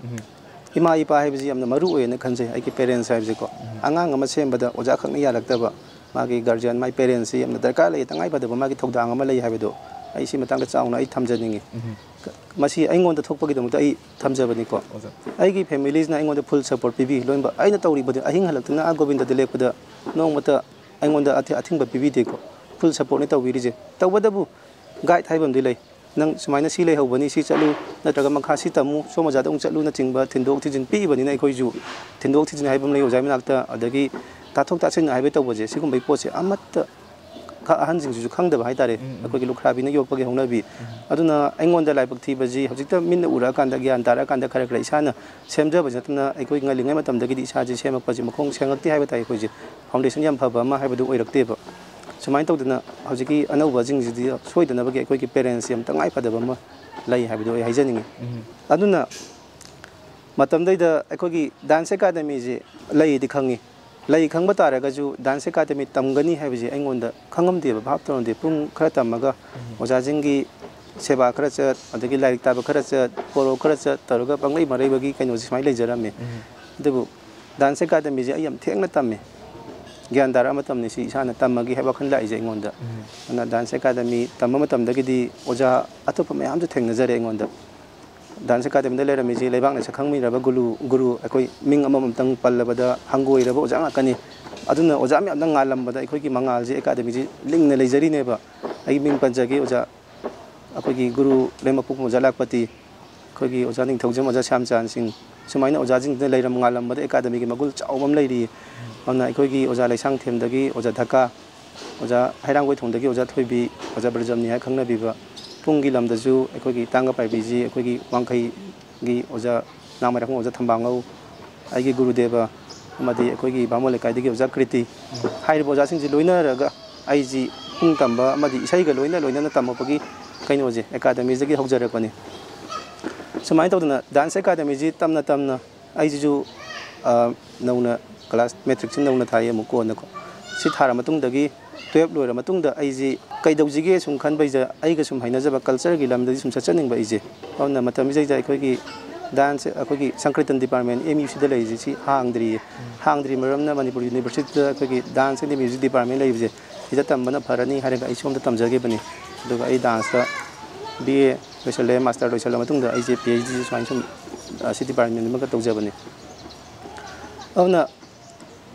ꯏꯃꯥ ꯏꯄꯥ ꯍꯥꯏꯕꯁꯤ ꯌꯥꯝꯅ ꯃꯔꯨ ꯑꯣꯏꯌꯦꯅ ꯈꯟꯖꯩ꯫ ꯑꯩꯒꯤ parents ꯍꯥꯏꯕꯁꯤꯀꯣ, ꯑꯉꯥꯡ ꯑꯃ ꯁꯦꯝꯕꯗ ꯑꯣꯖꯥ ꯈꯛꯅ ꯌꯥꯔꯛꯇꯕ, ꯃꯥꯒꯤ guardian, ꯃꯥꯒꯤ parentsꯁꯤ ꯌꯥꯝꯅ ꯗꯔꯀꯥꯔ ꯂꯩ, ꯇꯉꯥꯏ ꯐꯗꯕ ꯃꯥꯒꯤ ꯊꯧꯗꯥꯡ ꯑꯃ ꯂꯩ ꯍꯥꯏꯕꯗꯣ ꯑꯩ ꯁꯤ ꯃꯇꯥꯡꯗ ꯆꯥꯎꯅ ꯑꯩ ꯊꯝꯖꯅꯤꯡꯉꯤ꯫ ꯃꯁꯤ ꯑꯩꯉꯣꯟꯗ ꯊꯣꯛꯄꯒꯤꯗꯃꯛꯇ ꯑꯩ ꯊꯝꯖꯕꯅꯤꯀꯣ꯫ ꯑꯣꯖꯥ꯫ ꯑꯩꯒꯤ familyꯁꯤꯅ ꯑꯩꯉꯣꯟꯗ full support ꯄꯤꯕꯤ꯫ ꯂꯣꯏꯅꯃꯛ ꯑꯩꯅ ꯇꯧꯔꯤꯕꯗꯨ, ꯑꯍꯤꯡ ꯍꯜꯂꯛꯇꯨꯅ ꯑꯥ ꯒꯣꯕꯤꯟꯗꯗ ꯂꯦꯛꯄꯗ ꯅꯣꯡꯃꯇ ꯑꯩꯉꯣꯟꯗ ꯑꯊꯤ-, ꯑꯊꯤꯡꯕ ꯄꯤꯕꯤꯗꯦꯀꯣ꯫ Full supportꯅꯤ ꯇꯧꯕꯤꯔꯤꯁꯦ꯫ ꯇꯧꯕꯇꯕꯨ guide ꯍꯥꯏꯕ ꯑꯃꯗꯤ ꯂꯩ꯫ ꯅꯪ ꯁꯨꯃꯥꯏꯅ ꯁꯤ ꯂꯩꯍꯧꯕꯅꯤ, ꯁꯤ ꯆꯠꯂꯨ, ꯅꯠꯇ꯭ꯔꯒ ꯃꯈꯥ ꯁꯤ ꯇꯝꯃꯨ, ꯁꯣꯝ ꯑꯣꯖꯥꯗ ꯑꯃꯨꯛ ꯆꯠꯂꯨꯅꯆꯤꯡꯕ ꯊꯤꯟꯗꯣꯛ ꯊꯤꯟꯖꯤꯟ ꯄꯤꯕꯅꯤꯅ ꯑꯩꯈꯣꯏꯁꯨ ꯊꯤꯟꯗꯣꯛ ꯊꯤꯟꯖꯤꯟ ꯍꯥꯏꯕ ꯑꯃ ꯂꯩ ꯑꯣꯖꯥꯒꯤ ꯃꯅꯥꯛꯇ, ꯑꯗꯒꯤ ꯇꯥꯊꯣꯛ ꯇꯥꯁꯤꯟ ꯍꯥꯏꯕ ꯇꯧꯕꯁꯦ, ꯁꯤꯒꯨꯝꯕꯒꯤ ꯄꯣꯠꯁꯦ ꯑꯃꯠꯇ ꯈ-, ꯑꯍꯟꯁꯤꯡꯁꯤꯁꯨ ꯈꯪꯗꯕ ꯍꯥꯏꯇꯥꯔꯦ, ꯎꯝ, ꯎꯝ꯫ ꯑꯩꯈꯣꯏꯒꯤ ꯂꯨꯈ꯭ꯔꯥꯕꯤꯅ ꯌꯣꯛꯄꯒꯤ ꯍꯧꯅꯕꯤ꯫ ꯎꯝ꯫ ꯑꯗꯨꯅ ꯑꯩꯉꯣꯟꯗ ꯂꯥꯏꯕꯛ ꯊꯤꯕꯁꯤ ꯍꯧꯖꯤꯛꯇ ꯃꯤꯠꯅ ꯎꯔꯛꯑꯀꯥꯟꯗ, ꯒ꯭ꯌꯥꯟ ꯇꯥꯔꯛꯑꯀꯥꯟꯗ ꯈꯔ ꯈꯔ ꯏꯁꯥꯅ ꯁꯦꯝꯖꯕꯁꯤ ꯅꯠꯇꯅ ꯑꯩꯈꯣꯏ ꯉꯜꯂꯤꯉꯩ ꯃꯇꯝꯗꯒꯤꯗꯤ ꯏꯁꯥꯁꯦ ꯁꯦꯝꯃꯛꯄꯁꯦ ꯃꯈꯣꯡ ꯁꯦꯡꯉꯛꯇꯦ ꯍꯥꯏꯕ ꯇꯥꯏ꯫ ꯑꯩꯈꯣꯏꯁꯦ foundation ꯌꯥꯝ ꯐꯕ ꯑꯃ ꯍꯥꯏꯕꯗꯨ ꯑꯣꯏꯔꯛꯇꯦꯕ꯫ ꯁꯨꯃꯥꯏꯅ ꯇꯧꯗꯅ ꯍꯧꯖꯤꯛꯀꯤ ꯑꯅꯧꯕꯁꯤꯡꯁꯤꯗꯤ ꯁꯣꯏꯗꯅꯕꯒꯤ ꯑꯩꯈꯣꯏꯒꯤ parentsꯁꯤ ꯌꯥꯝ ꯇꯉꯥꯏ ꯐꯗꯕ ꯑꯃ ꯂꯩ ꯍꯥꯏꯕꯗꯨ ꯑꯩ ꯍꯥꯏꯖꯅꯤꯡꯉꯤ꯫ ꯎꯝ꯫ ꯑꯗꯨꯅ ꯃꯇꯝꯗꯩꯗ ꯑꯩꯈꯣꯏꯒꯤ dance academyꯁꯤ ꯂꯩꯗꯤ ꯈꯪꯉꯤ꯫ ꯂꯩ ꯈꯪꯕ ꯇꯥꯔꯒꯁꯨ dance academy ꯇꯝꯒꯅꯤ ꯍꯥꯏꯕꯁꯤ ꯑꯩꯉꯣꯟꯗ ꯈꯪꯉꯝꯗꯦꯕ, ꯚꯥꯞ ꯇꯧꯔꯝꯗꯦ꯫ ꯄꯨꯡ ꯈꯔ ꯇꯝꯃꯒ ꯎꯝ꯫ ꯑꯣꯖꯥꯁꯤꯡꯒꯤ ꯁꯦꯕꯥ ꯈꯔ ꯆꯠ, ꯑꯗꯒꯤ ꯂꯥꯏꯔꯤꯛ ꯇꯥꯕ ꯈꯔ ꯆꯠ, ꯄꯣꯔꯣ ꯈꯔ ꯆꯠ ꯇꯧꯔꯒ ꯄꯪꯂꯩ ꯃꯔꯩꯕꯒꯤ ꯀꯩꯅꯣꯁꯦ ꯁꯨꯃꯥꯏꯅ ꯂꯩꯖꯔꯝꯃꯦ꯫ ꯎꯝ꯫ ꯑꯗꯨꯕꯨ dance academyꯁꯦ ꯑꯩ ꯌꯥꯝ ꯊꯦꯡꯅ ꯇꯝꯃꯦ꯫ ꯒ꯭ꯌꯥꯟ ꯇꯥꯔꯛꯑ ꯃꯇꯝꯅꯤ ꯁꯤ ꯏꯁꯥꯅ ꯇꯝꯃꯒꯦ ꯍꯥꯏꯕ ꯋꯥꯈꯜ ꯂꯥꯛꯏꯁꯦ ꯑꯩꯉꯣꯟꯗ꯫ ꯎꯝ꯫ ꯑꯗꯨꯅ dance academy ꯇꯝꯕ ꯃꯇꯝꯗꯒꯤꯗꯤ ꯑꯣꯖꯥ ꯑꯇꯣꯞꯄ ꯃꯌꯥꯝꯁꯨ ꯊꯦꯡꯅꯖꯔꯦ ꯑꯩꯉꯣꯟꯗ꯫ Dance academyꯗ ꯂꯩꯔꯝꯃꯤꯁꯤ ꯂꯩꯕꯥꯛꯅ ꯁꯛꯈꯪ ꯃꯤꯔꯕ ꯒꯨꯔꯨ, ꯒꯨꯔꯨ ꯑꯩꯈꯣꯏ ꯃꯤꯡ ꯑꯃꯃꯝꯇꯪ ꯄꯜꯂꯕꯗ ꯍꯪꯒꯣꯏꯔꯕ ꯑꯣꯖꯥ ꯉꯥꯛꯇꯅꯤ꯫ ꯑꯗꯨꯅ ꯑꯣꯖꯥ ꯃꯌꯥꯝꯅ ꯉꯥꯜꯂꯝꯕꯗ ꯑꯩꯈꯣꯏꯒꯤ ꯃꯉꯥꯜꯁꯦ academyꯁꯤ ꯂꯤꯡꯅ ꯂꯩꯖꯔꯤꯅꯦꯕ꯫ ꯑꯩ ꯃꯤꯡ ꯄꯟꯖꯒꯦ ꯑꯣꯖꯥ, ꯑꯩꯈꯣꯏꯒꯤ ꯒꯨꯔꯨ ꯂꯩꯃꯄꯣꯛꯄꯝ ꯑꯣꯖꯥ ꯂꯥꯛꯄꯇꯤ, ꯑꯩꯈꯣꯏꯒꯤ ꯑꯣꯖꯥ ꯅꯤꯡꯊꯧꯖꯝ, ꯑꯣꯖꯥ ꯁ꯭ꯌꯥꯝꯆꯥꯟ ꯁꯤꯡ, ꯁꯨꯃꯥꯏꯅ ꯑꯣꯖꯥꯁꯤꯡꯁꯤꯅ ꯂꯩꯔꯝ ꯉꯥꯜꯂꯝꯕꯗ academyꯒꯤ ꯃꯒꯨꯟ ꯆꯥꯎꯕ ꯑꯃ ꯂꯩꯔꯤ꯫ ꯑꯗꯨꯅ ꯑꯩꯈꯣꯏꯒꯤ ꯑꯣꯖꯥ ꯂꯩꯁꯥꯡꯊꯦꯝꯗꯒꯤ ꯑꯣꯖꯥ ꯙꯀꯥ, ꯑꯣꯖꯥ ꯍꯩꯔꯥꯡꯒꯣꯏꯊꯣꯡꯗꯒꯤ ꯑꯣꯖꯥ ꯊꯣꯏꯕꯤ, ꯑꯣꯖꯥ ꯕ꯭ꯔꯖꯝꯅꯤ ꯍꯥꯏ ꯈꯪꯅꯕꯤꯕ꯫ ꯄꯨꯡꯒꯤ ꯂꯝꯗꯁꯨ ꯑꯩꯈꯣꯏꯒꯤ ꯇꯥꯡꯒ ꯄꯥꯏꯕꯤꯁꯤ ꯑꯩꯈꯣꯏꯒꯤ ꯋꯥꯡꯈꯩꯒꯤ ꯑꯣꯖꯥ ꯅꯥꯃꯥꯏꯔꯥꯛꯄꯝ ꯑꯣꯖꯥ ꯊꯝꯕꯥꯉꯧ, ꯑꯩꯒꯤ ꯒꯨꯔꯨꯗꯦꯕ ꯑꯃꯗꯤ ꯑꯩꯈꯣꯏꯒꯤ ꯕꯥꯃꯣꯟ ꯂꯩꯀꯥꯏꯗꯒꯤ ꯑꯣꯖꯥ ꯀ꯭ꯔꯤꯇꯤ ꯍꯥꯏꯔꯤꯕ ꯑꯣꯖꯥꯁꯤꯡꯁꯤ ꯂꯣꯏꯅꯔꯒ ꯑꯩꯁꯤ ꯄꯨꯡ ꯇꯝꯕ ꯑꯃꯗꯤ ꯏꯁꯩꯒ ꯂꯣꯏꯅ ꯂꯣꯏꯅꯅ ꯇꯝꯃꯛꯄꯒꯤ ꯀꯩꯅꯣꯁꯦ ꯑꯦꯀꯥꯗꯃꯤꯁꯤꯗꯒꯤ ꯍꯧꯖꯔꯛꯄꯅꯤ꯫ ꯁꯨꯃꯥꯏꯅ ꯇꯧꯗꯅ ꯗꯥꯟꯁ ꯑꯦꯀꯥꯗꯃꯤꯁꯤ ꯇꯝꯅ ꯇꯝꯅ ꯑꯩꯁꯤꯁꯨ, ꯑ, ꯅꯧꯅ ꯀ꯭ꯂꯥꯁ ꯃꯦꯇ꯭ꯔꯤꯛꯁꯤ ꯅꯧꯅ ꯊꯥꯏ ꯑꯃꯨꯛ ꯀꯣꯟꯅꯀꯣ꯫ ꯁꯤ ꯊꯥꯔ ꯃꯇꯨꯡꯗꯒꯤ, ꯇꯨꯌꯦꯜꯞ ꯂꯣꯏꯔ ꯃꯇꯨꯡꯗ ꯑꯩꯁꯤ ꯀꯩꯗꯧꯁꯤꯒꯦ ꯁꯨꯝ ꯈꯟꯕꯩꯁꯤꯗ ꯑꯩꯒ ꯁꯨꯝ ꯍꯩꯅꯖꯕ ꯀꯜꯆꯔꯒꯤ ꯂꯝꯗꯗꯤ ꯁꯨꯝ ꯆꯠꯆꯅꯤꯡꯕ ꯑꯩꯁꯦ꯫ ꯑꯗꯨꯅ ꯃꯇꯝꯁꯤꯗꯩꯗ ꯑꯩꯈꯣꯏꯒꯤ ꯗꯥꯟꯁ, ꯑꯩꯈꯣꯏꯒꯤ ꯁꯪꯀ꯭ꯔꯤꯇꯟ ꯗꯤꯄꯥꯔꯠꯃꯦꯟ ꯑꯦꯝ ꯌꯨ ꯁꯤꯗ ꯂꯩꯔꯤꯁꯦ ꯁꯤ ꯍꯥꯡꯗ꯭ꯔꯤꯌꯦ꯫ ꯍꯥꯡꯗ꯭ꯔꯤ ꯃꯔꯝꯅ ꯃꯅꯤꯄꯨꯔ ꯌꯨꯅꯤꯚꯔꯁꯤꯇꯤꯗ ꯑꯩꯈꯣꯏꯒꯤ ꯗꯥꯟꯁ ꯑꯦꯟ ꯃ꯭ꯌꯨꯖꯤꯛ ꯗꯤꯄꯥꯔꯠꯃꯦꯟ ꯂꯩꯕꯁꯦ ꯁꯤꯗ ꯇꯝꯕꯅ ꯐꯔꯅꯤ ꯍꯥꯏꯔꯒ ꯑꯩ ꯁꯣꯝꯗ ꯇꯝꯖꯈꯤꯕꯅꯤ꯫ ꯑꯗꯨꯒ ꯑꯩ ꯗꯥꯟꯁꯇ ꯕꯤ ꯑꯦ ꯂꯣꯏꯁꯤꯜꯂꯦ, ꯃꯥꯁꯇꯔ ꯂꯣꯏꯁꯤꯜꯂ ꯃꯇꯨꯡꯗ ꯑꯩꯁꯦ ꯄꯤ ꯑꯩꯆ ꯗꯤꯁꯦ ꯁꯨꯃꯥꯏꯅ ꯁꯨꯝ, ꯑ, ꯁꯤ ꯗꯤꯄꯥꯔꯠꯃꯦꯟ ꯑꯃꯒ ꯇꯧꯖꯕꯅꯤ꯫ ꯑꯗꯨꯅ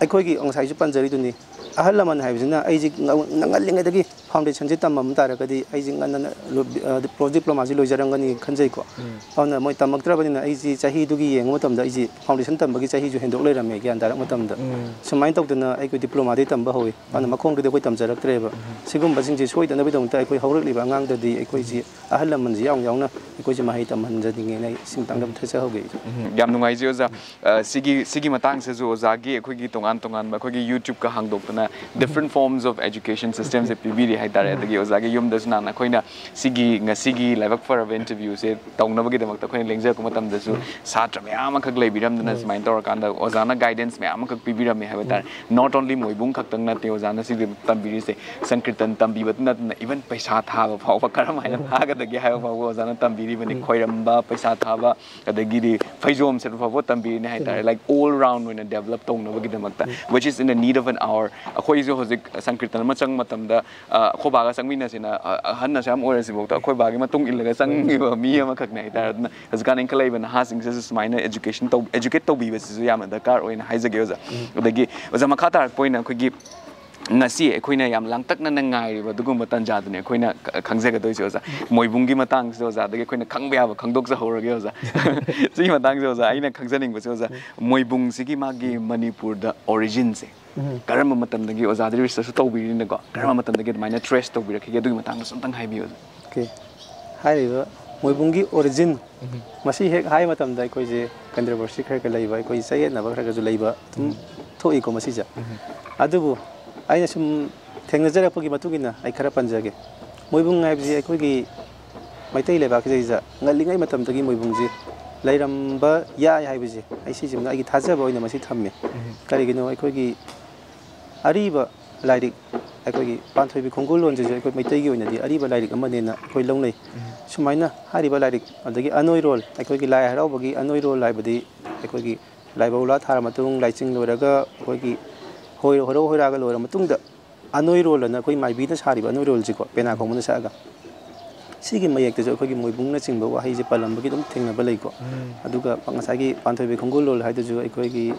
ꯑꯩꯈꯣꯏꯒꯤ ꯉꯁꯥꯏꯁꯨ ꯄꯟꯖꯔꯤꯗꯨꯅꯤ, ꯑꯍꯜ ꯂꯃꯟ ꯍꯥꯏꯕꯁꯤꯅ ꯑꯩꯁꯤ ꯉ-, ꯉꯜꯂꯤꯉꯩꯗꯒꯤ ꯐꯥꯎꯟꯗꯦꯁꯟꯁꯤ ꯇꯝꯃꯝ ꯇꯥꯔꯒꯗꯤ ꯑꯩꯁꯤ ꯉꯟꯅ ꯂꯣ-, ꯑ, ꯄꯣꯁ ꯗꯤꯄ꯭ꯂꯣꯃꯥꯁꯤ ꯂꯣꯏꯖꯔꯝꯒꯅꯤ ꯈꯟꯖꯩꯀꯣ꯫ ꯎꯝ꯫ ꯑꯗꯨꯅ ꯃꯣꯏ ꯇꯝꯃꯛꯇ꯭ꯔꯕꯅꯤꯅ ꯑꯩꯁꯤ ꯆꯍꯤꯗꯨꯒꯤ ꯌꯦꯡꯕ ꯃꯇꯝꯗ ꯑꯩꯁꯤ ꯐꯥꯎꯟꯗꯦꯁꯟ ꯇꯝꯕꯒꯤ ꯆꯍꯤꯁꯨ ꯍꯦꯟꯗꯣꯛ ꯂꯩꯔꯝꯃꯦ ꯒ꯭ꯌꯥꯟ ꯇꯥꯔꯛ ꯃꯇꯝꯗ꯫ ꯎꯝ꯫ ꯁꯨꯃꯥꯏꯅ ꯇꯧꯗꯅ ꯑꯩꯈꯣꯏ ꯗꯤꯄ꯭ꯂꯣꯃꯥꯗꯤ ꯇꯝꯕ ꯍꯧꯋꯤ꯫ ꯑꯗꯨꯅ ꯎꯝ꯫ ꯃꯈꯣꯡꯗꯨꯗꯤ ꯑꯩꯈꯣꯏ ꯇꯝꯖꯔꯛꯇ꯭ꯔꯦꯕ꯫ ꯎꯝ꯫ ꯁꯤꯒꯨꯝꯕꯁꯤꯡꯁꯤ ꯁꯣꯏꯗꯅꯕꯒꯤꯗꯃꯛꯇ ꯑꯩꯈꯣꯏ ꯍꯧꯔꯛꯂꯤꯕ ꯑꯉꯥꯡꯗꯗꯤ ꯑꯩꯈꯣꯏꯁꯤ ꯑꯍꯜ ꯂꯃꯟꯁꯤ ꯌꯥꯎꯅ ꯌꯥꯎꯅ ꯑꯩꯈꯣꯏꯁꯤ ꯃꯍꯩ ꯇꯝꯍꯟꯖꯅꯤꯡꯉꯦꯅ ꯑꯩ ꯁꯤ ꯃꯇꯥꯡꯗ ꯑꯃ ꯊꯥꯖꯍꯧꯒꯦ ꯑꯩꯁꯨ꯫ ꯎꯝ, ꯌꯥꯝ ꯅꯨꯡꯉꯥꯏꯖꯩ ꯑꯣꯖꯥ꯫ ꯑ, ꯁꯤꯒꯤ, ꯁꯤꯒꯤ ꯃꯇꯥꯡꯁꯤꯁꯨ ꯑꯣꯖꯥꯒꯤ ꯑꯩꯈꯣꯏꯒꯤ ꯇꯣꯉꯥꯟ ꯇꯣꯉꯥꯟꯕ ꯑꯩꯈꯣꯏꯒꯤ YouTube-ꯀ ꯍꯥꯡꯗꯣꯛꯇꯅ different forms of education system-ꯁꯦ ꯄꯤꯕꯤꯔꯤ ꯍꯥꯏꯇꯥꯔꯦ꯫ ꯑꯗꯒꯤ ꯑꯣꯖꯥꯒꯤ ꯌꯨꯝꯗꯁꯨ ꯅꯍꯥꯟ ꯑꯩꯈꯣꯏꯅ ꯁꯤꯒꯤ ꯉꯁꯤꯒꯤ ꯂꯥꯏꯕꯛ ꯐꯔꯕ interview-ꯁꯦ ꯇꯧꯅꯕꯒꯤꯗꯃꯛꯇ ꯑꯩꯈꯣꯏꯅ ꯂꯦꯡꯖꯔꯛꯄ ꯃꯇꯝꯗꯁꯨ ꯁꯥꯇ꯭ꯔ ꯃꯌꯥꯝ ꯑꯃꯈꯛ ꯂꯩꯕꯤꯔꯝꯗꯅ ꯁꯨꯃꯥꯏꯅ ꯇꯧꯔꯀꯥꯟꯗ ꯑꯣꯖꯥꯅ guidance ꯃꯌꯥꯝ ꯑꯃꯈꯛ ꯄꯤꯕꯤꯔꯝꯃꯦ ꯍꯥꯏꯕ ꯇꯥꯔꯦ꯫ Not only ꯃꯣꯏꯕꯨꯡ ꯈꯛꯇꯪ ꯅꯠꯇꯦ ꯑꯣꯖꯥꯅ ꯁꯤꯗ ꯇꯝꯕꯤꯔꯤꯁꯦ, ꯁꯪꯀ꯭ꯔꯤꯇꯟ ꯇꯝꯕꯤꯕꯇ ꯅꯠꯇꯅ even ꯄꯩꯁꯥ ꯊꯥꯕ ꯐꯥꯎꯕ ꯀꯔꯝ ꯍꯥꯏꯅ ꯊꯥꯒꯗꯒꯦ ꯍꯥꯏꯕ ꯐꯥꯎꯕ ꯑꯣꯖꯥꯅ ꯇꯝꯕꯤꯔꯤꯕꯅꯤ꯫ ꯈꯣꯏꯔꯝꯕ, ꯄꯩꯁꯥ ꯊꯥꯕ, ꯑꯗꯒꯤꯗꯤ ꯐꯩꯖꯣꯝ ꯁꯦꯠꯄ ꯐꯥꯎꯕ ꯇꯝꯕꯤꯔꯤꯅꯤ ꯍꯥꯏꯇꯥꯔꯦ꯫ Like all round ꯑꯣꯏꯅ develop ꯇꯧꯅꯕꯒꯤꯗꯃꯛꯇ, which is in the need of an hour꯫ ꯑꯩꯈꯣꯏꯁꯨ ꯍꯧꯖꯤꯛ ꯁꯪꯀ꯭ꯔꯤꯇꯟ ꯑꯃ ꯆꯪꯕ ꯃꯇꯝꯗ, ꯑ, ꯑꯩꯈꯣꯏ ꯕꯥꯒ ꯆꯪꯃꯤꯟꯅꯁꯤꯅ, ꯑ, ꯑꯍꯟ ꯑꯁꯨꯛ ꯌꯥꯝ ꯑꯣꯏꯔꯁꯤꯐꯥꯎꯗ ꯑꯩꯈꯣꯏ ꯕꯥꯒꯤ ꯃꯇꯨꯡ ꯏꯜꯂꯒ ꯆꯪꯉꯤꯕ ꯃꯤ ꯑꯃꯈꯛꯅꯦ ꯍꯥꯏꯇꯥꯔꯦ꯫ ꯑꯗꯨꯅ ꯍꯧꯖꯤꯛꯀꯥꯟ ꯏꯟꯈꯠꯂꯛꯏꯕ ꯅꯍꯥꯁꯤꯡꯁꯤꯁꯨ ꯁꯨꯃꯥꯏꯅ education ꯇꯧ-, educate ꯇꯧꯕꯤꯕꯁꯤꯁꯨ ꯌꯥꯝꯅ ꯗꯔꯀꯥꯔ ꯑꯣꯏꯅ ꯍꯥꯏꯖꯒꯦ ꯑꯣꯖꯥ꯫ ꯑꯗꯒꯤ ꯑꯣꯖꯥ, ꯃꯈꯥ ꯇꯥꯔꯛꯄ ꯑꯣꯏꯅ ꯑꯩꯈꯣꯏꯒꯤ ꯉꯁꯤ ꯑꯩꯈꯣꯏꯅ ꯌꯥꯝ ꯂꯥꯡꯇꯛꯅꯅ ꯉꯥꯏꯔꯤꯕ ꯑꯗꯨꯒꯨꯝꯕ ꯇꯥꯟꯖꯥꯗꯨꯅꯤ ꯑꯩꯈꯣꯏꯅ ꯈ-, ꯈꯪꯖꯒꯗꯣꯏꯁꯦ ꯑꯣꯖꯥ꯫ ꯃꯣꯏꯕꯨꯡꯒꯤ ꯃꯇꯥꯡꯁꯤꯗ ꯑꯣꯖꯥꯗꯒꯤ ꯑꯩꯈꯣꯏꯅ ꯈꯪꯕ ꯌꯥꯕ ꯈꯪꯗꯣꯛꯆꯍꯧꯔꯒꯦ ꯑꯣꯖꯥ꯫ ꯁꯤꯒꯤ ꯃꯇꯥꯡꯁꯦ ꯑꯣꯖꯥ, ꯑꯩꯅ ꯈꯪꯖꯅꯤꯡꯕꯁꯦ ꯑꯣꯖꯥ, ꯃꯣꯏꯕꯨꯡꯁꯤꯒꯤ ꯃꯥꯒꯤ ꯃꯅꯤꯄꯨꯔꯗ origin-ꯁꯦ, ꯎꯝ꯫ ꯀꯔꯝꯕ ꯃꯇꯝꯗꯒꯤ, ꯑꯣꯖꯥꯗꯤ ꯔꯤꯁꯔꯁꯁꯨ ꯇꯧꯕꯤꯔꯤꯅꯤꯀꯣ, ꯀꯔꯝꯕ ꯃꯇꯝꯗꯒꯤ ꯑꯗꯨꯃꯥꯏꯅ ꯇ꯭ꯔꯦꯁ ꯇꯧꯕꯤꯔꯛꯈꯤꯒꯦ? ꯑꯗꯨꯒꯤ ꯃꯇꯥꯡꯗꯁꯨ ꯑꯝꯇꯪ ꯍꯥꯏꯕꯤꯌꯨ꯫ ꯑꯣꯀꯦ꯫ ꯍꯥꯏꯔꯤꯕ ꯃꯣꯏꯕꯨꯡꯒꯤ ꯑꯣꯔꯤꯖꯤꯟ, ꯎꯝ꯫ ꯃꯁꯤ ꯍꯦꯛ ꯍꯥꯏ ꯃꯇꯝꯗ ꯑꯩꯈꯣꯏꯁꯦ ꯀꯟꯇ꯭ꯔꯣꯚꯔꯁꯤ ꯈꯔ ꯈꯔ ꯂꯩꯕ, ꯑꯩꯈꯣꯏ ꯆꯌꯦꯠꯅꯕ ꯈꯔ ꯈꯔꯁꯨ ꯂꯩꯕ ꯑꯗꯨꯝ ꯎꯝ꯫ ꯊꯣꯛꯏꯀꯣ ꯃꯁꯤꯁꯦ꯫ ꯎꯝ꯫ ꯑꯗꯨꯕꯨ ꯑꯩꯅ ꯁꯨꯝ ꯊꯦꯡꯅꯖꯔꯛꯄꯒꯤ ꯃꯇꯨꯡ ꯏꯟꯅ ꯑꯩ ꯈꯔ ꯄꯟꯖꯒꯦ꯫ ꯃꯣꯏꯕꯨꯡ ꯍꯥꯏꯕꯁꯤ ꯑꯩꯈꯣꯏꯒꯤ ꯃꯩꯇꯩ ꯂꯩꯕꯥꯛꯁꯤꯗꯩꯁꯤꯗ ꯉꯜꯂꯤꯉꯩ ꯃꯇꯝꯗꯒꯤ ꯃꯣꯏꯕꯨꯡꯁꯤ ꯂꯩꯔꯝꯕ ꯌꯥꯏ ꯍꯥꯏꯕꯁꯦ ꯑꯩ ꯁꯤꯁꯤꯃꯅ ꯑꯩꯒꯤ ꯊꯥꯖꯕ ꯑꯣꯏꯅ ꯃꯁꯤ ꯊꯝꯃꯦ꯫ ꯎꯝ꯫ ꯀꯔꯤꯒꯤꯅꯣ? ꯑꯩꯈꯣꯏꯒꯤ ꯑꯔꯤꯕ ꯂꯥꯏꯔꯤꯛ, ꯑꯩꯈꯣꯏꯒꯤ ꯄꯥꯟꯊꯣꯏꯕꯤ ꯈꯣꯡꯒꯨꯜꯂꯣꯟꯁꯤꯁꯨ ꯑꯩꯈꯣꯏ ꯃꯩꯇꯩꯒꯤ ꯑꯣꯏꯅꯗꯤ ꯑꯔꯤꯕ ꯂꯥꯏꯔꯤꯛ ꯑꯃꯅꯦꯅ ꯑꯩꯈꯣꯏ ꯂꯧꯅꯩ꯫ ꯎꯝ꯫ ꯁꯨꯃꯥꯏꯅ ꯍꯥꯏꯔꯤꯕ ꯂꯥꯏꯔꯤꯛ, ꯑꯗꯒꯤ ꯑꯅꯣꯏꯔꯣꯜ, ꯑꯩꯈꯣꯏꯒꯤ ꯂꯥꯏ ꯍꯔꯥꯎꯕꯒꯤ ꯑꯅꯣꯏꯔꯣꯜ ꯍꯥꯏꯕꯗꯤ ꯑꯩꯈꯣꯏꯒꯤ ꯂꯥꯏꯕꯧꯂꯥ ꯊꯥꯔ ꯃꯇꯨꯡ, ꯂꯥꯏꯆꯤꯡ ꯂꯣꯏꯔꯒ, ꯑꯩꯈꯣꯏꯒꯤ ꯍꯣꯏ-, ꯍꯣꯏꯔꯧ ꯍꯣꯏꯔꯥꯒ ꯂꯣꯏꯔ ꯃꯇꯨꯡꯗ, ꯑꯅꯣꯏꯔꯣꯜ ꯑꯅ ꯑꯩꯈꯣꯏ ꯃꯥꯏꯕꯤꯅ ꯁꯥꯔꯤꯕ ꯑꯅꯣꯏꯔꯣꯜꯁꯤꯀꯣ, ꯄꯦꯅꯥ ꯈꯣꯡꯕꯅ ꯁꯛꯑꯒ, ꯁꯤꯒꯤ ꯃꯌꯦꯛꯇꯁꯨ ꯑꯩꯈꯣꯏꯒꯤ ꯃꯣꯏꯕꯨꯡꯅꯆꯤꯡꯕ ꯋꯥꯍꯩꯁꯦ ꯄꯜꯂꯝꯕꯒꯤ ꯑꯗꯨꯝ ꯊꯦꯡꯅꯕ ꯂꯩꯀꯣ꯫ ꯎꯝ꯫ ꯑꯗꯨꯒ ꯉꯁꯥꯏꯒꯤ ꯄꯥꯟꯊꯣꯏꯕꯤ ꯈꯣꯡꯒꯨꯜꯂꯣꯜ ꯍꯥꯏꯗꯨꯁꯨ ꯑꯩꯈꯣꯏꯒꯤ,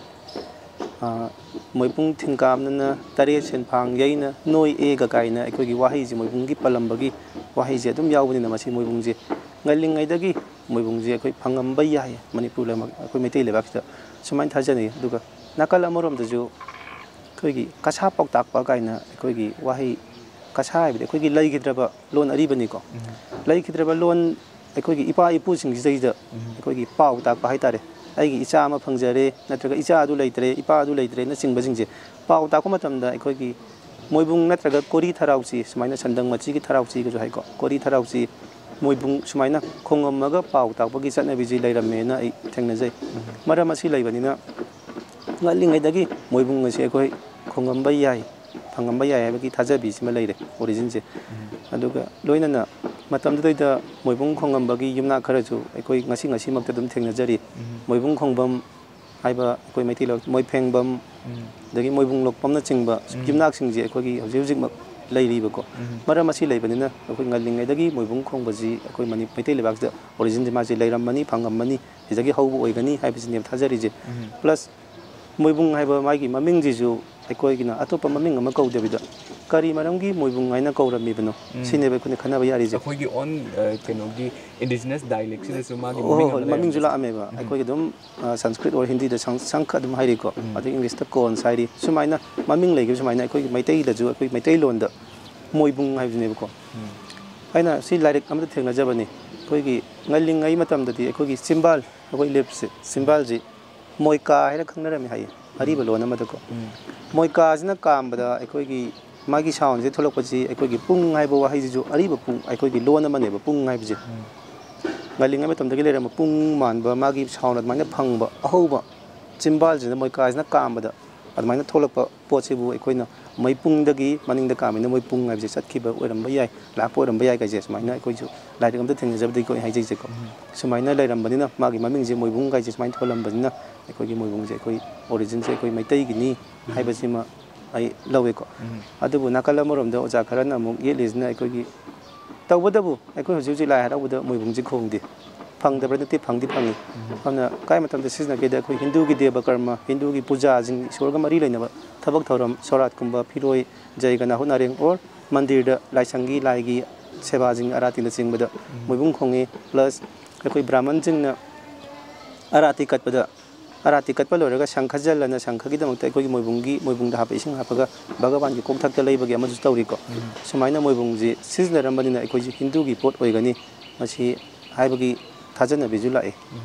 ꯑ, "ꯃꯣꯏꯕꯨꯡ ꯊꯤꯡꯀꯥꯝꯅꯅ ꯇꯔꯦꯠ ꯁꯦꯟꯐꯥꯡ ꯌꯩꯅ ꯅꯣꯏ ꯑꯦꯒ" ꯀꯥꯏꯅ ꯑꯩꯈꯣꯏꯒꯤ ꯋꯥꯍꯩꯁꯦ, ꯃꯣꯏꯕꯨꯡꯒꯤ ꯄꯜꯂꯝꯕꯒꯤ ꯋꯥꯍꯩꯁꯦ ꯑꯗꯨꯝ ꯌꯥꯎꯕꯅꯤꯅ, ꯃꯁꯤ ꯃꯣꯏꯕꯨꯡꯁꯦ ꯉꯜꯂꯤꯉꯩꯗꯒꯤ ꯃꯣꯏꯕꯨꯡꯁꯦ ꯑꯩꯈꯣꯏ ꯐꯪꯉꯝꯕ ꯌꯥꯏ ꯃꯅꯤꯄꯨꯔ ꯂꯩꯕꯥꯛ, ꯑꯩꯈꯣꯏ ꯃꯩꯇꯩ ꯂꯩꯕꯥꯛꯁꯤꯗ, ꯁꯨꯃꯥꯏꯅ ꯊꯥꯖꯅꯩ꯫ ꯑꯗꯨꯒ ꯅꯥꯀꯜ ꯑꯃꯔꯣꯝꯗꯁꯨ ꯑꯩꯈꯣꯏꯒꯤ ꯀꯁꯥ ꯄꯥꯎꯇꯥꯛꯄ ꯀꯥꯏꯅ ꯑꯩꯈꯣꯏꯒꯤ ꯋꯥꯍꯩ, ꯀꯁꯥ ꯍꯥꯏꯕꯗꯤ ꯑꯩꯈꯣꯏꯒꯤ ꯂꯩꯈꯤꯗ꯭ꯔꯕ ꯂꯣꯟ ꯑꯔꯤꯕꯅꯤꯀꯣ꯫ ꯎꯝ꯫ ꯂꯩꯈꯤꯗ꯭ꯔꯕ ꯂꯣꯟ, ꯑꯩꯈꯣꯏꯒꯤ ꯏꯄꯥ ꯏꯄꯨꯁꯤꯡꯁꯤꯗꯩꯗ ꯎꯝ꯫ ꯑꯩꯈꯣꯏꯒꯤ ꯄꯥꯎ ꯇꯥꯛꯄ ꯍꯥꯏꯇꯥꯔꯦ, ꯑꯩꯒꯤ ꯏꯆꯥ ꯑꯃ ꯐꯪꯖꯔꯦ, ꯅꯠꯇ꯭ꯔꯒ ꯏꯆꯥ ꯑꯗꯨ ꯂꯩꯇ꯭ꯔꯦ, ꯏꯄꯥ ꯑꯗꯨ ꯂꯩꯇ꯭ꯔꯦꯅꯆꯤꯡꯕꯁꯤꯡꯁꯦ ꯄꯥꯎ ꯇꯥꯛꯄ ꯃꯇꯝꯗ ꯑꯩꯈꯣꯏꯒꯤ ꯃꯣꯏꯕꯨꯡ ꯅꯠꯇ꯭ꯔꯒ ꯀꯣꯔꯤ ꯊꯔꯥꯎꯆꯤ, ꯁꯨꯃꯥꯏꯅ ꯁꯟꯗꯪ ꯃꯆꯤꯒꯤ ꯊꯔꯥꯎꯆꯤꯒꯁꯨ ꯍꯥꯏꯀꯣ, ꯀꯣꯔꯤ ꯊꯔꯥꯎꯆꯤ, ꯃꯣꯏꯕꯨꯡ ꯁꯨꯃꯥꯏꯅ ꯈꯣꯡꯉꯝꯃꯒ ꯄꯥꯎ ꯇꯥꯛꯄꯒꯤ ꯆꯠꯅꯕꯤꯁꯤ ꯂꯩꯔꯝꯃꯦꯅ ꯑꯩ ꯊꯦꯡꯅꯖꯩ꯫ ꯎꯝ꯫ ꯃꯔꯝ ꯑꯁꯤ ꯂꯩꯕꯅꯤꯅ ꯉꯜꯂꯤꯉꯩꯗꯒꯤ ꯃꯣꯏꯕꯨꯡ ꯑꯁꯤ ꯑꯩꯈꯣꯏ ꯈꯣꯡꯉꯝꯕ ꯌꯥꯏ, ꯐꯪꯉꯝꯕ ꯌꯥꯏ ꯍꯥꯏꯕꯒꯤ ꯊꯥꯖꯕꯤꯁꯤꯃ ꯂꯩꯔꯦ, ꯑꯣꯔꯤꯖꯤꯟꯁꯦ꯫ ꯎꯝ꯫ ꯑꯗꯨꯒ ꯂꯣꯏꯅꯅ ꯃꯇꯝꯗꯨꯗꯩꯗ ꯃꯣꯏꯕꯨꯡ ꯈꯣꯡꯉꯝꯕꯒꯤ ꯌꯨꯝꯅꯥꯛ ꯈꯔꯁꯨ ꯑꯩꯈꯣꯏ ꯉꯁꯤ ꯉꯁꯤꯃꯛꯇ ꯑꯗꯨꯝ ꯊꯦꯡꯅꯖꯔꯤ꯫ ꯎꯝ꯫ ꯃꯣꯏꯕꯨꯡ ꯈꯣꯡꯕꯝ ꯍꯥꯏꯕ ꯑꯩꯈꯣꯏ ꯃꯩꯇꯩꯂꯣꯟ ꯃꯣꯏꯐꯦꯡꯕꯝ, ꯎꯝ꯫ ꯑꯗꯒꯤ ꯃꯣꯏꯕꯨꯡ ꯂꯣꯛꯄꯝꯅꯆꯤꯡꯕ ꯎꯝ꯫ ꯌꯨꯝꯅꯥꯛꯁꯤꯡꯁꯦ ꯑꯩꯈꯣꯏꯒꯤ ꯍꯧꯖꯤꯛ ꯍꯧꯖꯤꯛꯃꯛ ꯂꯩꯔꯤꯕꯀꯣ꯫ ꯎꯝ꯫ ꯃꯔꯝ ꯑꯁꯤ ꯂꯩꯕꯅꯤꯅ ꯑꯩꯈꯣꯏ ꯉꯜꯂꯤꯉꯩꯗꯒꯤ ꯃꯣꯏꯕꯨꯡ ꯈꯣꯡꯕꯁꯤ ꯑꯩꯈꯣꯏ ꯃꯅꯤ-, ꯃꯩꯇꯩ ꯂꯩꯕꯥꯛꯁꯤꯗ ꯑꯣꯔꯤꯖꯤꯟꯁꯦ ꯃꯥꯁꯦ ꯂꯩꯔꯝꯃꯅꯤ, ꯐꯪꯉꯝꯃꯅꯤ, ꯁꯤꯗꯒꯤ ꯍꯧꯕ ꯑꯣꯏꯒꯅꯤ ꯍꯥꯏꯕꯁꯤꯅꯦꯕ ꯊꯥꯖꯔꯤꯁꯦ꯫ ꯎꯝ꯫ ꯄ꯭ꯂꯁ ꯃꯣꯏꯕꯨꯡ ꯍꯥꯏꯕ ꯃꯥꯒꯤ ꯃꯃꯤꯡꯁꯤꯁꯨ ꯑꯩꯈꯣꯏꯒꯤꯅ ꯑꯇꯣꯞꯄ ꯃꯃꯤꯡ ꯑꯃ ꯀꯧꯗꯕꯤꯗ ꯀꯔꯤ ꯃꯔꯝꯒꯤ ꯃꯣꯏꯕꯨꯡ ꯍꯥꯏꯅ ꯀꯧꯔꯝꯃꯤꯕꯅꯣ? ꯎꯝ꯫ ꯁꯤꯅꯦꯕ ꯑꯩꯈꯣꯏꯅ ꯈꯟꯅꯕ ꯌꯥꯔꯤꯁꯦ꯫ ꯑꯩꯈꯣꯏꯒꯤ ꯑꯣꯟ ꯀꯩꯅꯣꯒꯤ ꯏꯟꯗꯤꯖꯤꯅꯁ ꯗꯥꯏꯂꯦꯛꯁꯤꯗꯁꯨ ꯃꯥꯒꯤ ꯍꯣꯏ ꯍꯣꯏ ꯃꯃꯤꯡ ꯍꯣꯏ, ꯑꯃ ꯃꯃꯤꯡꯁꯨ ꯂꯩꯔꯝꯃꯦ꯫ ꯂꯥꯛꯑꯝꯃꯦꯕ꯫ ꯑꯩꯈꯣꯏꯒꯤ ꯑꯗꯨꯝ ꯁꯪꯁꯀ꯭ꯔꯤꯠ ꯑꯣꯔ ꯍꯤꯟꯗꯤꯗ ꯁꯪ- ꯁꯪꯈ ꯑꯗꯨꯝ ꯍꯥꯏꯔꯤꯀꯣ꯫ ꯎꯝ꯫ ꯑꯗꯩ ꯏꯪꯂꯤꯁꯇ ꯀꯣꯟꯁ ꯍꯥꯏꯔꯤ꯫ ꯁꯨꯃꯥꯏꯅ ꯃꯃꯤꯡ ꯂꯩꯈꯤꯕ ꯁꯨꯃꯥꯏꯅ ꯑꯩꯈꯣꯏꯒꯤ ꯃꯩꯇꯩꯗꯁꯨ ꯑꯩꯈꯣꯏ ꯃꯩꯇꯩꯂꯣꯟꯗ ꯃꯣꯏꯕꯨꯡ ꯍꯥꯏꯕꯁꯤꯅꯦꯕꯀꯣ꯫ ꯎꯝ꯫ ꯑꯩꯅ ꯁꯤ ꯂꯥꯏꯔꯤꯛ ꯑꯃꯗ ꯊꯦꯡꯅꯖꯕꯅꯤ꯫ ꯑꯩꯈꯣꯏꯒꯤ ꯉꯜꯂꯤꯉꯩ ꯃꯇꯝꯗꯗꯤ ꯑꯩꯈꯣꯏꯒꯤ ꯆꯤꯝꯕꯥꯜ, ꯑꯩꯈꯣꯏ ꯂꯤꯞꯁꯦ, ꯆꯤꯝꯕꯥꯜꯁꯤ ꯃꯣꯏꯀꯥ ꯍꯥꯏꯅ ꯈꯪꯅꯔꯝꯃꯤ ꯍꯥꯏꯌꯦ ꯑꯔꯤꯕ ꯂꯣꯟ ꯑꯃꯗꯀꯣ꯫ ꯎꯝ꯫ ꯃꯣꯏꯀꯥꯁꯤꯅ ꯀꯥꯝꯕꯗ ꯑꯩꯈꯣꯏꯒꯤ ꯃꯥꯒꯤ ꯁꯥꯎꯟꯁꯦ ꯊꯣꯛꯂꯛꯄꯁꯤ ꯑꯩꯈꯣꯏꯒꯤ ꯄꯨꯡ ꯍꯥꯏꯕ ꯋꯥꯍꯩꯁꯤꯁꯨ ꯑꯔꯤꯕ ꯄꯨꯡ, ꯑꯩꯈꯣꯏꯒꯤ ꯂꯣꯟ ꯑꯃꯅꯦꯕ ꯄꯨꯡ ꯍꯥꯏꯕꯁꯦ꯫ ꯎꯝ꯫ ꯉꯜꯂꯤꯉꯩ ꯃꯇꯝꯗꯒꯤ ꯂꯩꯔꯝꯕ ꯄꯨꯡ ꯃꯥꯟꯕ ꯃꯥꯒꯤ ꯁꯥꯎꯟ ꯑꯗꯨꯃꯥꯏꯅ ꯐꯪꯕ ꯑꯍꯧꯕ ꯆꯤꯝꯕꯥꯜꯁꯤꯅ ꯃꯣꯏꯀꯥꯁꯤꯅ ꯀꯥꯝꯕꯗ ꯑꯗꯨꯃꯥꯏꯅ ꯊꯣꯛꯂꯛꯄ ꯄꯣꯠꯁꯤꯕꯨ ꯑꯩꯈꯣꯏꯅ ꯃꯩꯄꯨꯡꯗꯒꯤ ꯃꯅꯤꯡꯗ ꯀꯥꯝꯃꯤꯅ ꯃꯣꯏꯄꯨꯡ ꯍꯥꯏꯕꯁꯦ ꯆꯠꯈꯤꯕ ꯑꯣꯏꯔꯝꯕ ꯌꯥꯏ, ꯂꯥꯛꯄ ꯑꯣꯏꯔꯝꯕ ꯌꯥꯏ ꯀꯥꯏꯁꯦ ꯁꯨꯃꯥꯏꯅ ꯑꯩꯈꯣꯏꯁꯨ ꯂꯥꯏꯔꯤꯛ ꯑꯝꯇ ꯊꯦꯡꯅꯖꯕꯗꯒꯤ ꯑꯩꯈꯣꯏ ꯍꯥꯏꯖꯩꯁꯦꯀꯣ꯫ ꯎꯝ꯫ ꯁꯨꯃꯥꯏꯅ ꯂꯩꯔꯝꯕꯅꯤꯅ ꯃꯥꯒꯤ ꯃꯃꯤꯡꯁꯦ ꯃꯣꯏꯕꯨꯡ ꯀꯥꯏꯁꯦ ꯁꯨꯃꯥꯏꯅ ꯊꯣꯜꯂꯝꯕꯅꯤꯅ ꯑꯩꯈꯣꯏꯒꯤ ꯃꯣꯏꯕꯨꯡꯁꯦ ꯑꯩꯈꯣꯏ ꯑꯣꯔꯤꯖꯤꯟꯁꯦ ꯑꯩꯈꯣꯏ ꯃꯩꯇꯩꯒꯤꯅꯤ ꯍꯥꯏꯕꯁꯤꯃ ꯑꯩ ꯂꯧꯋꯦꯀꯣ꯫ ꯎꯝ꯫ ꯑꯗꯨꯕꯨ ꯅꯥꯀꯜ ꯑꯃꯔꯣꯝꯗ ꯑꯣꯖꯥ ꯈꯔꯅ ꯑꯃꯨꯛ ꯌꯦꯠꯂꯤꯁꯤꯅ ꯑꯩꯈꯣꯏꯒꯤ ꯇꯧꯕꯇꯕꯨ ꯑꯩꯈꯣꯏ ꯍꯧꯖꯤꯛ ꯍꯧꯖꯤꯛ ꯂꯥꯏ ꯍꯔꯥꯎꯕꯗ ꯃꯣꯏꯕꯨꯡꯁꯤ ꯈꯣꯡꯗꯦ꯫ ꯐꯪꯗꯕ꯭ꯔꯥ ꯅꯠꯇꯦ, ꯐꯪꯗꯤ ꯐꯪꯉꯤ꯫ ꯎꯝ꯫ ꯑꯗꯨꯅ ꯀꯥꯏ ꯃꯇꯝꯗ ꯁꯤꯖꯤꯟꯅꯒꯦꯗ ꯑꯩꯈꯣꯏ ꯍꯤꯟꯗꯨꯒꯤ ꯗꯦꯕ ꯀꯔꯃ, ꯍꯤꯟꯗꯨꯒꯤ ꯄꯨꯖꯥꯁꯤꯡ, ꯏꯁꯣꯔꯒ ꯃꯔꯤ ꯂꯩꯅꯕ ꯊꯕꯛ ꯊꯧꯔꯝ, ꯁꯣꯔꯥꯠꯀꯨꯝꯕ, ꯐꯤꯔꯣꯏ, ꯖꯩꯒ ꯅꯥꯍꯨꯠ ꯅꯥꯔꯦꯡ or ꯃꯟꯗꯤꯔꯗ ꯂꯥꯏꯁꯪꯒꯤ ꯂꯥꯏꯒꯤ ꯁꯦꯕꯥꯁꯤꯡ ꯑꯔꯥꯇꯤꯅꯆꯤꯡꯕꯗ ꯃꯣꯏꯕꯨꯡ ꯈꯣꯡꯉꯤ꯫ Plus ꯑꯩꯈꯣꯏ ꯕ꯭ꯔꯥꯍꯃꯟꯁꯤꯡꯅ ꯑꯔꯥꯇꯤ ꯀꯠꯄꯗ ꯑꯔꯥꯇꯤ ꯀꯠꯄ ꯂꯣꯏꯔꯒ ꯁꯪꯈꯖꯜꯂꯅ ꯁꯪꯈꯒꯤꯗꯃꯛꯇ ꯑꯩꯈꯣꯏꯒꯤ ꯃꯣꯏꯕꯨꯡꯒꯤ, ꯃꯣꯏꯕꯨꯡꯗ ꯍꯥꯞꯄ ꯏꯁꯤꯡ ꯍꯥꯞꯄꯒ ꯚꯒꯕꯥꯟꯒꯤ ꯀꯣꯛꯊꯛꯇ ꯂꯩꯕꯒꯤ ꯑꯃꯁꯨ ꯇꯧꯔꯤꯀꯣ꯫ ꯁꯨꯃꯥꯏꯅ ꯃꯣꯏꯕꯨꯡꯁꯤ ꯁꯤꯖꯤꯟꯅꯔꯝꯕꯅꯤꯅ ꯑꯩꯈꯣꯏꯁꯤ ꯍꯤꯟꯗꯨꯒꯤ ꯄꯣꯠ ꯑꯣꯏꯒꯅꯤ ꯃꯁꯤ ꯍꯥꯏꯕꯒꯤ ꯊꯥꯖꯅꯕꯤꯁꯨ ꯂꯥꯛꯏ꯫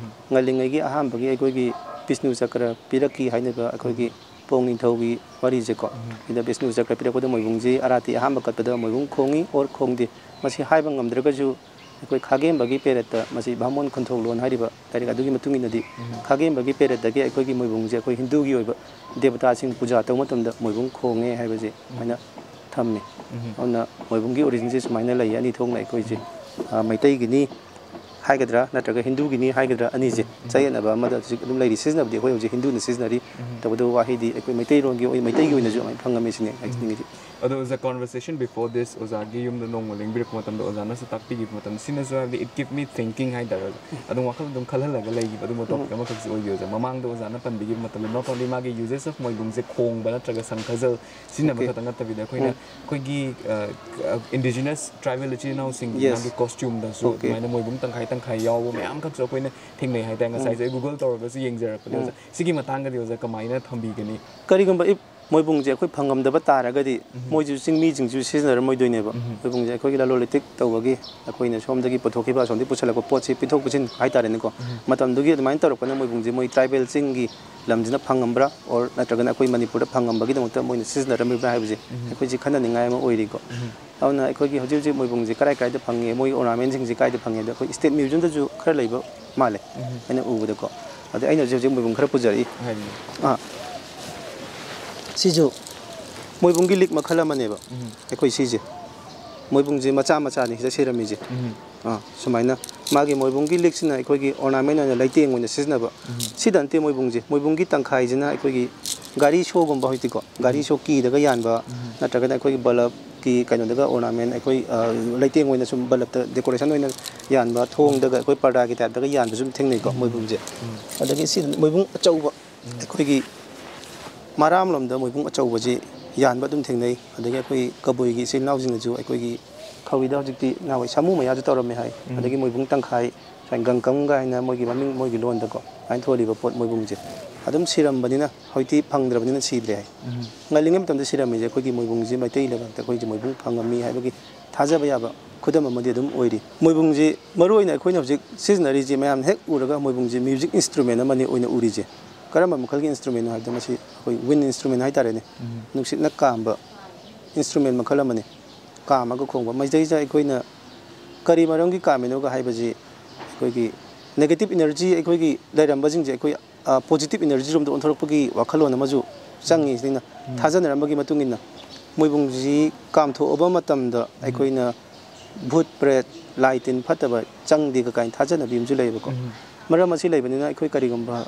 ꯉꯜꯂꯤꯉꯩꯒꯤ ꯑꯍꯥꯟꯕꯒꯤ ꯑꯩꯈꯣꯏꯒꯤ ꯕꯤꯁꯅꯨ ꯆꯀ꯭ꯔ ꯄꯤꯔꯛꯈꯤ ꯍꯥꯏꯅꯕ ꯑꯩꯈꯣꯏꯒꯤ ꯄꯣꯡ ꯅꯤꯡꯊꯧꯒꯤ ꯋꯥꯔꯤꯁꯦꯀꯣ꯫ ꯁꯤꯗ ꯕꯤꯁꯅꯨ ꯆꯀ꯭ꯔ ꯄꯤꯔꯛꯄꯗ ꯃꯣꯏꯕꯨꯡꯁꯤ ꯑꯔꯥꯇꯤ ꯑꯍꯥꯟꯕ ꯀꯠꯄꯗ ꯃꯣꯏꯕꯨꯡ ꯈꯣꯡꯉꯤ or ꯈꯣꯡꯗꯦ꯫ ꯃꯁꯤ ꯍꯥꯏꯕ ꯉꯝꯗ꯭ꯔꯒꯁꯨ ꯑꯩꯈꯣꯏ ꯈꯥꯒꯦꯝꯕꯒꯤ ꯄꯦꯔꯦꯠꯇ ꯃꯁꯤ ꯚꯥꯃꯣꯟ ꯈꯨꯟꯊꯧꯂꯣꯟ ꯍꯥꯏꯔꯤꯕ ꯂꯥꯏꯔꯤꯛ ꯑꯗꯨꯒꯤ ꯃꯇꯨꯡ ꯏꯟꯅꯗꯤ ꯈꯥꯒꯦꯝꯕꯒꯤ ꯄꯦꯔꯦꯠꯇꯒꯤ ꯑꯩꯈꯣꯏꯒꯤ ꯃꯣꯏꯕꯨꯡꯁꯦ ꯑꯩꯈꯣꯏ ꯍꯤꯟꯗꯨꯒꯤ ꯑꯣꯏꯕ ꯗꯦꯕꯇꯥꯁꯤꯡ ꯄꯨꯖꯥ ꯇꯧꯕ ꯃꯇꯝꯗ ꯃꯣꯏꯕꯨꯡ ꯈꯣꯡꯉꯦ ꯍꯥꯏꯕꯁꯦ ꯁꯨꯃꯥꯏꯅ ꯊꯝꯃꯤ꯫ ꯑꯗꯨꯅ ꯃꯣꯏꯕꯨꯡꯒꯤ ꯑꯣꯔꯤꯖꯤꯟꯁꯦ ꯁꯨꯃꯥꯏꯅ ꯂꯩꯌꯦ, ꯑꯅꯤ ꯊꯣꯛꯅ ꯑꯩꯈꯣꯏꯁꯦ, ꯑ, ꯃꯩꯇꯩꯒꯤꯅꯤ ꯍꯥꯏꯒꯗ꯭ꯔꯥ ꯅꯠꯇ꯭ꯔꯒ ꯍꯤꯟꯗꯨꯒꯤꯅꯤ ꯍꯥꯏꯒꯗ꯭ꯔꯥ, ꯑꯅꯤꯁꯦ ꯆꯌꯦꯠꯅꯕ ꯑꯃꯗ ꯍꯧꯖꯤꯛ ꯑꯗꯨꯝ ꯂꯩꯔꯤ꯫ ꯁꯤꯖꯤꯟꯅꯕꯗꯤ ꯑꯩꯈꯣꯏ ꯍꯧꯖꯤꯛ ꯍꯤꯟꯗꯨꯅ ꯁꯤꯖꯤꯟꯅꯔꯤ꯫ ꯇꯧꯕꯇꯕꯨ ꯋꯥꯍꯩꯗꯤ ꯑꯩꯈꯣꯏ ꯃꯩꯇꯩꯔꯣꯟꯒꯤ ꯑꯣꯏ-, ꯃꯩꯇꯩꯒꯤ ꯑꯣꯏꯅꯁꯨ ꯑꯗꯨꯃꯥꯏꯅ ꯐꯪꯉꯝꯃꯤ ꯁꯤꯅꯦ ꯍꯥꯏꯖꯅꯤꯡꯉꯤꯗꯤ꯫ ꯑꯗꯣ ꯑꯣꯖꯥ, conversation before this ꯑꯣꯖꯥꯒꯤ ꯌꯨꯝꯗ ꯅꯣꯡꯃ ꯂꯦꯡꯕꯤꯔꯛꯄ ꯃꯇꯝꯗ ꯑꯣꯖꯥꯅꯁꯨ ꯇꯥꯛꯄꯤꯈꯤꯕ ꯃꯇꯝꯗ ꯁꯤꯅꯁꯨ ꯍꯥꯏꯕꯗꯤ it give me thinking ꯍꯥꯏꯇꯥꯔꯦ ꯑꯣꯖꯥ꯫ ꯑꯗꯨꯝ ꯋꯥꯈꯜ ꯑꯗꯨꯝ ꯈꯜꯍꯜꯂꯒ ꯂꯩꯈꯤꯕ ꯑꯗꯨꯒꯨꯝꯕ topic ꯑꯃꯈꯛꯁꯨ ꯑꯣꯏꯈꯤ ꯑꯣꯖꯥ꯫ ꯃꯃꯥꯡꯗ ꯑꯣꯖꯥꯅ ꯄꯟꯕꯤꯈꯤꯕ ꯃꯇꯝꯗ not only ꯃꯥꯒꯤ uses of ꯃꯣꯏꯕꯨꯡꯁꯦ ꯈꯣꯡꯕ ꯅꯠꯇ꯭ꯔꯒ ꯁꯟ ꯈꯖꯜ ꯁꯤꯖꯤꯟꯅꯕ Okay. ꯈꯛꯇ ꯅꯠꯇꯕꯤꯗ ꯑꯩꯈꯣꯏꯅ ꯎꯝ. ꯑꯩꯈꯣꯏꯒꯤ indigenous tribal ꯏꯆꯤꯜ ꯏꯅꯥꯎꯁꯤꯡꯒꯤ Yes. ꯃꯥꯒꯤ costumeꯗꯁꯨ Okay. ꯑꯗꯨꯃꯥꯏꯅ ꯃꯣꯏꯕꯨꯡ ꯇꯪꯈꯥꯏ ꯇꯪꯈꯥꯏ ꯌꯥꯎꯕ ꯃꯌꯥꯝꯈꯛꯁꯨ ꯑꯩꯈꯣꯏꯅ ꯊꯦꯡꯅꯩ ꯍꯥꯏꯇꯥꯔꯦ꯫ ꯉꯁꯥꯏꯁꯦ ꯑꯩ Google ꯇꯧꯔꯒꯁꯨ ꯌꯦꯡꯖꯔꯛꯄꯅꯦ ꯎꯝ. ꯑꯣꯖꯥ꯫ ꯁꯤꯒꯤ ꯃꯇꯥꯡꯗꯗꯤ ꯑꯣꯖꯥ ꯀꯃꯥꯏꯅ ꯊꯝꯕꯤꯒꯅꯤ? ꯀꯔꯤꯒꯨꯝꯕ if ꯃꯣꯏꯕꯨꯡꯁꯦ ꯑꯩꯈꯣꯏ ꯐꯪꯉꯝꯗꯕ ꯇꯥꯔꯒꯗꯤ ꯃꯣꯏꯁꯨ ꯆꯤꯡꯃꯤꯁꯤꯡꯁꯨ ꯁꯤꯖꯤꯟꯅꯔꯝꯃꯣꯏꯗꯣꯏꯅꯦꯕ꯫ ꯃꯣꯏꯕꯨꯡꯁꯦ ꯑꯩꯈꯣꯏꯒꯤ ꯂꯂꯣꯟ ꯏꯇꯤꯛ ꯇꯧꯕꯒꯤ ꯑꯩꯈꯣꯏꯅ ꯁꯣꯝꯗꯒꯤ ꯄꯨꯊꯣꯛꯈꯤꯕ ꯑꯁꯣꯝꯗꯒꯤ ꯄꯨꯁꯜꯂꯛꯄ ꯄꯣꯠꯁꯤ ꯄꯤꯊꯣꯛ ꯄꯤꯁꯤꯟ ꯍꯥꯏꯇꯥꯔꯦꯅꯦꯀꯣ꯫ ꯃꯇꯝꯗꯨꯒꯤ ꯑꯗꯨꯃꯥꯏꯅ ꯇꯧꯔꯛꯄꯅ ꯃꯣꯏꯕꯨꯡꯁꯦ ꯃꯣꯏ tribal ꯆꯤꯡꯒꯤ ꯂꯝꯁꯤꯅ ꯐꯪꯉꯝꯕ꯭ꯔꯥ or ꯅꯠꯇ꯭ꯔꯒꯅ ꯑꯩꯈꯣꯏ ꯃꯅꯤꯄꯨꯔꯗ ꯐꯪꯉꯝꯕꯒꯤꯗꯃꯛꯇ ꯃꯣꯏꯅ ꯁꯤꯖꯤꯟꯅꯔꯝꯃꯤꯕ꯭ꯔꯥ ꯍꯥꯏꯕꯁꯦ ꯑꯩꯈꯣꯏꯁꯤ ꯈꯟꯅꯅꯤꯡꯉꯥꯏ ꯑꯃ ꯑꯣꯏꯔꯤꯀꯣ꯫ ꯑꯗꯨꯅ ꯑꯩꯈꯣꯏꯒꯤ ꯍꯧꯖꯤꯛ ꯍꯧꯖꯤꯛ ꯃꯣꯏꯕꯨꯡꯁꯦ ꯀꯔꯥꯏ ꯀꯔꯥꯏꯗ ꯐꯪꯉꯦ, ꯃꯣꯏꯒꯤ ornamentsꯁꯤꯡꯁꯦ ꯀꯥꯏꯗ ꯐꯪꯉꯦ ꯍꯥꯏꯕꯗ ꯑꯩꯈꯣꯏ state museumꯗꯁꯨ ꯈꯔ ꯂꯩꯕ ꯃꯥꯜꯂꯦ꯫ ꯑꯩꯅ ꯎꯕꯗꯀꯣ꯫ ꯑꯗꯩ ꯑꯩꯅ ꯍꯧꯖꯤꯛ ꯍꯧꯖꯤꯛ ꯃꯣꯏꯕꯨꯡ ꯈꯔ ꯄꯨꯖꯔꯛꯏ꯫ ꯍꯥꯏꯕꯤꯌꯨ꯫ ꯑꯥ꯫ ꯁꯤꯁꯨ ꯃꯣꯏꯕꯨꯡꯒꯤ ꯂꯤꯛ ꯃꯈꯜ ꯑꯃꯅꯦꯕ꯫ ꯑꯩꯈꯣꯏ ꯁꯤꯁꯦ ꯃꯣꯏꯕꯨꯡꯁꯦ ꯃꯆꯥ ꯃꯆꯥꯅꯤ ꯁꯤꯗ ꯁꯤꯔꯝꯃꯤꯁꯦ꯫ ꯑꯥ, ꯁꯨꯃꯥꯏꯅ ꯃꯥꯒꯤ ꯃꯣꯏꯕꯨꯡꯒꯤ ꯂꯤꯛꯁꯤꯅ ꯑꯩꯈꯣꯏꯒꯤ ornament ꯑꯣꯏꯅ, ꯂꯩꯇꯦꯡ ꯑꯣꯏꯅ ꯁꯤꯖꯤꯟꯅꯕ꯫ ꯁꯤꯗ ꯅꯠꯇꯦ ꯃꯣꯏꯕꯨꯡꯁꯦ, ꯃꯣꯏꯕꯨꯡꯒꯤ ꯇꯪꯈꯥꯏꯁꯤꯅ ꯑꯩꯈꯣꯏꯒꯤ ꯒꯥꯔꯤ ꯁꯣꯒꯨꯝꯕ ꯍꯧꯖꯤꯛꯇꯤꯀꯣ, ꯒꯥꯔꯤ ꯁꯣ ꯀꯤꯗꯒ ꯌꯥꯟꯕ, ꯅꯠꯇ꯭ꯔꯒꯅ ꯑꯩꯈꯣꯏꯒꯤ ꯕꯂꯞꯀꯤ ꯀꯩꯅꯣꯗꯒ ornament, ꯑꯩꯈꯣꯏ, ꯑ, ꯂꯩꯇꯦꯡ ꯑꯣꯏꯅ ꯁꯨꯝ ꯕꯂꯞꯇ decoration ꯑꯣꯏꯅ ꯌꯥꯟꯕ, ꯊꯣꯡꯗꯒ ꯑꯩꯈꯣꯏ ꯄꯔꯗꯥꯒꯤ typeꯇꯒ ꯌꯥꯟꯕꯁꯨ ꯑꯗꯨꯝ ꯊꯦꯡꯅꯩꯀꯣ ꯃꯣꯏꯕꯨꯡꯁꯦ꯫ ꯑꯗꯒꯤ ꯁꯤ ꯃꯣꯏꯕꯨꯡ ꯑꯆꯧꯕ ꯑꯩꯈꯣꯏꯒꯤ ꯃꯔꯥꯝꯂꯣꯝꯗ ꯃꯣꯏꯕꯨꯡ ꯑꯆꯧꯕꯁꯤ ꯌꯥꯟꯕ ꯑꯗꯨꯝ ꯊꯦꯡꯅꯩ꯫ ꯑꯗꯒꯤ ꯑꯩꯈꯣꯏ ꯀꯕꯨꯏꯒꯤ ꯏꯆꯤꯜ ꯏꯅꯥꯎꯁꯤꯡꯅꯁꯨ ꯑꯩꯈꯣꯏꯒꯤ ꯈꯧꯔꯤꯗ ꯍꯧꯖꯤꯛꯇꯤ ꯅꯍꯥꯟꯋꯥꯏ ꯁꯥꯃꯨ ꯃꯌꯥꯁꯨ ꯇꯧꯔꯝꯃꯦ ꯍꯥꯏ꯫ ꯑꯗꯒꯤ ꯃꯣꯏꯕꯨꯡ ꯇꯪꯈꯥꯏ, ꯁꯨꯃꯥꯏꯅ ꯒꯪꯀꯝꯒ ꯍꯥꯏꯅ ꯃꯣꯏꯒꯤ ꯃꯃꯤꯡ, ꯃꯣꯏꯒꯤ ꯂꯣꯟꯗꯀꯣ ꯑꯗꯨꯃꯥꯏꯅ ꯊꯣꯜꯂꯤꯕ ꯄꯣꯠ ꯃꯣꯏꯕꯨꯡꯁꯦ ꯑꯗꯨꯝ ꯁꯤꯔꯝꯕꯅꯤꯅ ꯍꯧꯖꯤꯛꯇꯤ ꯐꯪꯗ꯭ꯔꯕꯅꯤꯅ ꯁꯤꯗ꯭ꯔꯦ ꯍꯥꯏ꯫ ꯉꯜꯂꯤꯉꯩ ꯃꯇꯝꯗ ꯁꯤꯔꯝꯃꯤꯁꯦ ꯑꯩꯈꯣꯏꯒꯤ ꯃꯣꯏꯕꯨꯡꯁꯤ ꯃꯩꯇꯩ ꯂꯩꯕꯥꯛꯇ ꯑꯩꯈꯣꯏꯁꯦ ꯃꯣꯏꯕꯨꯡ ꯐꯪꯉꯝꯃꯤ ꯍꯥꯏꯕꯒꯤ ꯊꯥꯖꯕ ꯌꯥꯕ ꯈꯨꯗꯝ ꯑꯃꯗꯤ ꯑꯗꯨꯝ ꯑꯣꯏꯔꯤ꯫ ꯃꯣꯏꯕꯨꯡꯁꯤ ꯃꯔꯨꯑꯣꯏꯅ ꯑꯩꯈꯣꯏꯅ ꯍꯧꯖꯤꯛ ꯁꯤꯖꯤꯟꯅꯔꯤꯁꯦ ꯃꯌꯥꯝꯅ ꯍꯦꯛ ꯎꯔꯒ ꯃꯣꯏꯕꯨꯡꯁꯦ music instrument ꯑꯃꯅꯤ ꯑꯣꯏꯅ ꯎꯔꯤꯁꯦ꯫ ꯀꯔꯝꯕ ꯃꯈꯜꯒꯤ instrumentꯅꯣ ꯍꯥꯏꯕꯗ ꯃꯁꯤ ꯑꯩꯈꯣꯏ wind instrument ꯍꯥꯏꯇꯥꯔꯦꯅꯦ꯫ ꯅꯨꯡꯁꯤꯠꯅ ꯀꯥꯝꯕ instrument ꯃꯈꯜ ꯑꯃꯅꯤ꯫ ꯀꯥꯝꯃꯒ ꯈꯣꯡꯕ꯫ ꯃꯁꯤꯗꯩꯁꯤꯗ ꯑꯩꯈꯣꯏꯅ ꯀꯔꯤ ꯃꯔꯝꯒꯤ ꯀꯥꯝꯃꯤꯅꯣꯒ ꯍꯥꯏꯕꯁꯤ ꯑꯩꯈꯣꯏꯒꯤ negative energy ꯑꯩꯈꯣꯏꯒꯤ ꯂꯩꯔꯝꯕꯁꯤꯡꯁꯦ ꯑꯩꯈꯣꯏ, ꯑ, positive energy ꯔꯣꯝꯗ ꯑꯣꯟꯊꯣꯔꯛꯄꯒꯤ ꯋꯥꯈꯜꯂꯣꯟ ꯑꯃꯁꯨ ꯆꯪꯉꯤ꯫ ꯁꯤꯅ ꯊꯥꯖꯅꯔꯝꯕꯒꯤ ꯃꯇꯨꯡ ꯏꯟꯅ ꯃꯣꯏꯕꯨꯡꯁꯤ ꯀꯥꯝꯊꯣꯛꯑꯕ ꯃꯇꯝꯗ ꯑꯩꯈꯣꯏꯅ ꯚꯨꯠ ꯄ꯭ꯔꯦꯠ, ꯂꯥꯏ ꯇꯤꯟ ꯐꯠꯇꯕ ꯆꯪꯗꯦꯒ ꯀꯥꯏꯅ ꯊꯥꯖꯅꯕꯤ ꯑꯃꯁꯨ ꯂꯩꯌꯦꯕꯀꯣ꯫ ꯃꯔꯝ ꯑꯁꯤ ꯂꯩꯕꯅꯤꯅ ꯑꯩꯈꯣꯏ ꯀꯔꯤꯒꯨꯝꯕ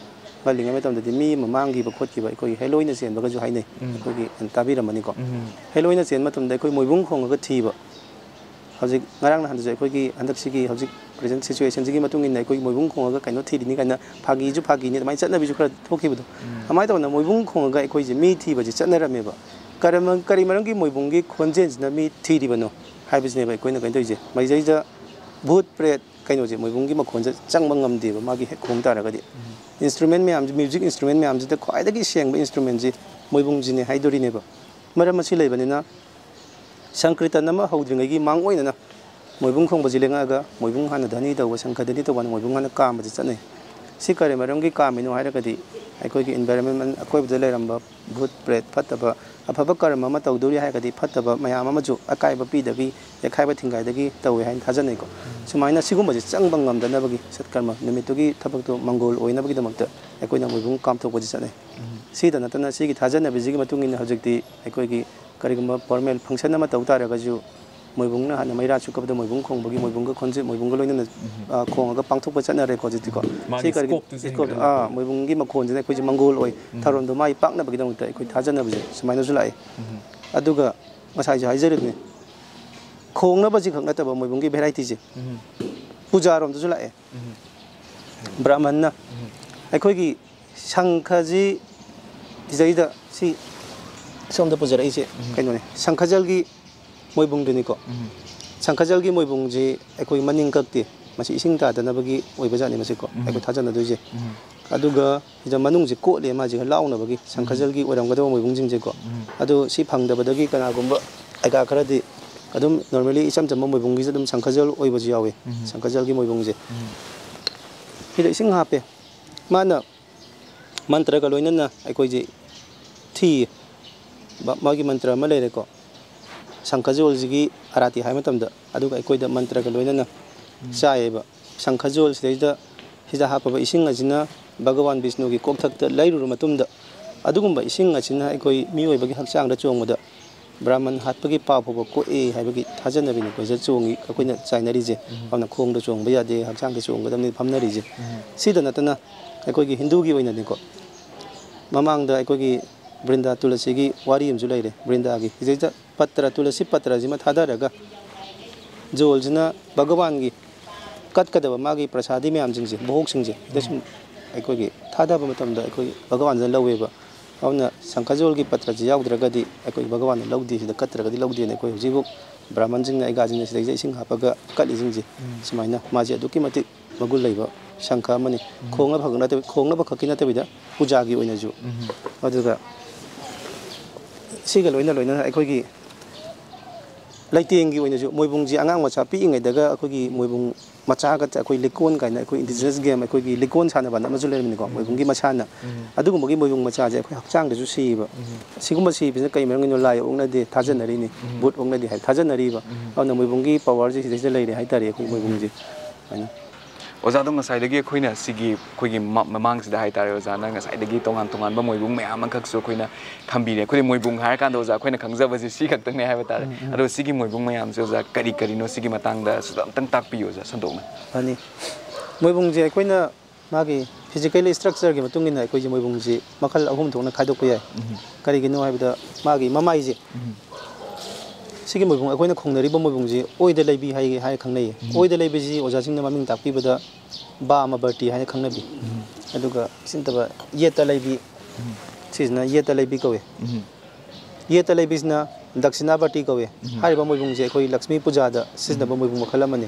ꯄꯜꯂꯤꯉꯩ ꯃꯇꯝꯗꯗꯤ ꯃꯤ ꯑꯃ ꯃꯥꯡꯈꯤꯕ ꯈꯣꯠꯈꯤꯕ ꯑꯩꯈꯣꯏꯒꯤ ꯍꯦꯂꯣꯏꯅ ꯆꯦꯟꯕꯒꯁꯨ ꯍꯥꯏꯅꯩ꯫ ꯎꯝ꯫ ꯑꯩꯈꯣꯏꯒꯤ ꯇꯥꯕꯤꯔꯝꯃꯅꯤꯀꯣ꯫ ꯎꯝ꯫ ꯍꯦꯂꯣꯏꯅ ꯆꯦꯟꯕ ꯃꯇꯝꯗ ꯑꯩꯈꯣꯏ ꯃꯣꯏꯕꯨꯡ ꯈꯣꯡꯉꯒ ꯊꯤꯕ꯫ ꯍꯧꯖꯤꯛ ꯉꯔꯥꯡ ꯅꯍꯥꯟꯗꯁꯨ ꯑꯩꯈꯣꯏꯒꯤ ꯍꯟꯗꯛꯁꯤꯒꯤ ꯍꯧꯖꯤꯛ present situationꯁꯤꯒꯤ ꯃꯇꯨꯡ ꯏꯟꯅ ꯑꯩꯈꯣꯏꯒꯤ ꯃꯣꯏꯕꯨꯡ ꯈꯣꯡꯉꯒ ꯀꯩꯅꯣ ꯊꯤꯔꯤꯅꯤ ꯀꯥꯏꯅ ꯐꯥꯒꯤꯁꯨ ꯐꯥꯒꯤꯅꯤ ꯑꯗꯨꯃꯥꯏꯅ ꯆꯠꯅꯕꯤꯁꯨ ꯈꯔ ꯊꯣꯛꯈꯤꯕꯗꯣ꯫ ꯎꯝ꯫ ꯑꯗꯨꯃꯥꯏꯅ ꯇꯧꯗꯅ ꯃꯣꯏꯕꯨꯡ ꯈꯣꯡꯉꯒ ꯑꯩꯈꯣꯏꯁꯦ ꯃꯤ ꯊꯤꯕꯁꯦ ꯆꯠꯅꯔꯝꯃꯦꯕ꯫ ꯀꯔꯝ-, ꯀꯔꯤ ꯃꯔꯝꯒꯤ ꯃꯣꯏꯕꯨꯡꯒꯤ ꯈꯣꯟꯖꯦꯜꯁꯤꯅ ꯃꯤ ꯊꯤꯔꯤꯕꯅꯣ ꯍꯥꯏꯕꯁꯤꯅꯦꯕ ꯑꯩꯈꯣꯏꯅ ꯀꯩꯅꯣ ꯇꯧꯔꯤꯁꯦ꯫ ꯃꯁꯤꯗꯩꯁꯤꯗ ꯚꯨꯠ ꯄ꯭ꯔꯦꯠ ꯀꯩꯅꯣꯁꯦ ꯃꯣꯏꯕꯨꯡꯒꯤ ꯃꯈꯣꯟꯁꯦ ꯆꯪꯕ ꯉꯝꯗꯦꯕ ꯃꯥꯒꯤ ꯍꯦꯛ ꯈꯣꯡ ꯇꯥꯔꯒꯗꯤ꯫ ꯎꯝ꯫ Instrument ꯃꯌꯥꯝꯁꯦ, music instrument ꯃꯌꯥꯝꯁꯤꯗ ꯈ꯭ꯋꯥꯏꯗꯒꯤ ꯁꯦꯡꯕ instrumentꯁꯤ ꯃꯣꯏꯕꯨꯡꯁꯤꯅꯦ ꯍꯥꯏꯗꯣꯔꯤꯅꯦꯕ꯫ ꯃꯔꯝ ꯑꯁꯤ ꯂꯩꯕꯅꯤꯅ ꯁꯪꯀ꯭ꯔꯤꯇꯟ ꯑꯃ ꯍꯧꯗ꯭ꯔꯤꯉꯩꯒꯤ ꯃꯥꯡꯑꯣꯏꯅꯅ ꯃꯣꯏꯕꯨꯡ ꯈꯣꯡꯕꯁꯤ ꯂꯦꯡꯉꯛꯑꯒ ꯃꯣꯏꯕꯨꯡ ꯍꯥꯟꯅ ꯙ꯭ꯋꯅꯤ ꯇꯧꯕ, ꯁꯪꯈ ꯙ꯭ꯋꯅꯤ ꯇꯧꯕ ꯍꯥꯏꯅ ꯃꯣꯏꯕꯨꯡ ꯍꯥꯟꯅ ꯀꯥꯝꯕꯁꯤ ꯆꯠꯅꯩ꯫ ꯁꯤ ꯀꯔꯤ ꯃꯔꯝꯒꯤ ꯀꯥꯝꯃꯤꯅꯣ ꯍꯥꯏꯔꯒꯗꯤ ꯑꯩꯈꯣꯏꯒꯤ environment ꯑꯀꯣꯏꯕꯗ ꯂꯩꯔꯝꯕ ꯚꯨꯠ, ꯄ꯭ꯔꯦꯠ, ꯐꯠꯇꯕ, ꯑꯐꯕ ꯀꯔꯝ ꯑꯃ ꯇꯧꯗꯣꯔꯤ ꯍꯥꯏꯔꯒꯗꯤ ꯐꯠꯇꯕ ꯃꯌꯥꯝ ꯑꯃꯁꯨ ꯑꯀꯥꯏꯕ ꯄꯤꯗꯒꯤ, ꯌꯩꯈꯥꯏꯕ ꯊꯤꯡꯒꯥꯏꯗꯒꯤ ꯇꯧꯋꯦ ꯍꯥꯏꯅ ꯊꯥꯖꯅꯩꯀꯣ꯫ ꯁꯨꯃꯥꯏꯅ ꯁꯤꯒꯨꯝꯕꯁꯦ ꯆꯪꯕ ꯉꯝꯗꯅꯕꯒꯤ ꯁꯠꯀꯔꯃ ꯅꯨꯃꯤꯠꯇꯨꯒꯤ ꯊꯕꯛꯇꯣ ꯃꯪꯒꯣꯜ ꯑꯣꯏꯅꯕꯒꯤꯗꯃꯛꯇ ꯑꯩꯈꯣꯏꯅ ꯃꯣꯏꯕꯨꯡ ꯀꯥꯝꯊꯣꯛꯄꯁꯤ ꯆꯠꯅꯩ꯫ ꯁꯤꯗ ꯅꯠꯇꯅ ꯁꯤꯒꯤ ꯊꯥꯖꯅꯕꯤꯁꯤꯒꯤ ꯃꯇꯨꯡ ꯏꯟꯅ ꯍꯧꯖꯤꯛꯇꯤ ꯑꯩꯈꯣꯏꯒꯤ ꯀꯔꯤꯒꯨꯝꯕ formal function ꯑꯃ ꯇꯧ ꯇꯥꯔꯒꯁꯨ ꯃꯣꯏꯕꯨꯡꯅ ꯍꯥꯟꯅ ꯃꯩꯔꯥ ꯆꯨꯞꯀꯕꯗ ꯃꯣꯏꯕꯨꯡ ꯈꯣꯡꯕꯒꯤ, ꯃꯣꯏꯕꯨꯡꯒ ꯈꯣꯟꯖꯦꯜ, ꯃꯣꯏꯕꯨꯡꯒ ꯂꯣꯏꯅꯅ, ꯎꯝ꯫ ꯑ, ꯈꯣꯡꯉꯒ ꯄꯥꯡꯊꯣꯛꯄ ꯆꯠꯅꯔꯦꯀꯣ ꯍꯧꯖꯤꯛꯇꯤꯀꯣ꯫ ꯃꯥꯒꯤ ꯁꯤ ꯀꯔꯤꯒꯤ scopeꯇꯨꯁꯨ scope, ꯍꯦꯟꯒꯠꯂꯛꯑꯦ꯫ ꯑꯥ, ꯃꯣꯏꯕꯨꯡꯒꯤ ꯃꯈꯣꯟꯁꯤꯅ ꯑꯩꯈꯣꯏꯁꯦ ꯃꯪꯒꯣꯜ ꯑꯣꯏ, ꯎꯝ꯫ ꯊꯧꯔꯝꯗꯣ ꯃꯥꯏ ꯄꯥꯛꯅꯕꯒꯤꯗꯃꯛꯇ ꯑꯩꯈꯣꯏ ꯊꯥꯖꯅꯕꯁꯦ ꯁꯨꯃꯥꯏꯅꯁꯨ ꯂꯥꯛꯑꯦ꯫ ꯎꯝ꯫ ꯑꯗꯨꯒ ꯉꯁꯥꯏꯁꯨ ꯍꯥꯏꯖꯔꯤꯕꯅꯤ, ꯈꯣꯡꯅꯕꯁꯤ ꯈꯛ ꯅꯠꯇꯕ ꯃꯣꯏꯕꯨꯡꯒꯤ varietyꯁꯦ ꯎꯝ꯫ ꯄꯨꯖꯥꯔꯣꯝꯗꯁꯨ ꯂꯥꯛꯑꯦ꯫ ꯎꯝ꯫ ꯕ꯭ꯔꯥꯍꯃꯟꯅ ꯎꯝ꯫ ꯑꯩꯈꯣꯏꯒꯤ ꯁꯪꯈꯁꯤ ꯁꯤꯗꯩꯗ ꯁꯤ ꯁꯣꯝꯗ ꯄꯨꯖꯔꯛꯏꯁꯦ ꯎꯝ꯫ ꯀꯩꯅꯣꯅꯦ, ꯁꯪꯈꯖꯜꯒꯤ ꯃꯣꯏꯕꯨꯡꯗꯨꯅꯤꯀꯣ꯫ ꯎꯝ꯫ ꯁꯪꯈꯖꯜꯒꯤ ꯃꯣꯏꯕꯨꯡꯁꯤ ꯑꯩꯈꯣꯏ ꯃꯅꯤꯡ ꯀꯛꯇꯦ, ꯃꯁꯤ ꯏꯁꯤꯡ ꯇꯥꯗꯅꯕꯒꯤ ꯑꯣꯏꯕꯖꯥꯠꯅꯤ ꯃꯁꯤꯀꯣ, ꯎꯝ꯫ ꯑꯩꯈꯣꯏ ꯊꯥꯖꯅꯗꯣꯏꯁꯦ꯫ ꯎꯝ꯫ ꯑꯗꯨꯒ ꯁꯤꯗ ꯃꯅꯨꯡꯁꯦ ꯀꯣꯠꯂꯦ ꯃꯥꯁꯦ ꯂꯥꯎꯅꯕꯒꯤ, ꯎꯝ꯫ ꯁꯪꯈꯖꯜꯒꯤ ꯑꯣꯏꯔꯝꯒꯗꯕ ꯃꯣꯏꯕꯨꯡꯁꯤꯡꯁꯦꯀꯣ꯫ ꯎꯝ꯫ ꯑꯗꯣ ꯁꯤ ꯐꯪꯗꯕꯗꯒꯤ ꯀꯅꯥꯒꯨꯝꯕ ꯀꯩꯀꯥ ꯈꯔꯗꯤ ꯑꯗꯨꯝ normally ꯏꯆꯝ ꯆꯝꯕ ꯃꯣꯏꯕꯨꯡꯒꯤꯁꯨ ꯑꯗꯨꯝ ꯁꯪꯈꯖꯜ ꯑꯣꯏꯕꯁꯨ ꯌꯥꯎꯋꯤ꯫ ꯎꯝ꯫ ꯁꯪꯈꯖꯜꯒꯤ ꯃꯣꯏꯕꯨꯡꯁꯦ꯫ ꯎꯝ꯫ ꯁꯤꯗ ꯏꯁꯤꯡ ꯍꯥꯞꯄꯦ꯫ ꯃꯥꯅ ꯃꯟꯇ꯭ꯔꯒ ꯂꯣꯏꯅꯅ ꯑꯩꯈꯣꯏꯁꯦ ꯊꯤꯌꯦ꯫ ꯕ-, ꯃꯥꯒꯤ ꯃꯟꯇ꯭ꯔ ꯑꯃ ꯂꯩꯔꯦꯀꯣ꯫ ꯁꯪꯈꯖꯣꯜꯁꯤꯒꯤ ꯑꯔꯥꯇꯤ ꯍꯥꯏ ꯃꯇꯝꯗ, ꯑꯗꯨꯒ ꯑꯩꯈꯣꯏꯗ ꯃꯟꯇ꯭ꯔꯒ ꯂꯣꯏꯅꯅ ꯎꯝ꯫ ꯆꯥꯏꯌꯦꯕ꯫ ꯁꯪꯈꯖꯣꯜ ꯁꯤꯗꯩꯗ, ꯁꯤꯗ ꯍꯥꯞꯄꯕ ꯏꯁꯤꯡ ꯑꯁꯤꯅ ꯚꯒꯋꯥꯟ ꯕꯤꯁꯅꯨꯒꯤ ꯀꯣꯛꯊꯛꯇ ꯂꯩꯔꯨꯔ ꯃꯇꯨꯡꯗ, ꯑꯗꯨꯒꯨꯝꯕ ꯏꯁꯤꯡ ꯑꯁꯤꯅ ꯑꯩꯈꯣꯏ ꯃꯤꯑꯣꯏꯕꯒꯤ ꯍꯛꯆꯥꯡꯗ ꯆꯣꯡꯕꯗ ꯕ꯭ꯔꯥꯍꯃꯟ ꯍꯥꯠꯄꯒꯤ ꯄꯥꯞ ꯐꯥꯎꯕ ꯀꯣꯛꯏ ꯍꯥꯏꯕꯒꯤ ꯊꯥꯖꯅꯕꯤꯅꯤ ꯑꯩꯈꯣꯏꯁꯦ ꯆꯣꯡꯉꯤ, ꯑꯩꯈꯣꯏꯅ ꯆꯥꯏꯅꯔꯤꯁꯦ꯫ ꯎꯝ꯫ ꯑꯗꯨꯅ ꯈꯣꯡꯗ ꯆꯣꯡꯕ ꯌꯥꯗꯦ, ꯍꯛꯆꯥꯡꯗ ꯆꯣꯡꯒꯗꯕꯅꯤ ꯐꯝꯅꯔꯤꯁꯦ꯫ ꯎꯝ꯫ ꯁꯤꯗ ꯅꯠꯇꯅ ꯑꯩꯈꯣꯏꯒꯤ ꯍꯤꯟꯗꯨꯒꯤ ꯑꯣꯏꯅꯗꯤꯀꯣ, ꯃꯃꯥꯡꯗ ꯑꯩꯈꯣꯏꯒꯤ ꯕ꯭ꯔꯤꯟꯗꯥ ꯇꯨꯂꯁꯤꯒꯤ ꯋꯥꯔꯤ ꯑꯃꯁꯨ ꯂꯩꯔꯦ꯫ ꯕ꯭ꯔꯤꯟꯗꯥꯒꯤ ꯁꯤꯗꯩꯗ ꯄꯇ꯭ꯔ, ꯇꯨꯂꯁꯤ ꯄꯇ꯭ꯔꯁꯤꯃ ꯊꯥꯗꯔꯒ ꯖꯣꯜꯁꯤꯅ ꯚꯒꯋꯥꯟꯒꯤ ꯀꯠꯀꯗꯕ ꯃꯥꯒꯤ ꯄ꯭ꯔꯁꯥꯗꯤ ꯃꯌꯥꯝꯁꯤꯡꯁꯦ, ꯚꯣꯛꯁꯤꯡꯁꯦ ꯁꯤꯗ ꯁꯨꯝ ꯑꯩꯈꯣꯏꯒꯤ ꯊꯥꯗꯕ ꯃꯇꯝꯗ ꯑꯩꯈꯣꯏ ꯚꯒꯋꯥꯟꯁꯤꯅ ꯂꯧꯋꯦꯕ꯫ ꯑꯗꯨꯅ ꯁꯪꯈꯖꯣꯜꯒꯤ ꯄꯇ꯭ꯔꯁꯤ ꯌꯥꯎꯗ꯭ꯔꯒꯗꯤ ꯑꯩꯈꯣꯏ ꯚꯒꯋꯥꯟꯅ ꯂꯧꯗꯦ, ꯁꯤꯗ ꯀꯠꯇ꯭ꯔꯒꯗꯤ ꯂꯧꯗꯦꯅ ꯑꯩꯈꯣꯏ ꯍꯧꯖꯤꯛꯐꯥꯎ ꯕ꯭ꯔꯥꯍꯃꯟꯁꯤꯡꯅ, ꯑꯩꯒꯥꯁꯤꯡꯅ ꯁꯤꯗꯩꯁꯤꯗ ꯏꯁꯤꯡ ꯍꯥꯞꯄꯒ ꯀꯠꯂꯤꯁꯤꯡꯁꯦ ꯁꯨꯃꯥꯏꯅ ꯃꯥꯁꯦ ꯑꯗꯨꯛꯀꯤ ꯃꯇꯤꯛ ꯃꯒꯨꯟ ꯂꯩꯕ ꯁꯪꯈ ꯑꯃꯅꯤ꯫ ꯈꯣꯡꯅ ꯐꯈꯛ ꯅꯠꯇꯕꯤ-, ꯈꯣꯡꯅꯕ ꯈꯛꯀꯤ ꯅꯠꯇꯕꯤꯗ ꯄꯨꯖꯥꯒꯤ ꯑꯣꯏꯅꯁꯨ꯫ ꯑꯗꯨꯒ ꯁꯤꯒ ꯂꯣꯏꯅ ꯂꯣꯏꯅꯅ ꯑꯩꯈꯣꯏꯒꯤ ꯂꯩꯇꯦꯡꯒꯤ ꯑꯣꯏꯅꯁꯨ ꯃꯣꯏꯕꯨꯡꯁꯤ ꯑꯉꯥꯡ ꯃꯆꯥ ꯄꯤꯛꯏꯉꯩꯗꯒ ꯑꯩꯈꯣꯏꯒꯤ ꯃꯣꯏꯕꯨꯡ ꯃꯆꯥꯒ ꯑꯩꯈꯣꯏ ꯂꯤꯀꯣꯟ ꯀꯥꯏꯅ ꯑꯩꯈꯣꯏ indigenous game, ꯑꯩꯈꯣꯏꯒꯤ ꯂꯤꯀꯣꯟ ꯁꯥꯟꯅꯕ ꯑꯃꯁꯨ ꯂꯩꯔꯝꯃꯤꯅꯤꯀꯣ, ꯃꯣꯏꯕꯨꯡꯒꯤ ꯃꯁꯥꯟꯅ꯫ ꯑꯗꯨꯒꯨꯝꯕꯒꯤ ꯃꯣꯏꯕꯨꯡ ꯃꯆꯥꯁꯦ ꯑꯩꯈꯣꯏ ꯍꯛꯆꯥꯡꯗꯁꯨ ꯁꯤꯌꯦꯕ꯫ ꯁꯤꯒꯨꯝꯕ ꯁꯤꯕꯁꯤꯅ ꯀꯩ ꯃꯔꯝꯒꯤꯅꯣ? ꯂꯥꯏ ꯑꯣꯛꯅꯗꯦ, ꯊꯥꯖꯅꯔꯤꯅꯤ꯫ ꯚꯨꯠ ꯑꯣꯛꯅꯗꯦ ꯍꯥꯏ, ꯊꯥꯖꯅꯔꯤꯕ꯫ ꯑꯗꯨꯅ ꯃꯣꯏꯕꯨꯡꯒꯤ powerꯁꯦ ꯁꯤꯗꯩꯁꯤꯗ ꯂꯩꯔꯦ ꯍꯥꯏꯇꯥꯔꯦ, ꯑꯩꯈꯣꯏ ꯃꯣꯏꯕꯨꯡꯁꯦ ꯁꯨꯃꯥꯏꯅ꯫ ꯑꯣꯖꯥꯗꯣ ꯉꯁꯥꯏꯗꯒꯤ ꯑꯩꯈꯣꯏꯅ ꯁꯤꯒꯤ ꯑꯩꯈꯣꯏꯒꯤ ꯃ-, ꯃꯃꯥꯡꯁꯤꯗ ꯍꯥꯏꯇꯥꯔꯦ, ꯑꯣꯖꯥꯅ ꯉꯁꯥꯏꯗꯒꯤ ꯇꯣꯉꯥꯟ ꯇꯣꯉꯥꯟꯕ ꯃꯣꯏꯕꯨꯡ ꯃꯌꯥꯝ ꯑꯃꯈꯛꯁꯨ ꯑꯩꯈꯣꯏꯅ ꯊꯝꯕꯤꯔꯦ꯫ ꯑꯩꯈꯣꯏꯗꯤ ꯃꯣꯏꯕꯨꯡ ꯍꯥꯏꯔꯀꯥꯟꯗ, ꯑꯣꯖꯥ, ꯑꯩꯈꯣꯏꯅ ꯈꯪꯖꯕꯁꯦ ꯁꯤ ꯈꯛꯇꯪꯅꯦ ꯍꯥꯏꯕ ꯇꯥꯔꯦ꯫ ꯑꯗꯣ ꯁꯤꯒꯤ ꯃꯣꯏꯕꯨꯡ ꯃꯌꯥꯝꯁꯦ, ꯑꯣꯖꯥ, ꯀꯔꯤ ꯀꯔꯤꯅꯣ? ꯁꯤꯒꯤ ꯃꯇꯥꯡꯗꯁꯨ ꯑꯝꯇꯪ ꯇꯥꯛꯄꯤꯌꯨ, ꯑꯣꯖꯥ, ꯁꯟꯗꯣꯛꯅ꯫ ꯐꯅꯤ꯫ ꯃꯣꯏꯕꯨꯡꯁꯦ ꯑꯩꯈꯣꯏꯅ ꯃꯥꯒꯤ physical structureꯒꯤ ꯃꯇꯨꯡ ꯏꯟꯅ ꯑꯩꯈꯣꯏꯁꯦ ꯃꯣꯏꯕꯨꯡꯁꯤ ꯃꯈꯜ ꯑꯍꯨꯝ ꯊꯣꯛꯅ ꯈꯥꯏꯗꯣꯛꯄ ꯌꯥꯏ꯫ ꯀꯔꯤꯒꯤꯅꯣ ꯍꯥꯏꯕꯗ, ꯃꯥꯒꯤ ꯃꯃꯥꯏꯁꯦ, ꯁꯤꯒꯤ ꯃꯣꯏꯕꯨꯡ, ꯑꯩꯈꯣꯏꯅ ꯈꯣꯡꯅꯔꯤꯕ ꯃꯣꯏꯕꯨꯡꯁꯤ ꯑꯣꯏꯗ ꯂꯩꯕꯤ ꯍꯥꯏ, ꯍꯥꯏꯅ ꯈꯪꯅꯩꯌꯦ꯫ ꯑꯣꯏꯗ ꯂꯩꯕꯁꯤ ꯑꯣꯖꯥꯁꯤꯡꯅ ꯃꯃꯤꯡ ꯇꯥꯛꯄꯤꯕꯗ ꯕꯥꯃ ꯕꯔꯇꯤ ꯍꯥꯏꯅ ꯈꯪꯅꯕꯤ꯫ ꯑꯗꯨꯒ ꯁꯤ ꯅꯠꯇꯕ ꯌꯦꯠꯇ ꯂꯩꯕꯤ, ꯁꯤꯁꯤꯅ ꯌꯦꯠꯇ ꯂꯩꯕꯤ ꯀꯧꯏ꯫ ꯌꯦꯠꯇ ꯂꯩꯕꯤꯁꯤꯅ ꯗꯛꯁꯤꯅꯥꯕꯔꯇꯤ ꯀꯧꯏ꯫ ꯍꯥꯏꯔꯤꯕ ꯃꯣꯏꯕꯨꯡꯁꯦ ꯑꯩꯈꯣꯏ ꯂꯛꯁꯃꯤ ꯄꯨꯖꯥꯗ ꯁꯤꯖꯤꯟꯅꯕ ꯃꯣꯏꯕꯨꯡ ꯃꯈꯜ ꯑꯃꯅꯤ꯫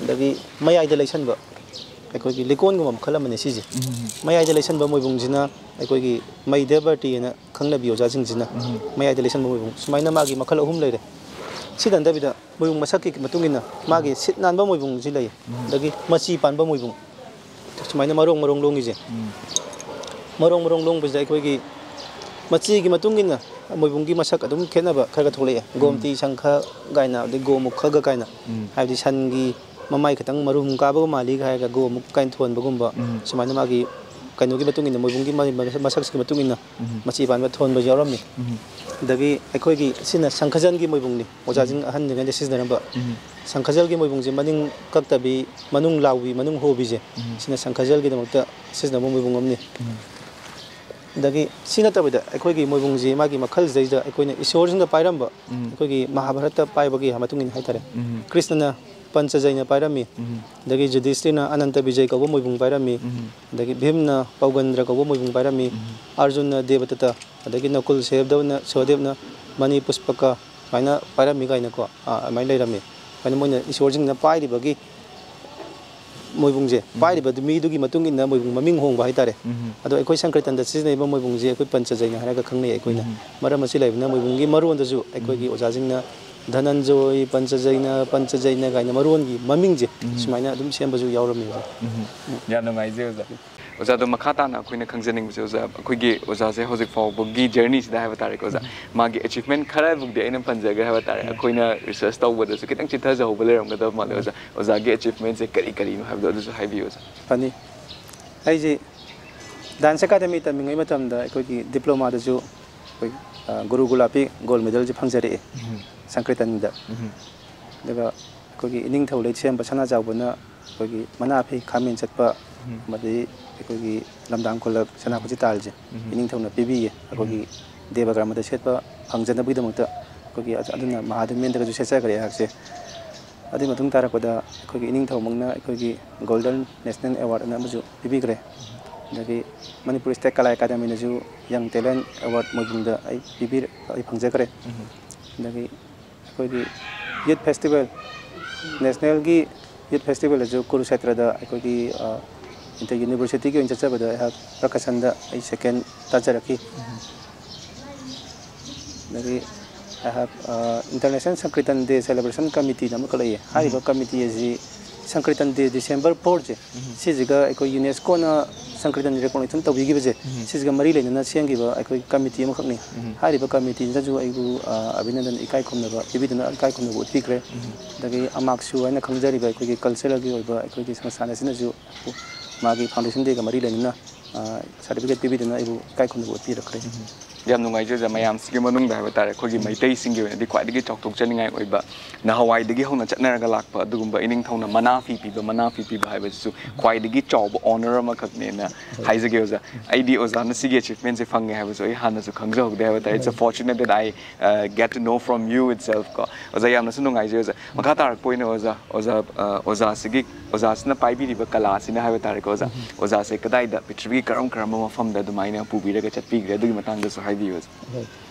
ꯑꯗꯒꯤ ꯃꯌꯥꯏꯗ ꯂꯩꯁꯟꯕ ꯑꯩꯈꯣꯏꯒꯤ ꯂꯤꯀꯣꯟꯒꯨꯝꯕ ꯃꯈꯜ ꯑꯃꯅꯤ ꯁꯤꯁꯦ꯫ ꯃꯌꯥꯏꯗ ꯂꯩꯁꯟꯕ ꯃꯣꯏꯕꯨꯡꯁꯤꯅ ꯑꯩꯈꯣꯏꯒꯤ ꯃꯩꯗꯕꯔꯇꯤ ꯍꯥꯏꯅ ꯈꯪꯅꯕꯤ ꯑꯣꯖꯥꯁꯤꯡꯁꯤꯅ ꯃꯌꯥꯏꯗ ꯂꯩꯁꯟꯕ ꯃꯣꯏꯕꯨꯡ꯫ ꯁꯨꯃꯥꯏꯅ ꯃꯥꯒꯤ ꯃꯈꯜ ꯑꯍꯨꯝ ꯂꯩꯔꯦ꯫ ꯁꯤꯗ ꯅꯠꯇꯕꯤꯗ ꯃꯣꯏꯕꯨꯡ ꯃꯁꯛꯀꯤ ꯃꯇꯨꯡ ꯏꯟꯅ ꯃꯥꯒꯤ ꯁꯤꯠ ꯅꯥꯟꯕ ꯃꯣꯏꯕꯨꯡꯁꯤ ꯂꯩ꯫ ꯑꯗꯒꯤ ꯃꯆꯤ ꯄꯥꯟꯕ ꯃꯣꯏꯕꯨꯡ꯫ ꯁꯨꯃꯥꯏꯅ ꯃꯔꯣꯡ ꯃꯔꯣꯡ ꯂꯣꯡꯉꯤꯁꯦ꯫ ꯃꯔꯣꯡ ꯃꯔꯣꯡ ꯂꯣꯡꯕꯁꯤꯗ ꯑꯩꯈꯣꯏꯒꯤ ꯃꯆꯤꯒꯤ ꯃꯇꯨꯡ ꯏꯟꯅ ꯃꯣꯏꯕꯨꯡꯒꯤ ꯃꯁꯛ ꯑꯗꯨꯝ ꯈꯦꯠꯅꯕ ꯈꯔ ꯈꯔ ꯊꯣꯛꯂꯛꯑꯦ꯫ ꯒꯣꯝꯇꯤ ꯁꯪꯈ ꯀꯥꯏꯅ, ꯑꯗꯩ ꯒꯣꯃꯨꯈꯒ ꯀꯥꯏꯅ꯫ ꯍꯥꯏꯕꯗꯤ ꯁꯟꯒꯤ ꯃꯃꯥꯏ ꯈꯤꯇꯪ ꯃꯔꯨꯝ ꯀꯥꯕꯒ ꯃꯥꯜꯂꯤꯒ ꯍꯥꯏꯔꯒ ꯒꯣꯃꯨꯈ ꯀꯥꯏꯅ ꯊꯣꯟꯕꯒꯨꯝꯕ꯫ ꯁꯨꯃꯥꯏꯅ ꯃꯥꯒꯤ ꯀꯩꯅꯣꯒꯤ ꯃꯇꯨꯡ ꯏꯟꯅ, ꯃꯣꯏꯕꯨꯡꯒꯤ ꯃꯥꯒꯤ ꯃꯁꯛꯁꯤꯒꯤ ꯃꯇꯨꯡ ꯏꯟꯅ ꯃꯆꯤ ꯄꯥꯟꯕ ꯊꯣꯟꯕꯁꯨ ꯌꯥꯎꯔꯝꯃꯤ꯫ ꯑꯗꯒꯤ ꯑꯩꯈꯣꯏꯒꯤ ꯁꯤꯅ ꯁꯪꯈꯖꯟꯒꯤ ꯃꯣꯏꯕꯨꯡꯅꯤ꯫ ꯑꯣꯖꯥꯁꯤꯡ ꯑꯍꯟꯁꯤꯡꯅ ꯁꯤꯖꯤꯟꯅꯔꯝꯕ ꯁꯪꯈꯖꯜꯒꯤ ꯃꯣꯏꯕꯨꯡꯁꯦ ꯃꯅꯤꯡ ꯀꯛꯇꯕꯤ, ꯃꯅꯨꯡ ꯂꯥꯎꯕꯤ, ꯃꯅꯨꯡ ꯍꯣꯕꯤꯁꯦ, ꯁꯤꯅ ꯁꯪꯈꯖꯜꯒꯤꯗꯃꯛꯇ ꯁꯤꯖꯤꯟꯅꯕ ꯃꯣꯏꯕꯨꯡ ꯑꯃꯅꯤ꯫ ꯑꯗꯒꯤ ꯁꯤ ꯅꯠꯇꯕꯤꯗ ꯑꯩꯈꯣꯏꯒꯤ ꯃꯣꯏꯕꯨꯡꯁꯤ ꯃꯥꯒꯤ ꯃꯈꯜꯁꯤꯗꯩꯁꯤꯗ ꯑꯩꯈꯣꯏꯅ ꯏꯁꯣꯔꯁꯤꯡꯗ ꯄꯥꯏꯔꯝꯕ, ꯑꯩꯈꯣꯏꯒꯤ ꯃꯍꯥꯚꯥꯔꯠꯇ ꯄꯥꯏꯕꯒꯤ ꯃꯇꯨꯡ ꯏꯟꯅ ꯍꯥꯏꯇꯥꯔꯦ, ꯀ꯭ꯔꯤꯁꯅꯅ ꯄꯟꯆꯖꯩꯅ ꯄꯥꯏꯔꯝꯃꯤ, ꯑꯗꯒꯤ ꯌꯨꯙꯤꯁꯇꯤꯔꯅ ꯑꯅꯟꯇ ꯕꯤꯖꯩ ꯀꯧꯕ ꯃꯣꯏꯕꯨꯡ ꯄꯥꯏꯔꯝꯃꯤ, ꯑꯗꯒꯤ ꯚꯤꯝꯅ ꯄꯧꯒꯟꯗ꯭ꯔ ꯀꯧꯕ ꯃꯣꯏꯕꯨꯡ ꯄꯥꯏꯔꯝꯃꯤ, ꯑꯔꯖꯨꯟꯅ ꯗꯦꯕꯗꯠꯇ, ꯑꯗꯒꯤ ꯅꯀꯨꯜ ꯁꯍꯦꯕꯗꯧꯅ ꯁꯍꯗꯦꯕꯅ ꯃꯅꯤ ꯄꯨꯁꯄꯀ ꯁꯨꯃꯥꯏꯅ ꯄꯥꯏꯔꯝꯃꯤ ꯀꯥꯏꯅꯀꯣ, ꯑꯥ, ꯑꯗꯨꯃꯥꯏꯅ ꯂꯩꯔꯝꯃꯤ꯫ ꯁꯨꯃꯥꯏꯅ ꯃꯣꯏꯅ ꯏꯁꯣꯔꯁꯤꯡꯅ ꯄꯥꯏꯔꯤꯕꯒꯤ ꯃꯣꯏꯕꯨꯡꯁꯦ, ꯄꯥꯏꯔꯤꯕ ꯃꯤꯗꯨꯒꯤ ꯃꯇꯨꯡ ꯏꯟꯅ ꯃꯣꯏꯕꯨꯡ ꯃꯃꯤꯡ ꯍꯣꯡꯕ ꯍꯥꯏꯇꯥꯔꯦ꯫ ꯑꯗꯣ ꯑꯩꯈꯣꯏ ꯁꯪꯀ꯭ꯔꯤꯇꯟꯗ ꯁꯤꯖꯤꯟꯅꯔꯤꯕ ꯃꯣꯏꯕꯨꯡꯁꯦ ꯑꯩꯈꯣꯏ ꯄꯟꯆꯖꯩꯅ ꯍꯥꯏꯔꯒ ꯈꯪꯅꯩ ꯑꯩꯈꯣꯏꯅ꯫ ꯃꯔꯝ ꯑꯁꯤ ꯂꯩꯕꯅ ꯃꯣꯏꯕꯨꯡꯒꯤ ꯃꯔꯣꯟꯗꯁꯨ ꯑꯩꯈꯣꯏꯒꯤ ꯑꯣꯖꯥꯁꯤꯡꯅ ꯙꯅꯟꯖꯣꯏ, ꯄꯟꯆꯖꯩꯅ, ꯄꯟꯆꯖꯩꯅ ꯀꯥꯏꯅ ꯃꯔꯣꯟꯒꯤ ꯃꯃꯤꯡꯁꯦ ꯁꯨꯃꯥꯏꯅ ꯑꯗꯨꯝ ꯁꯦꯝꯕꯁꯨ ꯌꯥꯎꯔꯝꯃꯦ ꯑꯣꯖꯥ꯫ ꯌꯥꯝ ꯅꯨꯡꯉꯥꯏꯖꯩ ꯑꯣꯖꯥ꯫ ꯑꯣꯖꯥꯗꯣ ꯃꯈꯥ ꯇꯥꯅ ꯑꯩꯈꯣꯏꯅ ꯈꯪꯖꯅꯤꯡꯕꯁꯦ, ꯑꯣꯖꯥ, ꯑꯩꯈꯣꯏꯒꯤ ꯑꯣꯖꯥꯁꯦ ꯍꯧꯖꯤꯛ ꯐꯥꯎꯕꯒꯤ ꯖꯔꯅꯤꯁꯤꯗ ꯍꯥꯏꯕ ꯇꯥꯔꯦꯀꯣ ꯑꯣꯖꯥ, ꯃꯥꯒꯤ ꯑꯦꯆꯤꯚꯃꯦꯟ ꯈꯔꯕꯨꯗꯤ ꯑꯩꯅ ꯄꯟꯖꯒꯦ ꯍꯥꯏꯕ ꯇꯥꯔꯦ꯫ ꯑꯩꯈꯣꯏꯅ ꯔꯤꯁꯔꯁ ꯇꯧꯕꯗꯁꯨ ꯈꯤꯇꯪ ꯆꯤꯠꯊꯖꯍꯧꯕ ꯂꯩꯔꯝꯒꯗꯕ ꯃꯥꯜꯂꯦ ꯑꯣꯖꯥ꯫ ꯑꯣꯖꯥꯒꯤ ꯑꯦꯆꯤꯚꯃꯦꯟꯁꯦ ꯀꯔꯤ ꯀꯔꯤꯅꯣ ꯍꯥꯏꯕꯗꯣ ꯑꯗꯨꯁꯨ ꯍꯥꯏꯕꯤꯌꯨ ꯑꯣꯖꯥ꯫ ꯐꯅꯤ꯫ ꯑꯩꯁꯦ ꯗꯥꯟꯁ ꯑꯦꯀꯥꯗꯃꯤ ꯇꯝꯃꯤꯉꯩ ꯃꯇꯝꯗ ꯑꯩꯈꯣꯏꯒꯤ ꯗꯤꯄ꯭ꯂꯣꯃꯥꯗꯁꯨ ꯑꯩꯈꯣꯏ, ꯑ, ꯒꯨꯔꯨ ꯒꯨꯂꯥꯞꯄꯤ ꯒꯣꯜ ꯃꯦꯗꯜꯁꯦ ꯐꯪꯖꯔꯛꯑꯦ ꯁꯪꯀ꯭ꯔꯤꯇꯟꯗ꯫ ꯑꯗꯨꯒ ꯑꯩꯈꯣꯏꯒꯤ ꯏꯅꯤꯡꯊꯧ ꯂꯩꯁꯦꯝꯕ ꯁꯅꯥꯖꯥꯎꯕꯅ ꯑꯩꯈꯣꯏꯒꯤ ꯃꯅꯥ ꯐꯤ ꯈꯥꯃꯦꯟ ꯆꯠꯄ ꯑꯃꯗꯤ ꯑꯩꯈꯣꯏꯒꯤ ꯂꯝꯗꯥꯡ ꯈꯨꯜꯂꯛ ꯁꯅꯥ ꯈꯨꯖꯤ ꯇꯥꯜꯁꯦ ꯏꯅꯤꯡꯊꯧꯅ ꯄꯤꯕꯤꯌꯦ꯫ ꯑꯩꯈꯣꯏꯒꯤ ꯗꯦꯕꯒ꯭ꯔꯥꯃꯗ ꯁꯦꯠꯄ ꯐꯪꯖꯅꯕꯒꯤꯗꯃꯛꯇ ꯑꯩꯈꯣꯏꯒꯤ ꯑꯗꯨꯅ ꯃꯍꯥꯗꯦꯕ ꯃꯦꯟꯗꯒꯁꯨ ꯁꯦꯠꯆꯈ꯭ꯔꯦ ꯑꯩꯍꯥꯛꯁꯦ꯫ ꯑꯗꯨꯒꯤ ꯃꯇꯨꯡ ꯇꯥꯔꯛꯄꯗ ꯑꯩꯈꯣꯏꯒꯤ ꯏꯅꯤꯡꯊꯧꯃꯛꯅ ꯑꯩꯈꯣꯏꯒꯤ ꯒꯣꯜꯗꯟ ꯅꯦꯁꯅꯦꯜ ꯑꯦꯋꯥꯔꯗ ꯑꯅ ꯑꯃꯁꯨ ꯄꯤꯕꯤꯈ꯭ꯔꯦ꯫ ꯑꯗꯒꯤ ꯃꯅꯤꯄꯨꯔ ꯁ꯭ꯇꯦꯠ ꯀꯂꯥ ꯑꯦꯀꯥꯗꯃꯤꯅꯁꯨ ꯌꯪ ꯇꯦꯂꯦꯟ ꯑꯦꯋꯥꯔꯗ ꯃꯣꯏꯕꯨꯡꯗ ꯑꯩ ꯄꯤꯕꯤꯔ-, ꯑꯩ ꯐꯪꯖꯈ꯭ꯔꯦ꯫ ꯑꯗꯒꯤ ꯑꯩꯈꯣꯏꯒꯤ ꯌꯨꯠ ꯐꯦꯁꯇꯤꯚꯦꯜ, ꯅꯦꯁꯅꯦꯜꯒꯤ ꯌꯨꯠ ꯐꯦꯁꯇꯤꯚꯦꯜꯗꯁꯨ ꯀꯨꯔꯨꯁꯦꯇ꯭ꯔꯗ ꯑꯩꯈꯣꯏꯒꯤ, ꯑ, ꯏꯟꯇꯔ ꯌꯨꯅꯤꯚꯔꯁꯤꯇꯤꯒꯤ ꯑꯣꯏꯅ ꯆꯠꯆꯕꯗ ꯑꯩꯍꯥꯛ ꯄ꯭ꯔꯀꯁꯟꯗ ꯑꯩ ꯁꯦꯀꯦꯟ ꯇꯥꯖꯔꯛꯈꯤ꯫ ꯑꯗꯒꯤ ꯑꯩꯍꯥꯛ, ꯑ, ꯏꯟꯇꯔꯅꯦꯁꯅꯦꯜ ꯁꯪꯀ꯭ꯔꯤꯇꯟ ꯗꯦ ꯁꯦꯂꯦꯕ꯭ꯔꯦꯁꯟ ꯀꯃꯤꯇꯤꯅ ꯑꯃꯈꯛ ꯂꯩꯌꯦ꯫ ꯍꯥꯏꯔꯤꯕ ꯀꯃꯤꯇꯤ ꯑꯁꯤ ꯁꯪꯀ꯭ꯔꯤꯇꯟ ꯗꯦ ꯗꯤꯁꯦꯝꯕꯔ ꯐꯣꯔꯁꯦ, ꯁꯤꯁꯤꯒ ꯑꯩꯈꯣꯏ ꯌꯨꯅꯦꯁꯀꯣꯅ ꯁꯪꯀ꯭ꯔꯤꯇꯟ ꯔꯦꯀꯣꯛꯅꯤꯁꯟ ꯇꯧꯕꯤꯈꯤꯕꯁꯦ, ꯁꯤꯁꯤꯒ ꯃꯔꯤ ꯂꯩꯅꯅ ꯁꯦꯝꯈꯤꯕ ꯑꯩꯈꯣꯏ ꯀꯃꯤꯇꯤ ꯑꯃꯈꯛꯅꯤ꯫ ꯍꯥꯏꯔꯤꯕ ꯀꯃꯤꯇꯤꯁꯤꯅꯁꯨ ꯑꯩꯕꯨ, ꯑ, ꯑꯚꯤꯅꯟꯗꯟ, ꯏꯀꯥꯏ ꯈꯨꯝꯅꯕ ꯄꯤꯕꯤꯗꯨꯅ ꯏꯀꯥꯏ ꯈꯨꯝꯅꯕ ꯎꯠꯄꯤꯈ꯭ꯔꯦ꯫ ꯑꯗꯒꯤ ꯑꯃꯥꯛꯁꯨ ꯍꯥꯏꯅ ꯈꯪꯖꯔꯤꯕ ꯑꯩꯈꯣꯏꯒꯤ ꯀꯜꯆꯔꯦꯜꯒꯤ ꯑꯣꯏꯕ ꯑꯩꯈꯣꯏꯒꯤ ꯁꯪꯁꯊꯥꯟ ꯑꯁꯤꯅꯁꯨ ꯃꯥꯒꯤ ꯐꯥꯎꯟꯗꯦꯁꯟ ꯗꯦꯒ ꯃꯔꯤ ꯂꯩꯅꯅ, ꯑ, ꯁꯥꯔꯇꯤꯐꯤꯀꯦꯠ ꯄꯤꯕꯤꯗꯨꯅ ꯑꯩꯕꯨ ꯏꯀꯥꯏ ꯈꯨꯝꯅꯕ ꯎꯠꯄꯤꯔꯛꯈ꯭ꯔꯦ꯫ ꯌꯥꯝ ꯅꯨꯡꯉꯥꯏꯖꯩ ꯑꯣꯖꯥ꯫ ꯃꯌꯥꯝꯁꯤꯒꯤ ꯃꯅꯨꯡꯗ ꯍꯥꯏꯕ ꯇꯥꯔꯦ, ꯑꯩꯈꯣꯏꯒꯤ ꯃꯩꯇꯩꯁꯤꯡꯒꯤ ꯑꯣꯏꯅꯗꯤ ꯈ꯭ꯋꯥꯏꯗꯒꯤ ꯆꯥꯎꯊꯣꯛꯆꯅꯤꯡꯉꯥꯏ ꯑꯣꯏꯕ, ꯅꯍꯥꯟꯋꯥꯏꯗꯒꯤ ꯍꯧꯅ ꯆꯠꯅꯔꯒ ꯂꯥꯛꯄ ꯑꯗꯨꯒꯨꯝꯕ ꯏꯅꯤꯡꯊꯧꯅ ꯃꯅꯥ ꯐꯤ ꯄꯤꯕ, ꯃꯅꯥ ꯐꯤ ꯄꯤꯕ ꯍꯥꯏꯕꯁꯤꯁꯨ ꯈ꯭ꯋꯥꯏꯗꯒꯤ ꯆꯥꯎꯕ honor ꯑꯃꯈꯛꯅꯦꯅ ꯍꯥꯏꯖꯒꯦ ꯑꯣꯖꯥ꯫ ꯑꯩꯗꯤ ꯑꯣꯖꯥꯅ ꯁꯤꯒꯤ achievementꯁꯦ ꯐꯪꯉꯦ ꯍꯥꯏꯕꯁꯨ ꯑꯩ ꯍꯥꯟꯅꯁꯨ ꯈꯪꯖꯍꯧꯗꯦ ꯍꯥꯏꯕ ꯇꯥꯔꯦ꯫ It's a fortunate that I uh, get to know from you itself ꯀꯣ꯫ ꯑꯣꯖꯥ, ꯌꯥꯝꯅꯁꯨ ꯅꯨꯡꯉꯥꯏꯖꯩ ꯑꯣꯖꯥ꯫ ꯃꯈꯥ ꯇꯥꯔꯛꯄ ꯑꯣꯏꯅ ꯑꯣꯖꯥ, ꯑꯣꯖꯥ ꯑ, ꯑꯣꯖꯥꯁꯤꯒꯤ, ꯑꯣꯖꯥꯁꯤꯅ ꯄꯥꯏꯕꯤꯔꯤꯕ ꯀꯂꯥꯁꯤꯅ ꯍꯥꯏꯕ ꯇꯥꯔꯦꯀꯣ ꯑꯣꯖꯥ, ꯑꯣꯖꯥꯁꯦ ꯀꯗꯥꯏꯗ, ꯄ꯭ꯔꯤꯊꯤꯕꯤꯒꯤ ꯀꯔꯝ ꯀꯔꯝꯕ ꯃꯐꯝꯗ ꯑꯗꯨꯃꯥꯏꯅ ꯄꯨꯕꯤꯔꯒ ꯆꯠꯄꯤꯈ꯭ꯔꯦ, ꯑꯗꯨꯒꯤ ꯃꯇꯥꯡꯗꯁꯨ ꯍꯥꯏꯕꯤꯌꯨ ꯑꯣꯖꯥ꯫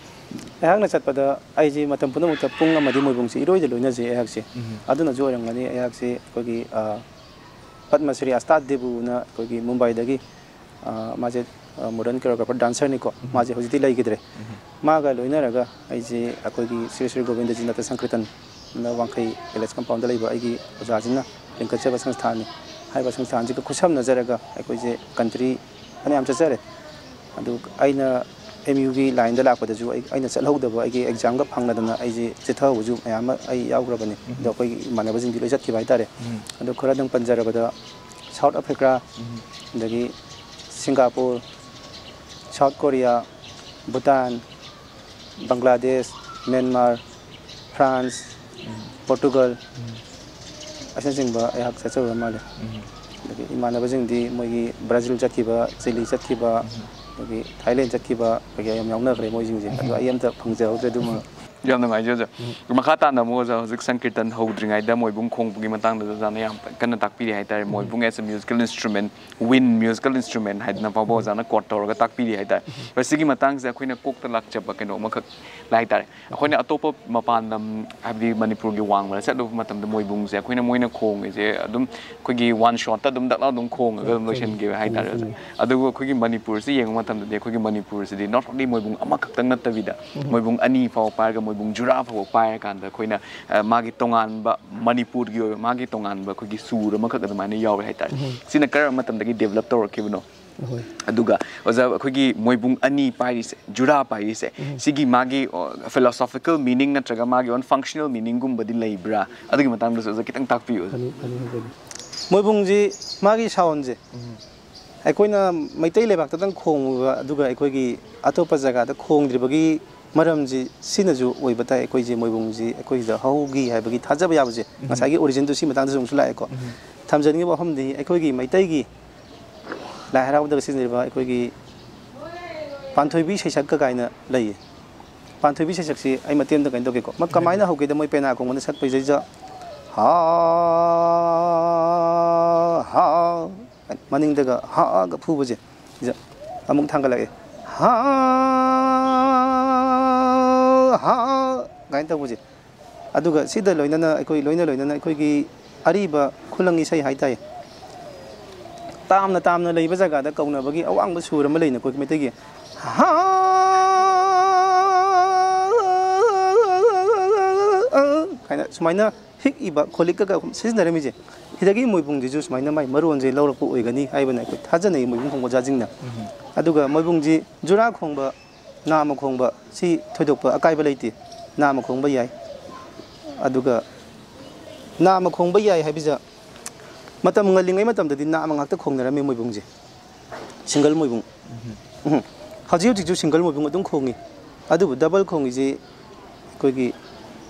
ꯑꯩꯍꯥꯛꯅ ꯆꯠꯄꯗ ꯑꯩꯁꯤ ꯃꯇꯝ ꯄꯨꯝꯅꯃꯛꯇ ꯄꯨꯡ ꯑꯃꯗꯤ ꯃꯣꯏꯕꯨꯡꯁꯤ ꯏꯔꯣꯏꯗ ꯂꯣꯏꯅꯖꯩ ꯑꯩꯍꯥꯛꯁꯦ꯫ ꯑꯗꯨꯅꯁꯨ ꯑꯣꯏꯔꯝꯒꯅꯤ ꯑꯩꯍꯥꯛꯁꯤ ꯑꯩꯈꯣꯏꯒꯤ ꯑ, ꯄꯗꯃ ꯁ꯭ꯔꯤ ꯑꯁꯇꯥꯗꯦꯕꯨꯅ ꯑꯩꯈꯣꯏꯒꯤ ꯃꯨꯝꯕꯥꯏꯗꯒꯤ ꯑ, ꯃꯥꯁꯦ modern choreographer dancerꯅꯤꯀꯣ꯫ ꯃꯥꯁꯦ ꯍꯧꯖꯤꯛꯇꯤ ꯂꯩꯈꯤꯗ꯭ꯔꯦ꯫ ꯃꯥꯒ ꯂꯣꯏꯅꯔꯒ ꯑꯩꯁꯦ ꯑꯩꯈꯣꯏꯒꯤ ꯁ꯭ꯔꯤ ꯁ꯭ꯔꯤ ꯒꯣꯕꯤꯟꯗꯖꯤ ꯅꯥꯇ ꯁꯪꯀꯤꯔꯇꯟꯅ ꯋꯥꯡꯈꯩ village compoundꯗ ꯂꯩꯕ ꯑꯩꯒꯤ ꯑꯣꯖꯥꯁꯤꯡꯅ ꯂꯤꯡꯈꯠꯆꯕ ꯁꯪꯁꯊꯥꯟꯅꯤ꯫ ꯍꯥꯏꯔꯤꯕ ꯁꯪꯁꯊꯥꯟꯁꯤꯒ ꯈꯨꯠꯁꯝꯅꯖꯔꯒ ꯑꯩꯈꯣꯏꯁꯦ country ꯐꯅꯌꯥꯝ ꯆꯠꯆꯔꯦ꯫ ꯑꯗꯨ ꯑꯩꯅ ꯑꯦꯝ ꯌꯨꯒꯤ ꯂꯥꯏꯟꯗ ꯂꯥꯛꯄꯗꯁꯨ ꯑꯩ ꯑꯩꯅ ꯆꯠꯍꯧꯗꯕ ꯑꯩꯒꯤ ꯑꯦꯛꯖꯥꯝꯒ ꯐꯪꯅꯗꯅ ꯑꯩꯁꯦ ꯆꯤꯠꯊꯍꯧꯕꯁꯨ ꯃꯌꯥꯝ ꯑꯃ ꯑꯩ ꯌꯥꯎꯈ꯭ꯔꯕꯅꯤ꯫ ꯑꯗꯣ ꯑꯩꯈꯣꯏꯒꯤ ꯏꯃꯥꯟꯅꯕꯁꯤꯡꯗꯤ ꯂꯣꯏ ꯆꯠꯈꯤꯕ ꯍꯥꯏꯇꯥꯔꯦ꯫ ꯑꯗꯣ ꯈꯔꯗꯪ ꯄꯟꯖꯔꯕꯗ ꯁꯥꯎꯠ ꯑꯐ꯭ꯔꯤꯀꯥ, ꯑꯗꯒꯤ Singapore, South Korea, Bhutan, Bangladesh, Myanmar, France, Portugal ꯑꯁꯤꯅꯆꯤꯡꯕ ꯑꯩꯍꯥꯛ ꯆꯠꯆꯔꯨꯔ ꯃꯥꯜꯂꯦ꯫ ꯑꯗꯒꯤ ꯏꯃꯥꯟꯅꯕꯁꯤꯡꯗꯤ ꯃꯣꯏꯒꯤ ꯕ꯭ꯔꯥꯖꯤꯜ ꯆꯠꯈꯤꯕ, ꯆꯤꯂꯤ ꯆꯠꯈꯤꯕ, ꯑꯗꯒꯤ ꯊꯥꯏꯂꯦꯟ ꯆꯠꯈꯤꯕ ꯀꯩꯀꯥ ꯌꯥꯝ ꯌꯥꯎꯅꯈ꯭ꯔꯦ ꯃꯣꯏꯁꯤꯡꯁꯦ꯫ ꯑꯗꯣ ꯑꯩ ꯑꯝꯇ ꯐꯪꯖꯍꯧꯗ꯭ꯔꯦ ꯑꯗꯨꯃ꯫ ꯌꯥꯝ ꯅꯨꯡꯉꯥꯏꯖꯩ ꯑꯣꯖꯥ꯫ ꯃꯈꯥ ꯇꯥꯅ ꯑꯃꯨꯛ ꯑꯣꯖꯥ, ꯍꯧꯖꯤꯛ ꯁꯪꯀꯤꯔꯇꯟ ꯍꯧꯗ꯭ꯔꯤꯉꯩꯗ ꯃꯣꯏꯕꯨꯡ ꯈꯣꯡꯕꯒꯤ ꯃꯇꯥꯡꯗꯁꯨ ꯑꯣꯖꯥꯅ ꯌꯥꯝ ꯀꯟꯅ ꯇꯥꯛꯄꯤꯔꯤ ꯍꯥꯏꯇꯥꯔꯦ꯫ ꯃꯣꯏꯕꯨꯡ as a musical instrument, wind musical instrument ꯍꯥꯏꯗꯅ ꯐꯥꯎꯕ ꯑꯣꯖꯥꯅ quote ꯇꯧꯔꯒ ꯇꯥꯛꯄꯤꯔꯤ ꯍꯥꯏꯇꯥꯔꯦ꯫ ꯃꯁꯤꯒꯤ ꯃꯇꯥꯡꯁꯦ ꯑꯩꯈꯣꯏꯅ ꯀꯣꯛꯇ ꯂꯥꯛꯆꯕ ꯀꯩꯅꯣ ꯑꯃꯈꯛ ꯍꯥꯏꯇꯥꯔꯦ꯫ ꯑꯩꯈꯣꯏꯅ ꯑꯇꯣꯞꯄ ꯃꯄꯥꯟ ꯂꯝ, ꯍꯥꯏꯕꯗꯤ ꯃꯅꯤꯄꯨꯔꯒꯤ ꯋꯥꯡꯃꯗ ꯆꯠꯂꯨꯕ ꯃꯇꯝꯗ ꯃꯣꯏꯕꯨꯡꯁꯦ ꯑꯩꯈꯣꯏꯅ, ꯃꯣꯏꯅ ꯈꯣꯡꯉꯤꯁꯦ ꯑꯗꯨꯝ ꯑꯩꯈꯣꯏꯒꯤ one shotꯇ ꯑꯗꯨꯝ ꯗꯛ ꯂꯥꯎ ꯑꯗꯨꯝ ꯈꯣꯡꯉꯒ ꯑꯗꯨꯝ ꯂꯣꯏꯁꯤꯟꯈꯤꯕ ꯍꯥꯏꯇꯥꯔꯦ ꯑꯣꯖꯥ꯫ ꯑꯗꯨꯕꯨ ꯑꯩꯈꯣꯏꯒꯤ ꯃꯅꯤꯄꯨꯔꯁꯤ ꯌꯦꯡꯕ ꯃꯇꯝꯗꯗꯤ ꯑꯩꯈꯣꯏꯒꯤ ꯃꯅꯤꯄꯨꯔꯁꯤꯗꯤ not only ꯃꯣꯏꯕꯨꯡ ꯑꯃꯈꯛꯇꯪ ꯅꯠꯇꯕꯤꯗ ꯃꯣꯏꯕꯨꯡ ꯑꯅꯤ ꯐꯥꯎꯕ ꯄꯥꯏꯔꯒ ꯃꯣꯏꯕꯨꯡ ꯖꯨꯔꯥ ꯐꯥꯎꯕ ꯄꯥꯏꯔꯀꯥꯟꯗ ꯑꯩꯈꯣꯏꯅ, ꯑ, ꯃꯥꯒꯤ ꯇꯣꯉꯥꯟꯕ, ꯃꯅꯤꯄꯨꯔꯒꯤ ꯑꯣꯏꯕ ꯃꯥꯒꯤ ꯇꯣꯉꯥꯟꯕ ꯑꯩꯈꯣꯏꯒꯤ ꯁꯨꯔ ꯑꯃꯈꯛ ꯑꯗꯨꯃꯥꯏꯅ ꯌꯥꯎꯋꯦ ꯍꯥꯏꯇꯥꯔꯦ꯫ ꯁꯤꯅ ꯀꯔꯝꯕ ꯃꯇꯝꯗꯒꯤ develop ꯇꯧꯔꯛꯈꯤꯕꯅꯣ? ꯑꯗꯨꯒ ꯑꯣꯖꯥ, ꯑꯩꯈꯣꯏꯒꯤ ꯃꯣꯏꯕꯨꯡ ꯑꯅꯤ ꯄꯥꯏꯔꯤꯁꯦ, ꯖꯨꯔꯥ ꯄꯥꯏꯔꯤꯁꯦ, ꯁꯤꯒꯤ ꯃꯥꯒꯤ, ꯑꯣ, philosophical meaning ꯅꯠꯇ꯭ꯔꯒ ꯃꯥꯒꯤ own functional meaningꯒꯨꯝꯕꯗꯤ ꯂꯩꯕ꯭ꯔꯥ? ꯑꯗꯨꯒꯤ ꯃꯇꯥꯡꯗꯁꯨ ꯑꯣꯖꯥ ꯈꯤꯇꯪ ꯇꯥꯛꯄꯤꯌꯨ ꯑꯣꯖꯥ꯫ ꯃꯣꯏꯕꯨꯡꯁꯤ ꯃꯥꯒꯤ soundꯁꯦ ꯑꯩꯈꯣꯏꯅ ꯃꯩꯇꯩ ꯂꯩꯕꯥꯛꯇꯗꯪ ꯈꯣꯡꯉꯤꯕ, ꯑꯗꯨꯒ ꯑꯩꯈꯣꯏꯒꯤ ꯑꯇꯣꯞꯄ ꯖꯒꯥꯗ ꯈꯣꯡꯗ꯭ꯔꯤꯕꯒꯤ ꯃꯔꯝꯁꯤ ꯁꯤꯅꯁꯨ ꯑꯣꯏꯕ ꯇꯥꯏ꯫ ꯑꯩꯈꯣꯏꯁꯦ ꯃꯣꯏꯕꯨꯡꯁꯤ ꯑꯩꯈꯣꯏꯁꯤꯗ ꯍꯧꯒꯤ ꯍꯥꯏꯕꯒꯤ ꯊꯥꯖꯕ ꯌꯥꯕꯁꯦ, ꯎꯝ꯫ ꯉꯁꯥꯏꯒꯤ ꯑꯣꯔꯤꯖꯤꯟꯗꯨ ꯁꯤ ꯃꯇꯥꯡꯗꯁꯨ ꯑꯃꯨꯛꯁꯨ ꯂꯥꯛꯑꯦꯀꯣ꯫ ꯎꯝ꯫ ꯊꯝꯖꯅꯤꯡꯉꯤꯕ ꯋꯥꯐꯝꯗꯤ, ꯑꯩꯈꯣꯏꯒꯤ ꯃꯩꯇꯩꯒꯤ ꯂꯥꯏ ꯍꯔꯥꯎꯕꯗꯒ ꯁꯤꯖꯤꯟꯅꯔꯤꯕ ꯑꯩꯈꯣꯏꯒꯤ ꯄꯥꯟꯊꯣꯏꯕꯤ ꯁꯩꯁꯛꯀ ꯀꯥꯏꯅ ꯂꯩꯌꯦ꯫ ꯄꯥꯟꯊꯣꯏꯕꯤ ꯁꯩꯁꯛꯁꯤ ꯑꯩ ꯃꯇꯦꯛ ꯑꯃꯇ ꯀꯩꯅꯣ ꯇꯧꯒꯦꯀꯣ꯫ ꯃ-, ꯀꯃꯥꯏꯅ ꯍꯧꯒꯦꯗ, ꯃꯣꯏ ꯄꯦꯅꯥ ꯈꯣꯡꯕꯅ ꯁꯛꯄꯁꯤꯗꯩꯁꯤꯗ, ꯍꯥ, ꯍꯥ, ꯃꯅꯤꯡꯗꯒ ꯍꯥꯒ ꯐꯨꯕꯁꯦ, ꯁꯤꯗ ꯑꯃꯨꯛ ꯊꯥꯡꯒꯠꯂꯛꯑꯦ, ꯍꯥ, ꯍꯥ ꯀꯥꯏꯅ ꯇꯧꯕꯁꯦ꯫ ꯑꯗꯨꯒ ꯁꯤꯗ ꯂꯣꯏꯅꯅ ꯑꯩꯈꯣꯏ, ꯂꯣꯏꯅ ꯂꯣꯏꯅꯅ ꯑꯩꯈꯣꯏꯒꯤ ꯑꯔꯤꯕ ꯈꯨꯂꯪ ꯏꯁꯩ ꯍꯥꯏꯇꯥꯏ, ꯇꯥꯝꯅ ꯇꯥꯝꯅ ꯂꯩꯕ ꯖꯒꯥꯗ ꯀꯧꯅꯕꯒꯤ ꯑꯋꯥꯡꯕ ꯁꯨꯔ ꯑꯃ ꯂꯩꯅ ꯑꯩꯈꯣꯏ ꯃꯩꯇꯩꯒꯤ, ꯍꯥ, ꯍꯥꯏꯅ ꯁꯨꯃꯥꯏꯅ ꯍꯤꯛꯏꯕ ꯈꯣꯂꯤꯛꯀꯒ ꯁꯤꯖꯤꯟꯅꯔꯝꯃꯤꯁꯦ, ꯁꯤꯗꯒꯤ ꯃꯣꯏꯕꯨꯡꯁꯤꯁꯨ ꯁꯨꯃꯥꯏꯅ ꯃꯥꯏ ꯃꯔꯣꯟꯁꯦ ꯂꯧꯔꯛꯄ ꯑꯣꯏꯒꯅꯤ ꯍꯥꯏꯕꯅ ꯑꯩꯈꯣꯏ ꯊꯥꯖꯅꯩ, ꯃꯣꯏꯕꯨꯡ ꯈꯣꯡꯕ ꯑꯣꯖꯥꯁꯤꯡꯅ꯫ ꯎꯝ꯫ ꯑꯗꯨꯒ ꯃꯣꯏꯕꯨꯡꯁꯤ ꯖꯨꯔꯥ ꯈꯣꯡꯕ, ꯅꯥꯃ ꯈꯣꯡꯕ, ꯁꯤ ꯊꯣꯏꯗꯣꯛꯄ ꯑꯀꯥꯏꯕ ꯂꯩꯇꯦ, ꯅꯥꯃ ꯈꯣꯡꯕ ꯌꯥꯏ꯫ ꯑꯗꯨꯒ ꯅꯥꯃ ꯈꯣꯡꯕ ꯌꯥꯏ ꯍꯥꯏꯕꯁꯤꯗ, ꯃꯇꯝ ꯉꯜꯂꯤꯉꯩ ꯃꯇꯝꯗꯗꯤ ꯅꯥꯃ ꯉꯥꯛꯇ ꯈꯣꯡꯅꯔꯝꯃꯤ ꯃꯣꯏꯕꯨꯡꯁꯦ, ꯁꯤꯡꯒꯜ ꯃꯣꯏꯕꯨꯡ꯫ ꯎꯝ꯫ ꯎꯝ꯫ ꯍꯧꯖꯤꯛ ꯍꯧꯖꯤꯛꯁꯨ ꯁꯤꯡꯒꯜ ꯃꯣꯏꯕꯨꯡ ꯑꯗꯨꯝ ꯈꯣꯡꯉꯤ, ꯑꯗꯨꯕꯨ ꯗꯕꯜ ꯈꯣꯡꯉꯤꯁꯤ ꯑꯩꯈꯣꯏꯒꯤ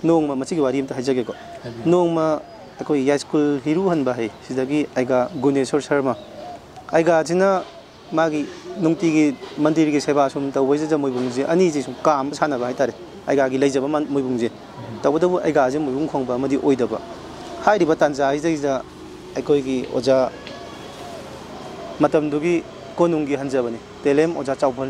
ꯅꯣꯡꯃ, ꯃꯁꯤꯒꯤ ꯋꯥꯔꯤ ꯑꯝꯇ ꯍꯥꯏꯖꯒꯦꯀꯣ꯫ ꯍꯥꯏꯕꯤꯌꯨ꯫ ꯅꯣꯡꯃ ꯑꯩꯈꯣꯏ ꯌꯥꯏꯁ꯭ꯀꯨꯜ ꯍꯤꯔꯨ ꯍꯟꯕ ꯍꯩ, ꯁꯤꯗꯒꯤ ꯑꯩꯒꯥ ꯒꯨꯅꯦꯁꯣꯔ ꯁꯔꯃ, ꯑꯩꯒꯥꯁꯤꯅ ꯃꯥꯒꯤ ꯅꯨꯡꯇꯤꯒꯤ ꯃꯟꯗꯤꯔꯒꯤ ꯁꯦꯕꯥ ꯁꯨꯝ ꯇꯧꯕꯁꯤꯗ ꯃꯣꯏꯕꯨꯡꯁꯦ ꯑꯅꯤꯁꯦ ꯁꯨꯝ ꯀꯥꯝꯕ ꯁꯥꯟꯅꯕ ꯍꯥꯏꯇꯥꯔꯦ, ꯑꯩꯒꯥꯒꯤ ꯂꯩꯖꯕ ꯃꯟ-, ꯃꯣꯏꯕꯨꯡꯁꯦ꯫ ꯎꯝ꯫ ꯇꯧꯕꯇꯕꯨ ꯑꯩꯒꯥꯁꯦ ꯃꯣꯏꯕꯨꯡ ꯈꯣꯡꯕ ꯑꯃꯗꯤ ꯑꯣꯏꯗꯕ꯫ ꯍꯥꯏꯔꯤꯕ ꯇꯥꯟꯖꯥꯁꯤꯗꯩꯁꯤꯗ ꯑꯩꯈꯣꯏꯒꯤ ꯑꯣꯖꯥ, ꯃꯇꯝꯗꯨꯒꯤ ꯀꯣꯅꯨꯡꯒꯤ ꯍꯟꯖꯕꯅꯤ, ꯇꯦꯂꯦꯝ ꯑꯣꯖꯥ ꯆꯥꯎꯕꯜ,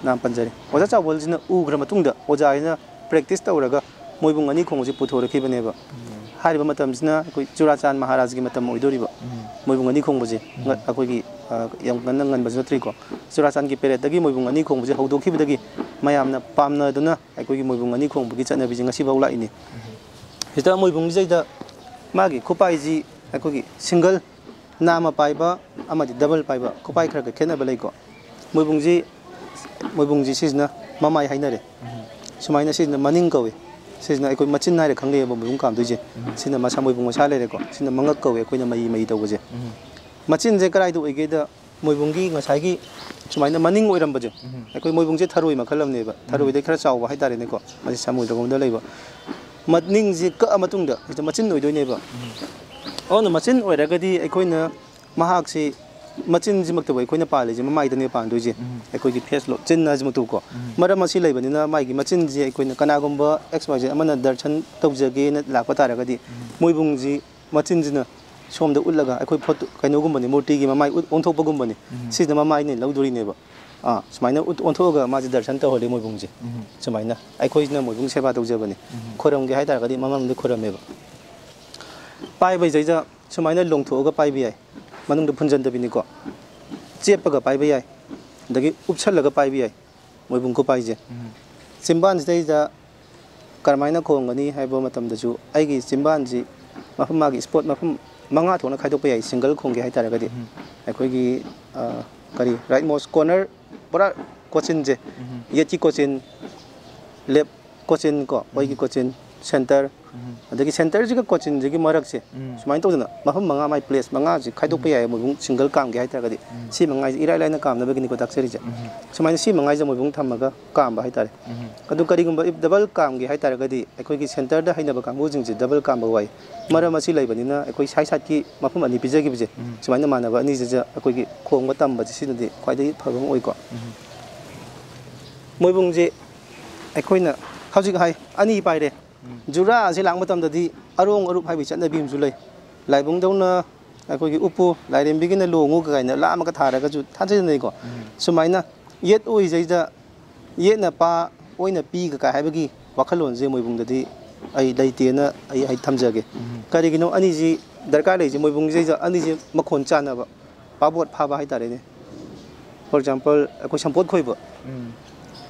ꯅꯥꯝ ꯄꯟꯖꯔꯦ꯫ ꯑꯣꯖꯥ ꯆꯥꯎꯕꯜꯁꯤꯅ ꯎꯈ꯭ꯔ ꯃꯇꯨꯡꯗ ꯑꯣꯖꯥꯁꯤꯅ practice ꯇꯧꯔꯒ ꯃꯣꯏꯕꯨꯡ ꯑꯅꯤ ꯈꯣꯡꯕꯁꯤ ꯄꯨꯊꯣꯔꯛꯈꯤꯕꯅꯦꯕ꯫ ꯎꯝ꯫ ꯍꯥꯏꯔꯤꯕ ꯃꯇꯝꯁꯤꯅ ꯑꯩꯈꯣꯏ ꯆꯨꯔꯥꯆꯥꯟ ꯃꯍꯥꯔꯥꯖꯒꯤ ꯃꯇꯝ ꯑꯣꯏꯗꯣꯔꯤꯕ꯫ ꯎꯝ꯫ ꯃꯣꯏꯕꯨꯡ ꯑꯅꯤ ꯈꯣꯡꯕꯁꯦ, ꯎꯝ꯫ ꯉ-, ꯑꯩꯈꯣꯏꯒꯤ, ꯑ, ꯌꯥꯝ ꯀꯟꯅ ꯉꯟꯕꯁꯨ ꯅꯠꯇ꯭ꯔꯤꯀꯣ꯫ ꯆꯨꯔꯥꯆꯥꯟꯒꯤ periodꯇꯒꯤ ꯃꯣꯏꯕꯨꯡ ꯑꯅꯤ ꯈꯣꯡꯕꯁꯦ ꯍꯧꯗꯣꯛꯈꯤꯕꯗꯒꯤ ꯃꯌꯥꯝꯅ ꯄꯥꯝꯅꯗꯨꯅ ꯑꯩꯈꯣꯏꯒꯤ ꯃꯣꯏꯕꯨꯡ ꯑꯅꯤ ꯈꯣꯡꯕꯒꯤ ꯆꯠꯅꯕꯤꯁꯦ ꯉꯁꯤꯐꯥꯎ ꯂꯥꯛꯏꯅꯤ꯫ ꯎꯝ꯫ ꯁꯤꯗ ꯃꯣꯏꯕꯨꯡꯁꯤꯗꯩꯗ ꯃꯥꯒꯤ ꯈꯨꯄꯥꯏꯁꯤ ꯑꯩꯈꯣꯏꯒꯤ single, ꯅꯥꯃ ꯄꯥꯏꯕ ꯑꯃꯗꯤ double ꯄꯥꯏꯕ ꯈꯨꯄꯥꯏ ꯈꯔ ꯈꯔ ꯈꯦꯠꯅꯕ ꯂꯩꯀꯣ꯫ ꯃꯣꯏꯕꯨꯡꯁꯤ, ꯃꯣꯏꯕꯨꯡꯁꯤ ꯁꯤꯁꯤꯅ ꯃꯃꯥꯏ ꯍꯥꯏꯅꯔꯦ꯫ ꯎꯝ꯫ ꯁꯨꯃꯥꯏꯅ ꯁꯤꯁꯤꯅ ꯃꯅꯤꯡ ꯀꯧꯏ꯫ ꯁꯤꯁꯤꯅ ꯑꯩꯈꯣꯏ ꯃꯆꯤꯟ ꯍꯥꯏꯔ ꯈꯪꯅꯩꯌꯦꯕ ꯃꯣꯏꯕꯨꯡ ꯀꯥꯝꯗꯣꯏꯁꯦ꯫ ꯎꯝ꯫ ꯁꯤꯅ ꯃꯁꯥ, ꯃꯣꯏꯕꯨꯡ ꯃꯁꯥ ꯂꯩꯔꯦꯀꯣ꯫ ꯁꯤꯅ ꯃꯉꯛ ꯀꯧꯏ, ꯑꯩꯈꯣꯏꯅ ꯃꯌꯤ ꯃꯌꯤ ꯇꯧꯕꯁꯦ꯫ ꯎꯝ꯫ ꯃꯆꯤꯟꯁꯦ ꯀꯗꯥꯏꯗ ꯑꯣꯏꯒꯦꯗ, ꯃꯣꯏꯕꯨꯡꯒꯤ ꯉꯁꯥꯏꯒꯤ ꯁꯨꯃꯥꯏꯅ ꯃꯅꯤꯡ ꯑꯣꯏꯔꯝꯕꯁꯦ, ꯎꯝ꯫ ꯑꯩꯈꯣꯏ ꯃꯣꯏꯕꯨꯡꯁꯦ ꯊꯔꯣꯏ ꯃꯈꯜ ꯑꯃꯅꯦꯕ, ꯎꯝ꯫ ꯊꯔꯣꯏꯗꯩ ꯈꯔ ꯆꯥꯎꯕ ꯍꯥꯏꯇꯥꯔꯦꯅꯦꯀꯣ, ꯃꯁꯤ ꯁꯃꯨꯗ꯭ꯔꯒꯨꯝꯕꯗ ꯂꯩꯕ꯫ ꯃꯅꯤꯡꯁꯦ ꯀꯛꯑ ꯃꯇꯨꯡꯗ ꯍꯦꯛꯇ ꯃꯆꯤꯟ ꯑꯣꯏꯗꯣꯏꯅꯦꯕ꯫ ꯎꯝ꯫ ꯑꯗꯨꯅ ꯃꯆꯤꯟ ꯑꯣꯏꯔꯒꯗꯤ ꯑꯩꯈꯣꯏꯅ ꯃꯍꯥꯛꯁꯤ ꯃꯆꯤꯟꯁꯤꯃꯛꯇꯕꯨ ꯑꯩꯈꯣꯏꯅ ꯄꯥꯜꯂꯤꯁꯦ, ꯃꯃꯥꯏꯗꯅꯦ ꯄꯥꯟꯗꯣꯏꯁꯦ꯫ ꯎꯝ꯫ ꯑꯩꯈꯣꯏꯒꯤ ꯐꯦꯁ ꯂꯣ-, ꯆꯤꯟ ꯍꯥꯏꯁꯤꯃꯛꯇꯕꯨꯀꯣ꯫ ꯎꯝ꯫ ꯃꯔꯝ ꯑꯁꯤ ꯂꯩꯕꯅꯤꯅ ꯃꯥꯒꯤ ꯃꯆꯤꯟꯁꯤ ꯑꯩꯈꯣꯏꯅ ꯀꯅꯥꯒꯨꯝꯕ ꯑꯦꯛꯁ ꯋꯥꯏ ꯖꯦꯠ ꯑꯃꯅ ꯗꯔꯁꯟ ꯇꯧꯖꯒꯦꯅ ꯂꯥꯛꯄ ꯇꯥꯔꯒꯗꯤ, ꯎꯝ꯫ ꯃꯣꯏꯕꯨꯡꯁꯤ ꯃꯆꯤꯟꯁꯤꯅ ꯁꯣꯝꯗ ꯎꯠꯂꯒ ꯑꯩꯈꯣꯏ ꯐꯣꯇꯣ ꯀꯩꯅꯣꯒꯨꯝꯕꯅꯤ, ꯃꯨꯔꯇꯤꯒꯤ ꯃꯃꯥꯏ ꯎꯠ-, ꯑꯣꯟꯊꯣꯛꯄꯒꯨꯝꯕꯅꯤ꯫ ꯎꯝ꯫ ꯁꯤꯗ ꯃꯃꯥꯏꯅ ꯂꯧꯗꯣꯔꯤꯅꯦꯕ꯫ ꯑꯥ, ꯁꯨꯃꯥꯏꯅ ꯎꯠ-, ꯑꯣꯟꯊꯣꯛꯑꯒ ꯃꯥꯁꯦ ꯗꯔꯁꯟ ꯇꯧꯍꯜꯂꯤ ꯃꯣꯏꯕꯨꯡꯁꯦ꯫ ꯎꯝ꯫ ꯁꯨꯃꯥꯏꯅ ꯑꯩꯈꯣꯏꯁꯤꯅ ꯃꯣꯏꯕꯨꯡ ꯁꯦꯕꯥ ꯇꯧꯖꯕꯅꯤ꯫ ꯎꯝ꯫ ꯈꯣꯏꯔꯝꯒꯦ ꯍꯥꯏꯇꯥꯔꯒꯗꯤ ꯃꯃꯥꯡꯗ ꯈꯣꯏꯔꯝꯃꯦꯕ꯫ ꯄꯥꯏꯕꯩꯁꯤꯗꯩꯗ ꯁꯨꯃꯥꯏꯅ ꯂꯣꯡꯊꯣꯛꯑꯒ ꯄꯥꯏꯕ ꯌꯥꯏ, ꯃꯅꯨꯡꯗ ꯐꯨꯟꯖꯟꯗꯕꯤꯅꯤꯀꯣ꯫ ꯆꯦꯞꯄꯒ ꯄꯥꯏꯕ ꯌꯥꯏ, ꯑꯗꯒꯤ ꯎꯞꯁꯜꯂꯒ ꯄꯥꯏꯕ ꯌꯥꯏ ꯃꯣꯏꯕꯨꯡ ꯈꯨꯄꯥꯏꯁꯦ꯫ ꯎꯝ꯫ ꯆꯤꯝꯕꯥꯟꯁꯤꯗꯩꯗ ꯀꯔꯝꯍꯥꯏꯅ ꯈꯣꯡꯒꯅꯤ ꯍꯥꯏꯕ ꯃꯇꯝꯗꯁꯨ ꯑꯩꯒꯤ ꯆꯤꯝꯕꯥꯟꯁꯤ ꯃꯐꯝ, ꯃꯥꯒꯤ ꯏꯁꯄꯣꯠ ꯃꯐꯝ ꯃꯉꯥ ꯊꯣꯛꯅ ꯈꯥꯏꯗꯣꯛꯄ ꯌꯥꯏ, ꯁꯤꯡꯒꯜ ꯈꯣꯡꯒꯦ ꯍꯥꯏꯇꯥꯔꯒꯗꯤ꯫ ꯎꯝ꯫ ꯑꯩꯈꯣꯏꯒꯤ, ꯑ, ꯀꯔꯤ, ꯔꯥꯏꯠ ꯃꯣꯁ ꯀꯣꯔꯅꯔ, ꯄꯨꯔꯥ ꯀꯣꯆꯤꯟꯁꯦ, ꯎꯝ꯫ ꯌꯦꯠꯀꯤ ꯀꯣꯆꯤꯟ, ꯂꯦꯞ ꯀꯣꯆꯤꯟ ꯀꯣ, ꯑꯩꯈꯣꯏꯒꯤ ꯎꯝ꯫ ꯀꯣꯆꯤꯟ, ꯁꯦꯟꯇꯔ, ꯎꯝ꯫ ꯑꯗꯒꯤ ꯁꯦꯟꯇꯔꯁꯤꯒ ꯀꯣꯆꯤꯟꯁꯤꯒꯤ ꯃꯔꯛꯁꯦ, ꯎꯝ꯫ ꯁꯨꯃꯥꯏꯅ ꯇꯧꯗꯅ ꯃꯐꯝ ꯃꯉꯥ, ꯃꯥꯏ ꯄ꯭ꯂꯦꯁ ꯃꯉꯥꯁꯤ ꯈꯥꯏꯗꯣꯛꯄ ꯎꯝ꯫ ꯌꯥꯏꯌꯦ ꯃꯣꯏꯕꯨꯡ ꯁꯤꯡꯒꯜ ꯀꯥꯝꯒꯦ ꯍꯥꯏꯇꯥꯔꯒꯗꯤ꯫ ꯎꯝ꯫ ꯁꯤ ꯃꯉꯥꯁꯤ ꯏꯔꯥꯏ ꯂꯥꯏꯅ ꯀꯥꯝꯅꯕꯒꯤꯅꯤꯀꯣ ꯇꯥꯛꯆꯔꯤꯁꯦ꯫ ꯎꯝ꯫ ꯁꯨꯃꯥꯏꯅ ꯁꯤ ꯃꯉꯥꯁꯤꯗ ꯃꯣꯏꯕꯨꯡ ꯊꯝꯃꯒ ꯀꯥꯝꯕ ꯍꯥꯏꯇꯥꯔꯦ꯫ ꯎꯝ꯫ ꯑꯗꯨ ꯀꯔꯤꯒꯨꯝꯕ if ꯗꯕꯜ ꯀꯥꯝꯒꯦ ꯍꯥꯏꯇꯥꯔꯒꯗꯤ ꯑꯩꯈꯣꯏꯒꯤ ꯁꯦꯟꯇꯔꯗ ꯍꯩꯅꯕ ꯀꯥꯡꯕꯨꯁꯤꯡꯁꯦ ꯗꯕꯜ ꯀꯥꯝꯕ ꯋꯥꯏ꯫ ꯃꯔꯝ ꯑꯁꯤ ꯂꯩꯕꯅꯤꯅ ꯑꯩꯈꯣꯏ ꯁꯥꯏꯠ ꯁꯥꯏꯠꯀꯤ ꯃꯐꯝ ꯑꯅꯤ ꯄꯤꯖꯈꯤꯕꯁꯦ, ꯎꯝ꯫ ꯁꯨꯃꯥꯏꯅ ꯃꯥꯟꯅꯕ ꯑꯅꯤꯁꯤꯗ ꯑꯩꯈꯣꯏꯒꯤ ꯈꯣꯡꯕ ꯇꯝꯕꯁꯦ ꯁꯤꯅꯗꯤ ꯈ꯭ꯋꯥꯏꯗꯒꯤ ꯐꯕ ꯑꯃ ꯑꯣꯏꯀꯣ꯫ ꯎꯝ꯫ ꯃꯣꯏꯕꯨꯡꯁꯦ ꯑꯩꯈꯣꯏꯅ ꯍꯧꯖꯤꯛ ꯍꯥꯏ ꯑꯅꯤ ꯄꯥꯏꯔꯦ꯫ ꯎꯝ꯫ ꯖꯨꯔꯥ ꯑꯁꯤ ꯂꯥꯛꯄ ꯃꯇꯝꯗꯗꯤ ꯑꯔꯣꯡ ꯑꯔꯨꯞ ꯍꯥꯏꯕꯒꯤ ꯆꯠꯅꯕꯤ ꯑꯃꯁꯨ ꯂꯩ꯫ ꯂꯥꯏꯕꯨꯡꯗꯧꯅ ꯑꯩꯈꯣꯏꯒꯤ ꯎꯞꯄꯨ, ꯂꯥꯏꯔꯦꯝꯕꯤꯒꯤꯅ ꯂꯣꯡꯉꯨ ꯀꯥꯏꯅ ꯂꯥꯝꯃꯒ ꯊꯥꯔꯒꯁꯨ ꯊꯥꯖꯅꯩꯀꯣ꯫ ꯎꯝ꯫ ꯁꯨꯃꯥꯏꯅ ꯌꯦꯠ ꯑꯣꯏꯁꯤꯗꯩꯗ ꯌꯦꯠꯅ ꯄꯥ, ꯑꯣꯏꯅ ꯄꯤꯒ ꯀꯥꯏ ꯍꯥꯏꯕꯒꯤ ꯋꯥꯈꯜꯂꯣꯟꯁꯦ ꯃꯣꯏꯕꯨꯡꯗꯗꯤ ꯑꯩ ꯂꯩꯇꯦꯅ ꯑꯩ, ꯑꯩ ꯊꯝꯖꯒꯦ꯫ ꯎꯝ꯫ ꯀꯔꯤꯒꯤꯅꯣ ꯑꯅꯤꯁꯤ ꯗꯔꯀꯥꯔ ꯂꯩꯔꯤꯁꯦ? ꯃꯣꯏꯕꯨꯡꯁꯤꯗꯩꯗ ꯑꯅꯤꯁꯤ ꯃꯈꯣꯟ ꯆꯥꯟꯅꯕ, ꯄꯥꯕꯣꯠ ꯐꯥꯕ ꯍꯥꯏꯇꯥꯔꯦꯅꯦ꯫ For example, ꯑꯩꯈꯣꯏ ꯁꯝꯄꯣꯠ ꯈꯣꯏꯕ꯫ ꯎꯝ꯫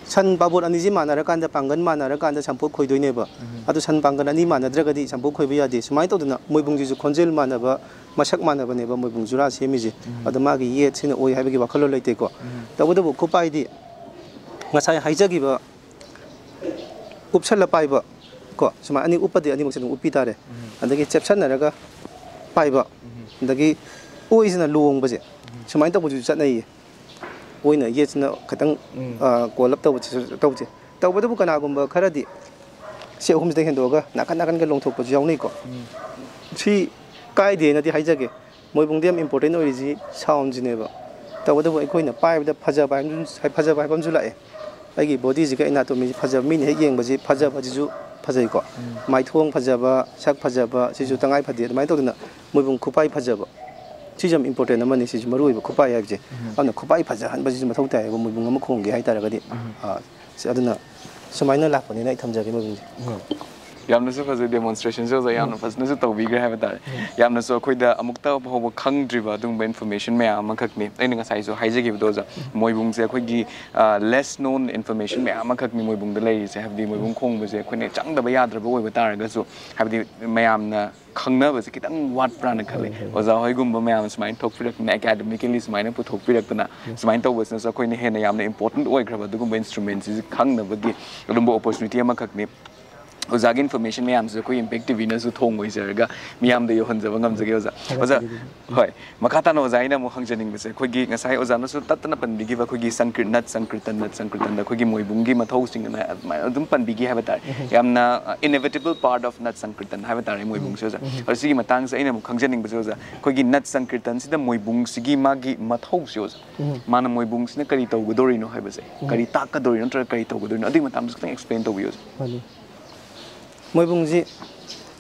ꯁꯟ ꯄꯥꯕꯣꯠ ꯑꯅꯤꯁꯤ ꯃꯥꯟꯅꯔꯀꯥꯟꯗ, ꯄꯥꯡꯒꯜ ꯃꯥꯟꯅꯔꯀꯥꯟꯗ ꯁꯝꯄꯣꯠ ꯈꯣꯏꯗꯣꯏꯅꯦꯕ꯫ ꯎꯝ꯫ ꯑꯗꯨ ꯁꯟ ꯄꯥꯡꯒꯜ ꯑꯅꯤ ꯃꯥꯟꯅꯗ꯭ꯔꯒꯗꯤ ꯁꯝꯄꯣꯠ ꯈꯣꯏꯕ ꯌꯥꯗꯦ꯫ ꯁꯨꯃꯥꯏꯅ ꯇꯧꯗꯅ ꯃꯣꯏꯕꯨꯡꯁꯤꯁꯨ ꯈꯣꯟꯖꯦꯜ ꯃꯥꯟꯅꯕ, ꯃꯁꯛ ꯃꯥꯟꯅꯕꯅꯦꯕ ꯃꯣꯏꯕꯨꯡ ꯖꯨꯔꯥ ꯁꯦꯝꯃꯤꯁꯦ꯫ ꯎꯝ꯫ ꯑꯗꯣ ꯃꯥꯒꯤ ꯌꯦꯠꯁꯤꯅ ꯑꯣꯏ ꯍꯥꯏꯕꯒꯤ ꯋꯥꯈꯜꯂꯣꯟ ꯂꯩꯇꯦꯀꯣ꯫ ꯎꯝ꯫ ꯇꯧꯕꯇꯕꯨ ꯈꯨꯄꯥꯏꯗꯤ ꯉꯁꯥꯏ ꯍꯥꯏꯖꯈꯤꯕ ꯎꯞꯁꯜꯂ ꯄꯥꯏꯕ ꯀꯣ, ꯁꯨꯃꯥꯏꯅ ꯑꯅꯤ ꯎꯞꯄꯗꯤ ꯑꯅꯤꯃꯛꯁꯦ ꯑꯗꯨꯝ ꯎꯞꯄꯤ ꯇꯥꯔꯦ꯫ ꯎꯝ꯫ ꯑꯗꯒꯤ ꯆꯦꯞꯁꯟꯅꯔꯒ ꯄꯥꯏꯕ, ꯎꯝ꯫ ꯑꯗꯒꯤ ꯑꯣꯏꯁꯤꯅ ꯂꯣꯡꯕꯁꯦ, ꯁꯨꯃꯥꯏꯅ ꯇꯧꯕꯁꯨ ꯆꯠꯅꯩꯌꯦ꯫ ꯑꯣꯏꯅ ꯌꯦꯠꯁꯤꯅ ꯈꯤꯇꯪ, ꯎꯝ꯫ ꯑ, ꯀꯣꯜꯂꯞ ꯇꯧꯕꯁꯤꯁꯨ ꯇꯧꯁꯦ꯫ ꯇꯧꯕꯇꯕꯨ ꯀꯅꯥꯒꯨꯝꯕ ꯈꯔꯗꯤ ꯁꯤ ꯑꯍꯨꯝꯁꯤꯗ ꯍꯦꯟꯗꯣꯛꯑꯒ ꯅꯥꯀꯟ ꯅꯥꯀꯟꯒ ꯂꯣꯡꯊꯣꯛꯄꯁꯨ ꯌꯥꯎꯅꯩꯀꯣ꯫ ꯎꯝ꯫ ꯁꯤ ꯀꯥꯏꯗꯦꯅꯗꯤ ꯍꯥꯏꯖꯒꯦ꯫ ꯃꯣꯏꯕꯨꯡꯗ ꯌꯥꯝ important ꯑꯣꯏꯔꯤꯁꯤ soundꯁꯤꯅꯦꯕ꯫ ꯇꯧꯕꯇꯕꯨ ꯑꯩꯈꯣꯏꯅ ꯄꯥꯏꯕꯗ ꯐꯖꯕ ꯍꯥꯏꯕ, ꯐꯖꯕ ꯍꯥꯏꯕ ꯑꯃꯁꯨ ꯂꯥꯛꯑꯦ꯫ ꯑꯩꯒꯤ bodyꯁꯤꯒ anatomyꯁꯤ ꯐꯖꯕ, ꯃꯤꯅ ꯍꯦꯛ ꯌꯦꯡꯕꯁꯤ ꯐꯖꯕꯁꯤꯁꯨ ꯐꯖꯩꯀꯣ꯫ ꯎꯝ꯫ ꯃꯥꯏꯊꯣꯡ ꯐꯖꯕ, ꯁꯛ ꯐꯖꯕ, ꯁꯤꯁꯨ ꯎꯝ꯫ ꯇꯉꯥꯏ ꯐꯗꯦ꯫ ꯑꯗꯨꯃꯥꯏꯅ ꯇꯧꯗꯅ ꯃꯣꯏꯕꯨꯡ ꯈꯨꯄꯥꯏ ꯐꯖꯕ, ꯁꯤꯁꯨ ꯌꯥꯝ important ꯑꯃꯅꯤ꯫ ꯁꯤꯁꯨ ꯃꯔꯨ ꯑꯣꯏꯕ ꯈꯨꯄꯥꯏ ꯍꯥꯏꯕꯁꯦ꯫ ꯎꯝ꯫ ꯑꯗꯨꯅ ꯈꯨꯄꯥꯏ ꯐꯖꯍꯟꯕꯁꯤꯁꯨ ꯃꯊꯧ ꯇꯥꯏꯌꯦꯕ, ꯃꯣꯏꯕꯨꯡ ꯑꯃ ꯈꯣꯡꯒꯦ ꯍꯥꯏ ꯇꯥꯔꯒꯗꯤ꯫ ꯎꯝ꯫ ꯑꯥ, ꯁꯤ, ꯑꯗꯨꯅ ꯁꯨꯃꯥꯏꯅ ꯂꯥꯛꯄꯅꯤꯅ ꯑꯩ ꯊꯝꯖꯒꯦ ꯃꯣꯏꯕꯨꯡꯁꯦ꯫ ꯎꯝ꯫ ꯌꯥꯝꯅꯁꯨ ꯐꯖꯩ demonstrationꯁꯦ ꯑꯣꯖꯥ, ꯌꯥꯝꯅ ꯎꯝ꯫ ꯐꯖꯅꯁꯨ ꯇꯧꯕꯤꯈ꯭ꯔꯦ ꯍꯥꯏꯕ ꯇꯥꯔꯦ꯫ ꯎꯝ꯫ ꯌꯥꯝꯅꯁꯨ ꯑꯩꯈꯣꯏꯗ ꯑꯃꯨꯛꯇ ꯐꯥꯎꯕ ꯈꯪꯗ꯭ꯔꯤꯕ ꯑꯗꯨꯒꯨꯝꯕ information ꯃꯌꯥꯝ ꯑꯃꯈꯛꯅꯤ꯫ ꯑꯩꯅ ꯉꯁꯥꯏꯁꯨ ꯍꯥꯏꯖꯈꯤꯕꯗꯣ ꯑꯣꯖꯥ, ꯎꯝ꯫ ꯃꯣꯏꯕꯨꯡꯁꯦ ꯑꯩꯈꯣꯏꯒꯤ, ꯑ, less known information ꯃꯌꯥꯝ ꯑꯃꯈꯛꯅꯤ ꯃꯣꯏꯕꯨꯡꯗ ꯂꯩꯔꯤꯁꯦ꯫ ꯍꯥꯏꯕꯗꯤ ꯃꯣꯏꯕꯨꯡ ꯎꯝ꯫ ꯈꯣꯡꯕꯁꯦ ꯑꯩꯈꯣꯏꯅ ꯆꯪꯗꯕ ꯌꯥꯗ꯭ꯔꯕ ꯑꯣꯏꯕ ꯇꯥꯔꯒꯁꯨ, ꯍꯥꯏꯕꯗꯤ ꯃꯌꯥꯝꯅ ꯈꯪꯅꯕꯁꯦ ꯈꯤꯇꯪ ꯋꯥꯠꯄ꯭ꯔꯥꯅ ꯈꯜꯂꯦ꯫ ꯍꯣꯏ, ꯍꯣꯏ꯫ ꯑꯣꯖꯥ ꯍꯣꯏꯒꯨꯝꯕ ꯃꯌꯥꯝ ꯁꯨꯃꯥꯏꯅ ꯊꯣꯛꯄꯤꯔꯛꯇꯅ, academically ꯁꯨꯃꯥꯏꯅ ꯄꯨꯊꯣꯛꯄꯤꯔꯛꯇꯅ, ꯎꯝ꯫ ꯁꯨꯃꯥꯏꯅ ꯇꯧꯕꯁꯤꯅꯁꯨ ꯑꯩꯈꯣꯏꯅ ꯍꯦꯟꯅ ꯌꯥꯝꯅ important ꯑꯣꯏꯈ꯭ꯔꯕ ꯑꯗꯨꯒꯨꯝꯕ instrumentꯁꯤꯁꯨ ꯈꯪꯅꯕꯒꯤ ꯑꯗꯨꯝꯕ opportunity ꯑꯃꯈꯛꯅꯤ꯫ ꯑꯣꯖꯥꯒꯤ information ꯃꯌꯥꯝꯁꯦ ꯑꯩꯈꯣꯏ Impact TVꯅꯁꯨ ꯊꯣꯡ ꯑꯣꯏꯖꯔꯒ ꯃꯤꯌꯥꯝꯗ ꯌꯧꯍꯟꯖꯕ ꯉꯝꯖꯒꯦ ꯑꯣꯖꯥ꯫ ꯑꯣꯖꯥ, ꯊꯥꯒꯠꯆꯔꯤ꯫ ꯍꯣꯏ, ꯃꯈꯥ ꯇꯥꯅ ꯑꯣꯖꯥ ꯑꯩꯅ ꯑꯃꯨꯛ ꯍꯪꯖꯅꯤꯡꯕꯁꯦ, ꯑꯩꯈꯣꯏꯒꯤ ꯉꯁꯥꯏ ꯑꯣꯖꯥꯅꯁꯨ ꯇꯠꯇꯅ ꯄꯟꯕꯤꯈꯤꯕ ꯑꯩꯈꯣꯏꯒꯤ ꯁꯪꯀ꯭ꯔꯤꯠ, ꯅꯠ ꯁꯪꯀ꯭ꯔꯤꯇꯟ, ꯅꯠ ꯁꯪꯀ꯭ꯔꯤꯇꯟꯗ ꯑꯩꯈꯣꯏꯒꯤ ꯃꯣꯏꯕꯨꯡꯒꯤ ꯃꯊꯧꯁꯤꯡ ꯑꯗꯨꯃꯥꯏꯅ ꯑꯗꯨꯝ ꯄꯟꯕꯤꯈꯤ ꯍꯥꯏꯕ ꯇꯥꯔꯦ꯫ ꯎꯝ꯫ ꯌꯥꯝꯅ, ꯑ, inevitable part of ꯅꯠ ꯁꯪꯀ꯭ꯔꯤꯇꯟ ꯍꯥꯏꯕ ꯇꯥꯔꯦ ꯃꯣꯏꯕꯨꯡꯁꯦ ꯑꯣꯖꯥ꯫ ꯎꯝ꯫ ꯑꯗꯣ ꯁꯤꯒꯤ ꯃꯇꯥꯡꯁꯦ ꯑꯩꯅ ꯑꯃꯨꯛ ꯈꯪꯖꯅꯤꯡꯕꯁꯦ ꯑꯣꯖꯥ, ꯑꯩꯈꯣꯏꯒꯤ ꯅꯠ ꯁꯪꯀ꯭ꯔꯤꯇꯟꯁꯤꯗ ꯃꯣꯏꯕꯨꯡꯁꯤꯒꯤ ꯃꯥꯒꯤ ꯃꯊꯧꯁꯦ ꯑꯣꯖꯥ, ꯎꯝ꯫ ꯃꯥꯅ ꯃꯣꯏꯕꯨꯡꯁꯤꯅ ꯀꯔꯤ ꯇꯧꯒꯗꯧꯔꯤꯅꯣ ꯍꯥꯏꯕꯁꯦ, ꯎꯝ꯫ ꯀꯔꯤ ꯇꯥꯛꯀꯗꯧꯔꯤꯅꯣ ꯅꯠꯇ꯭ꯔꯒ ꯀꯔꯤ ꯇꯧꯒꯗꯧꯔꯤꯅꯣ, ꯑꯗꯨꯒꯤ ꯃꯇꯥꯡꯗꯁꯨ ꯈꯤꯇꯪ explain ꯇꯧꯕꯤꯌꯨ ꯑꯣꯖꯥ꯫ ꯃꯥꯅꯤ꯫ ꯃꯣꯏꯕꯨꯡꯁꯤ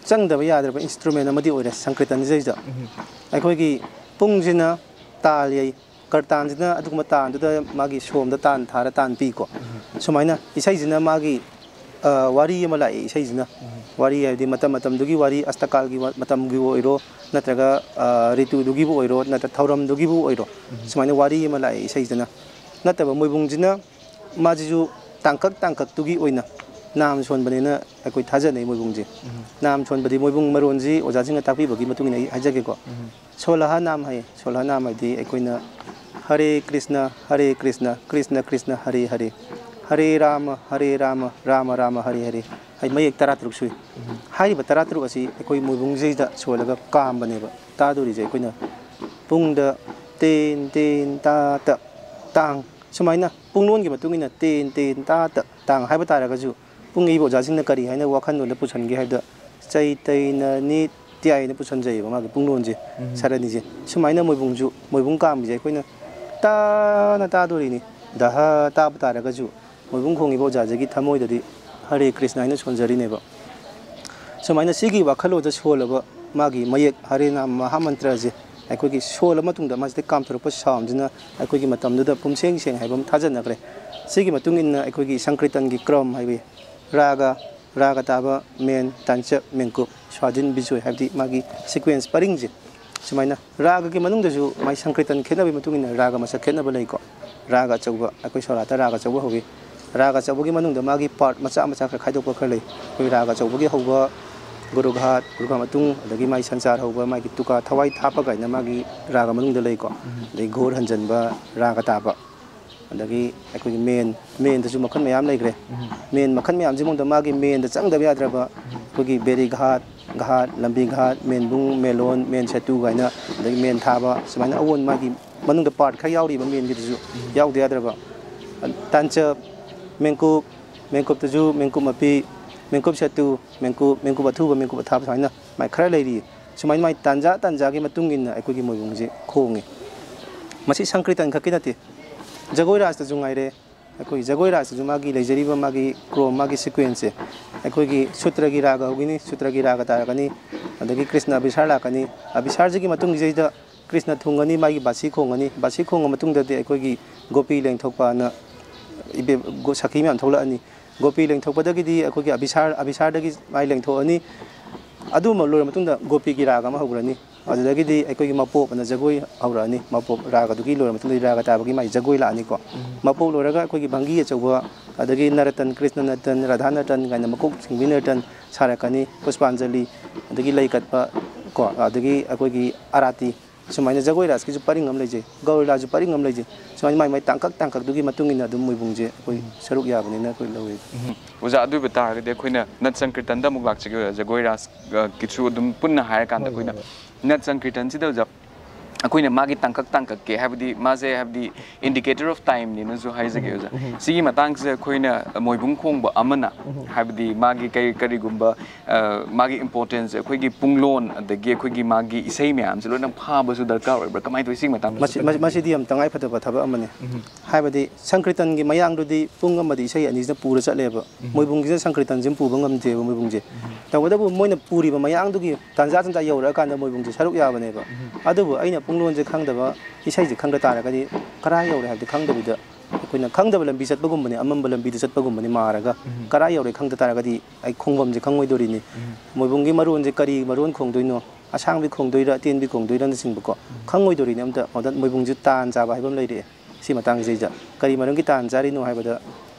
ꯆꯪꯗꯕ ꯌꯥꯗ꯭ꯔꯕ instrument ꯑꯃꯗꯤ ꯑꯣꯏꯔꯦ ꯁꯪꯀ꯭ꯔꯤꯇꯟꯁꯤꯗꯩꯁꯤꯗ꯫ ꯎꯝ꯫ ꯑꯩꯈꯣꯏꯒꯤ ꯄꯨꯡꯁꯤꯅ ꯇꯥꯜ ꯌꯩ, ꯀꯔꯇꯥꯟꯁꯤꯅ ꯑꯗꯨꯒꯨꯝꯕ ꯇꯥꯟꯗꯨꯗ ꯃꯥꯒꯤ ꯁꯣꯝꯗ ꯇꯥꯟ ꯊꯥꯔ ꯇꯥꯟ ꯄꯤꯀꯣ꯫ ꯎꯝ꯫ ꯁꯨꯃꯥꯏꯅ ꯏꯁꯩꯁꯤꯅ ꯃꯥꯒꯤ, ꯑ, ꯋꯥꯔꯤ ꯑꯃ ꯂꯥꯛꯑꯦ ꯏꯁꯩꯁꯤꯅ꯫ ꯎꯝ꯫ ꯋꯥꯔꯤ ꯍꯥꯏꯕꯗꯤ ꯃꯇꯝ ꯃꯇꯝꯗꯨꯒꯤ ꯋꯥꯔꯤ, ꯑꯁꯇꯀꯥꯜꯒꯤ ꯋꯥ-, ꯃꯇꯝꯒꯤ ꯑꯣꯏꯔꯣ, ꯅꯠꯇ꯭ꯔꯒ, ꯑ, ꯔꯤꯇꯨꯗꯨꯒꯤꯕꯨ ꯑꯣꯏꯔꯣ, ꯅꯠꯇ꯭ꯔ ꯊꯧꯔꯝꯗꯨꯒꯤꯕꯨ ꯑꯣꯏꯔꯣ, ꯎꯝ꯫ ꯁꯨꯃꯥꯏꯅ ꯋꯥꯔꯤ ꯑꯃ ꯂꯥꯛꯑꯦ ꯏꯁꯩꯁꯤꯅ꯫ ꯅꯠꯇꯕ ꯃꯣꯏꯕꯨꯡꯁꯤꯅ ꯃꯥꯁꯤꯁꯨ ꯇꯥꯡꯀꯛ ꯇꯥꯡꯀꯛꯇꯨꯒꯤ ꯑꯣꯏꯅ ꯅꯥꯝ ꯁꯣꯟꯕꯅꯦꯅ ꯑꯩꯈꯣꯏ ꯊꯥꯖꯅꯩ ꯃꯣꯏꯕꯨꯡꯁꯦ꯫ ꯎꯝ꯫ ꯅꯥꯝ ꯁꯣꯟꯕꯗꯤ ꯃꯣꯏꯕꯨꯡ ꯃꯔꯣꯟꯁꯤ ꯑꯣꯖꯥꯁꯤꯡꯅ ꯇꯥꯛꯄꯤꯕꯒꯤ ꯃꯇꯨꯡ ꯏꯟꯅ ꯑꯩ ꯍꯥꯏꯖꯒꯦꯀꯣ꯫ ꯎꯝ꯫ ꯁꯣꯂꯍ ꯅꯥꯝ ꯍꯥꯏꯌꯦ꯫ ꯁꯣꯂꯍ ꯅꯥꯝ ꯍꯥꯏꯗꯤ ꯑꯩꯈꯣꯏꯅ ꯍꯔꯦ ꯀ꯭ꯔꯤꯁꯅ, ꯍꯔꯦ ꯀ꯭ꯔꯤꯁꯅ, ꯀ꯭ꯔꯤꯁꯅ ꯀ꯭ꯔꯤꯁꯅ, ꯍꯔꯦ ꯍꯔꯦ, ꯍꯔꯦ ꯔꯥꯃ, ꯍꯔꯦ ꯔꯥꯃ, ꯔꯥꯃ ꯔꯥꯃ, ꯍꯔꯦ ꯍꯔꯦ꯫ ꯍꯥꯏ ꯃꯌꯦꯛ ꯇꯔꯥꯇꯔꯨꯛ ꯁꯨꯏ꯫ ꯎꯝ꯫ ꯍꯥꯏꯔꯤꯕ ꯇꯔꯥꯇꯔꯨꯛ ꯑꯁꯤ ꯑꯩꯈꯣꯏ ꯃꯣꯏꯕꯨꯡꯁꯤꯗ ꯁꯣꯜꯂꯒ ꯀꯥꯝꯕꯅꯦꯕ꯫ ꯇꯥꯗꯣꯔꯤꯁꯦ ꯑꯩꯈꯣꯏꯅ ꯄꯨꯡꯗ ꯇꯦꯟ ꯇꯦꯟ ꯇꯥ ꯇ ꯇꯥꯡ ꯁꯨꯃꯥꯏꯅ ꯄꯨꯡꯂꯣꯟꯒꯤ ꯃꯇꯨꯡ ꯏꯟꯅ ꯇꯦꯟ ꯇꯦꯟ ꯇꯥ ꯇ ꯇꯥꯡ ꯍꯥꯏꯕ ꯇꯥꯔꯒꯁꯨ, ꯄꯨꯡ ꯑꯏꯕ ꯑꯣꯖꯥꯁꯤꯡꯅ ꯀꯔꯤ ꯍꯥꯏꯅ ꯋꯥꯈꯜꯂꯣꯟꯗ ꯄꯨꯁꯟꯒꯦ ꯍꯥꯏꯕꯗ, ꯆꯩꯇꯩꯅ ꯅꯤꯇ꯭ꯌꯥꯏꯅ ꯄꯨꯁꯟꯖꯩꯌꯦꯕ ꯃꯥꯒꯤ ꯄꯨꯡꯂꯣꯟꯁꯦ, ꯎꯝ꯫ ꯁꯔꯅꯤꯁꯦ꯫ ꯁꯨꯃꯥꯏꯅ ꯃꯣꯏꯕꯨꯡꯁꯨ, ꯃꯣꯏꯕꯨꯡ ꯀꯥꯝꯕꯁꯦ ꯑꯩꯈꯣꯏꯅ ꯇꯥꯅ ꯇꯥꯗꯣꯔꯤꯅꯤ꯫ ꯗꯍ ꯇꯥꯕ ꯇꯥꯔꯒꯁꯨ ꯃꯣꯏꯕꯨꯡ ꯈꯣꯡꯉꯤꯕ ꯑꯣꯖꯥꯁꯤꯒꯤ ꯊꯃꯣꯏꯗꯗꯤ ꯍꯔꯦ ꯀ꯭ꯔꯤꯁꯅ ꯍꯥꯏꯅ ꯁꯣꯟꯖꯔꯤꯅꯦꯕ꯫ ꯁꯨꯃꯥꯏꯅ ꯁꯤꯒꯤ ꯋꯥꯈꯜꯂꯣꯟꯗ ꯁꯣꯜꯂꯕ ꯃꯥꯒꯤ ꯃꯌꯦꯛ ꯍꯔꯦ ꯅꯥꯝ ꯃꯍꯥꯃꯟꯇ꯭ꯔꯁꯦ ꯑꯩꯈꯣꯏꯒꯤ ꯁꯣꯜꯂ ꯃꯇꯨꯡꯗ ꯃꯁꯤꯗ ꯀꯥꯝꯊꯣꯔꯛꯄ ꯁꯥꯎꯟꯁꯤꯅ ꯑꯩꯈꯣꯏꯒꯤ ꯃꯇꯝꯗꯨꯗ ꯄꯨꯝꯁꯦꯡ ꯁꯦꯡ ꯍꯥꯏꯕ ꯑꯃ ꯊꯥꯖꯅꯈ꯭ꯔꯦ꯫ ꯁꯤꯒꯤ ꯃꯇꯨꯡ ꯏꯟꯅ ꯑꯩꯈꯣꯏꯒꯤ ꯁꯪꯀ꯭ꯔꯤꯇꯟꯒꯤ ꯀ꯭ꯔꯝ ꯍꯥꯏꯕ ꯔꯥꯒ, ꯔꯥꯒ ꯇꯥꯕ, ꯃꯦꯟ, ꯇꯥꯟꯆꯞ, ꯃꯦꯟꯀꯨꯞ, ꯁ꯭ꯋꯥꯗꯤꯟ, ꯕꯤꯖꯣꯏ ꯍꯥꯏꯕꯗꯤ ꯃꯥꯒꯤ ꯁꯤꯀ꯭ꯋꯦꯟꯁ ꯄꯔꯤꯡꯁꯦ꯫ ꯁꯨꯃꯥꯏꯅ ꯔꯥꯒꯒꯤ ꯃꯅꯨꯡꯗꯁꯨ ꯃꯥꯏ ꯁꯪꯀ꯭ꯔꯤꯇꯟ ꯈꯦꯠꯅꯕꯒꯤ ꯃꯇꯨꯡ ꯏꯟꯅ ꯔꯥꯒ ꯃꯁꯛ ꯈꯦꯠꯅꯕ ꯂꯩꯀꯣ꯫ ꯔꯥꯒ ꯑꯆꯧꯕ, ꯑꯩꯈꯣꯏ ꯁꯣꯔꯥꯠꯇ ꯔꯥꯒ ꯑꯆꯧꯕ ꯍꯧꯋꯤ꯫ ꯔꯥꯒ ꯑꯆꯧꯕꯒꯤ ꯃꯅꯨꯡꯗ ꯃꯥꯒꯤ ꯄꯥꯔꯠ ꯃꯆꯥ ꯃꯆꯥ ꯈꯔ ꯈꯥꯏꯗꯣꯛꯄ ꯈꯔ ꯂꯩ꯫ ꯑꯩꯈꯣꯏ ꯔꯥꯒ ꯑꯆꯧꯕꯒꯤ ꯍꯧꯕ ꯒꯨꯔꯨꯒ꯭ꯍꯥꯠ, ꯒꯨꯔꯨꯒ꯭ꯍꯥꯠ ꯃꯇꯨꯡ, ꯑꯗꯒꯤ ꯃꯥꯏ ꯁꯟꯆꯥꯔ ꯍꯧꯕ, ꯃꯥꯒꯤ ꯇꯨꯀꯥ ꯊꯋꯥꯏ ꯊꯥꯞꯄ ꯀꯥꯏꯅ ꯃꯥꯒꯤ ꯔꯥꯒ ꯃꯅꯨꯡꯗ ꯂꯩꯀꯣ꯫ ꯎꯝ꯫ ꯑꯗꯩ ꯘꯣꯔ ꯍꯟꯖꯟꯕ, ꯔꯥꯒ ꯇꯥꯕ꯫ ꯑꯗꯒꯤ ꯑꯩꯈꯣꯏꯒꯤ ꯃꯦꯟ, ꯃꯦꯟꯗꯁꯨ ꯃꯈꯜ ꯃꯌꯥꯝ ꯂꯩꯈ꯭ꯔꯦ꯫ ꯎꯝ꯫ ꯃꯦꯟ ꯃꯈꯜ ꯃꯌꯥꯝꯁꯤ ꯃꯅꯨꯡꯗ ꯃꯥꯒꯤ ꯃꯦꯟꯗ ꯆꯪꯗꯕ ꯌꯥꯗ꯭ꯔꯕ ꯑꯩꯈꯣꯏꯒꯤ ꯕꯦꯔꯤ ꯘꯥꯠ, ꯘꯥꯠ, ꯂꯝꯕꯤ ꯘꯥꯠ, ꯃꯦꯟꯕꯨꯡ, ꯃꯦꯂꯣꯟ, ꯃꯦꯟ ꯁꯦꯇꯨ ꯀꯥꯏꯅ, ꯑꯗꯒꯤ ꯃꯦꯟ ꯊꯥꯕ, ꯁꯨꯃꯥꯏꯅ ꯑꯑꯣꯟ ꯃꯥꯒꯤ ꯃꯅꯨꯡꯗ ꯄꯥꯔꯠ ꯈꯔ ꯌꯥꯎꯔꯤꯕ ꯃꯦꯟꯒꯤꯗꯨꯁꯨ ꯎꯝ꯫ ꯌꯥꯎꯗ ꯌꯥꯗ꯭ꯔꯕ꯫ ꯇꯥꯟꯆꯞ, ꯃꯦꯟꯀꯨꯞ, ꯃꯦꯟꯀꯨꯞꯇꯁꯨ ꯃꯦꯟꯀꯨꯞ ꯃꯄꯤ, ꯃꯦꯟꯀꯨꯞ ꯁꯦꯇꯨ, ꯃꯦꯟꯀꯨꯞ, ꯃꯦꯟꯀꯨꯞ ꯑꯊꯨꯕ, ꯃꯦꯟꯀꯨꯞ ꯑꯊꯥꯕ ꯁꯨꯃꯥꯏꯅ ꯃꯥꯏ ꯈꯔ ꯂꯩꯔꯤ꯫ ꯁꯨꯃꯥꯏꯅ ꯃꯥꯏ ꯇꯥꯟꯖꯥ ꯇꯥꯟꯖꯥꯒꯤ ꯃꯇꯨꯡ ꯏꯟꯅ ꯑꯩꯈꯣꯏꯒꯤ ꯃꯣꯏꯕꯨꯡꯁꯦ ꯈꯣꯡꯉꯤ꯫ ꯃꯁꯤ ꯁꯪꯀ꯭ꯔꯤꯇꯟ ꯈꯛꯀꯤ ꯅꯠꯇꯦ, ꯖꯒꯣꯏ ꯔꯥꯖꯇꯁꯨ ꯉꯥꯏꯔꯦ꯫ ꯑꯩꯈꯣꯏ ꯖꯒꯣꯏ ꯔꯥꯖꯇꯁꯨ ꯃꯥꯒꯤ ꯂꯩꯖꯔꯤꯕ ꯃꯥꯒꯤ ꯀ꯭ꯔꯣꯝ, ꯃꯥꯒꯤ ꯁꯤꯀ꯭ꯋꯦꯟꯁꯁꯦ, ꯑꯩꯈꯣꯏꯒꯤ ꯁꯨꯇ꯭ꯔꯒꯤ ꯔꯥꯒ ꯍꯧꯒꯅꯤ, ꯁꯨꯇ꯭ꯔꯒꯤ ꯔꯥꯒ ꯇꯥꯔꯛꯀꯅꯤ, ꯑꯗꯒꯤ ꯀ꯭ꯔꯤꯁꯅ ꯑꯕꯤꯁꯥꯔ ꯂꯥꯛꯀꯅꯤ꯫ ꯑꯕꯤꯁꯥꯔꯁꯤꯒꯤ ꯃꯇꯨꯡꯁꯤꯗꯩꯗ ꯀ꯭ꯔꯤꯁꯅ ꯊꯨꯡꯒꯅꯤ, ꯃꯥꯒꯤ ꯕꯥꯁꯤ ꯈꯣꯡꯒꯅꯤ, ꯕꯥꯁꯤ ꯈꯣꯡꯉ ꯃꯇꯨꯡꯗꯗꯤ ꯑꯩꯈꯣꯏꯒꯤ ꯒꯣꯄꯤ ꯂꯦꯡꯊꯣꯛꯄꯅ ꯏꯕꯦ-, ꯒꯣ-, ꯁꯈꯤ ꯃꯌꯥꯝ ꯊꯣꯛꯂꯛꯑꯅꯤ꯫ ꯒꯣꯄꯤ ꯂꯦꯡꯊꯣꯛꯄꯗꯒꯤꯗꯤ ꯑꯩꯈꯣꯏꯒꯤ ꯑꯕꯤꯁꯥꯔ, ꯑꯕꯤꯁꯥꯔꯗꯒꯤ ꯃꯥꯏ ꯂꯦꯡꯊꯣꯛꯑꯅꯤ꯫ ꯑꯗꯨꯝꯕ ꯂꯣꯏꯔ ꯃꯇꯨꯡꯗ ꯒꯣꯄꯤꯒꯤ ꯔꯥꯒ ꯑꯃ ꯍꯧꯈ꯭ꯔꯅꯤ꯫ ꯑꯗꯨꯗꯒꯤꯗꯤ ꯑꯩꯈꯣꯏꯒꯤ ꯃꯄꯣꯞ ꯑꯅ ꯖꯒꯣꯏ ꯍꯧꯔꯛꯑꯅꯤ꯫ ꯃꯄꯣꯞ ꯔꯥꯒꯗꯨꯒꯤ ꯂꯣꯏꯔ ꯃꯇꯨꯡꯗ ꯔꯥꯒ ꯇꯥꯕꯒꯤ ꯃꯥꯏ ꯖꯒꯣꯏ ꯂꯥꯛꯑꯅꯤꯀꯣ꯫ ꯎꯝ꯫ ꯃꯄꯣꯞ ꯂꯣꯏꯔꯒ ꯑꯩꯈꯣꯏꯒꯤ ꯚꯪꯒꯤ ꯑꯆꯧꯕ, ꯑꯗꯒꯤ ꯅꯔꯇꯟ, ꯀ꯭ꯔꯤꯁꯅ ꯅꯔꯇꯟ, ꯔꯥꯙꯥ ꯅꯔꯇꯟ ꯀꯥꯏꯅ ꯃꯀꯣꯛ ꯁꯤꯡꯕꯤ ꯅꯔꯇꯟ ꯁꯥꯔꯛꯀꯅꯤ, ꯄꯨꯁꯄꯥꯟꯖꯂꯤ, ꯑꯗꯒꯤ ꯂꯩ ꯀꯠꯄ ꯀꯣ, ꯑꯗꯒꯤ ꯑꯩꯈꯣꯏꯒꯤ ꯑꯔꯥꯇꯤ, ꯁꯨꯃꯥꯏꯅ ꯖꯒꯣꯏ ꯔꯥꯁꯀꯤꯁꯨ ꯄꯔꯤꯡ ꯑꯃ ꯂꯩꯖꯩ, ꯒꯧꯔ ꯔꯥꯁꯁꯨ ꯄꯔꯤꯡ ꯑꯃ ꯂꯩꯖꯩ꯫ ꯁꯨꯃꯥꯏꯅ ꯃꯥꯏ ꯃꯥꯏ ꯇꯥꯡꯀꯛ ꯇꯥꯡꯀꯛꯇꯨꯒꯤ ꯃꯇꯨꯡ ꯏꯟꯅ ꯑꯗꯨꯝ ꯃꯣꯏꯕꯨꯡꯁꯦ ꯑꯩꯈꯣꯏ ꯎꯝ꯫ ꯁꯔꯨꯛ ꯌꯥꯕꯅꯤꯅ ꯑꯩꯈꯣꯏ ꯂꯧꯋꯦ꯫ ꯎꯝ꯫ ꯑꯣꯖꯥ, ꯑꯗꯨ ꯑꯣꯏꯕ ꯇꯥꯔꯒꯗꯤ ꯑꯩꯈꯣꯏꯅ ꯅꯠ ꯁꯪꯀ꯭ꯔꯤꯇꯟꯗ ꯑꯃꯨꯛ ꯂꯥꯛꯆꯒꯦ, ꯑꯣꯖꯥ, ꯖꯒꯣꯏ ꯔꯥꯁ, ꯑ, ꯀꯤꯁꯨ ꯑꯗꯨꯝ ꯄꯨꯟꯅ ꯍꯥꯏꯔꯀꯥꯟꯗ ꯍꯣꯏ, ꯑꯩꯈꯣꯏꯅ ꯍꯣꯏ, ꯍꯣꯏ꯫ ꯅꯠ ꯁꯪꯀ꯭ꯔꯤꯇꯟꯁꯤꯗ, ꯑꯣꯖꯥ, ꯑꯩꯈꯣꯏꯅ ꯃꯥꯒꯤ ꯇꯥꯡꯀꯛ ꯇꯥꯡꯀꯛꯀꯦ ꯍꯥꯏꯕꯗꯤ ꯃꯥꯁꯦ ꯍꯥꯏꯕꯗꯤ indicator of time ꯅꯤꯅꯁꯨ ꯍꯥꯏꯖꯒꯦ ꯑꯣꯖꯥ꯫ ꯁꯤꯒꯤ ꯃꯇꯥꯡꯁꯦ ꯑꯩꯈꯣꯏꯅ ꯃꯣꯏꯕꯨꯡ ꯈꯣꯡꯕ ꯑꯃꯅ ꯍꯥꯏꯕꯗꯤ ꯃꯥꯒꯤ ꯀꯔꯤ ꯀꯔꯤꯒꯨꯝꯕ ꯑ, ꯃꯥꯒꯤ importance ꯑꯩꯈꯣꯏꯒꯤ ꯄꯨꯡꯂꯣꯟ ꯑꯗꯒꯤ ꯑꯩꯈꯣꯏꯒꯤ ꯃꯥꯒꯤ ꯏꯁꯩ ꯃꯌꯥꯝꯁꯦ ꯂꯣꯏꯅ ꯐꯥꯕꯁꯨ ꯗꯔꯀꯥꯔ ꯑꯣꯏꯕ꯭ꯔꯥ? ꯀꯃꯥꯏꯅ ꯇꯧꯋꯤ ꯁꯤꯒꯤ ꯃꯇꯥꯡꯗ? ꯃꯁꯤ ꯃꯁꯤ- ꯃꯁꯤꯗꯤ ꯌꯥꯝ ꯇꯉꯥꯏ ꯐꯗꯕ ꯊꯕꯛ ꯑꯃꯅꯤ꯫ ꯍꯥꯏꯕꯗꯤ ꯁꯪꯀ꯭ꯔꯤꯇꯟꯒꯤ ꯃꯌꯥꯡꯗꯨꯗꯤ ꯄꯨꯡ ꯑꯃꯗꯤ ꯏꯁꯩ ꯑꯅꯤꯁꯤꯅ ꯄꯨꯔ ꯆꯠꯂꯦꯕ꯫ ꯃꯣꯏꯕꯨꯡꯁꯤꯅ ꯁꯪꯀ꯭ꯔꯤꯇꯟꯁꯤ ꯄꯨꯕ ꯉꯝꯗꯦꯕ ꯃꯣꯏꯕꯨꯡꯁꯦ꯫ ꯇꯧꯕꯇꯕꯨ ꯃꯣꯏꯅ ꯄꯨꯔꯤꯕ ꯃꯌꯥꯡꯗꯨꯒꯤ ꯇꯥꯟꯖꯥ ꯇꯥꯟꯖꯥ ꯌꯧꯔꯛꯑꯀꯥꯟꯗ ꯃꯣꯏꯕꯨꯡꯁꯦ ꯁꯔꯨꯛ ꯌꯥꯕꯅꯦꯕ꯫ ꯑꯗꯨꯕꯨ ꯑꯩꯅ ꯄꯨꯡꯂꯣꯟꯁꯦ ꯈꯪꯗꯕ, ꯏꯁꯩꯁꯦ ꯈꯪꯗ ꯇꯥꯔꯒꯗꯤ ꯀꯔꯥꯏ ꯌꯧꯔꯦ ꯍꯥꯏꯕꯗꯤ ꯈꯪꯗꯕꯤꯗ ꯑꯩꯈꯣꯏꯅ ꯈꯪꯗꯕ ꯂꯝꯕꯤ ꯆꯠꯄꯒꯨꯝꯕꯅꯤ, ꯑꯃꯝꯕ ꯂꯝꯕꯤꯗ ꯆꯠꯄꯒꯨꯝꯕꯅꯤ ꯃꯥꯔꯒ꯫ ꯀꯔꯥꯏ ꯌꯧꯔꯦ ꯈꯪꯗ ꯇꯥꯔꯒꯗꯤ ꯑꯩ ꯈꯣꯡꯐꯝꯁꯦ ꯈꯪꯉꯣꯏꯗꯣꯔꯤꯅꯤ꯫ ꯃꯣꯏꯕꯨꯡꯒꯤ ꯃꯔꯣꯟꯁꯦ ꯀꯔꯤ ꯃꯔꯣꯟ ꯈꯣꯡꯗꯣꯏꯅꯣ, ꯑꯁꯥꯡꯕꯤ ꯈꯣꯡꯗꯣꯏꯔꯥ ꯑꯇꯦꯟꯕꯤ ꯈꯣꯡꯗꯣꯏꯔꯥꯅꯆꯤꯡꯕꯀꯣ, ꯈꯪꯉꯣꯏꯗꯣꯔꯤꯅꯤ ꯑꯝꯇ꯫ ꯑꯗ ꯃꯣꯏꯕꯨꯡꯁꯦ ꯇꯥꯟ ꯆꯥꯕ ꯍꯥꯏꯕ ꯑꯃ ꯂꯩꯔꯛꯑꯦ꯫ ꯁꯤ ꯃꯇꯥꯡꯁꯤꯗꯩꯗ ꯀꯔꯤ ꯃꯔꯝꯒꯤ ꯇꯥꯟ ꯆꯥꯔꯤꯅꯣ ꯍꯥꯏꯕꯗ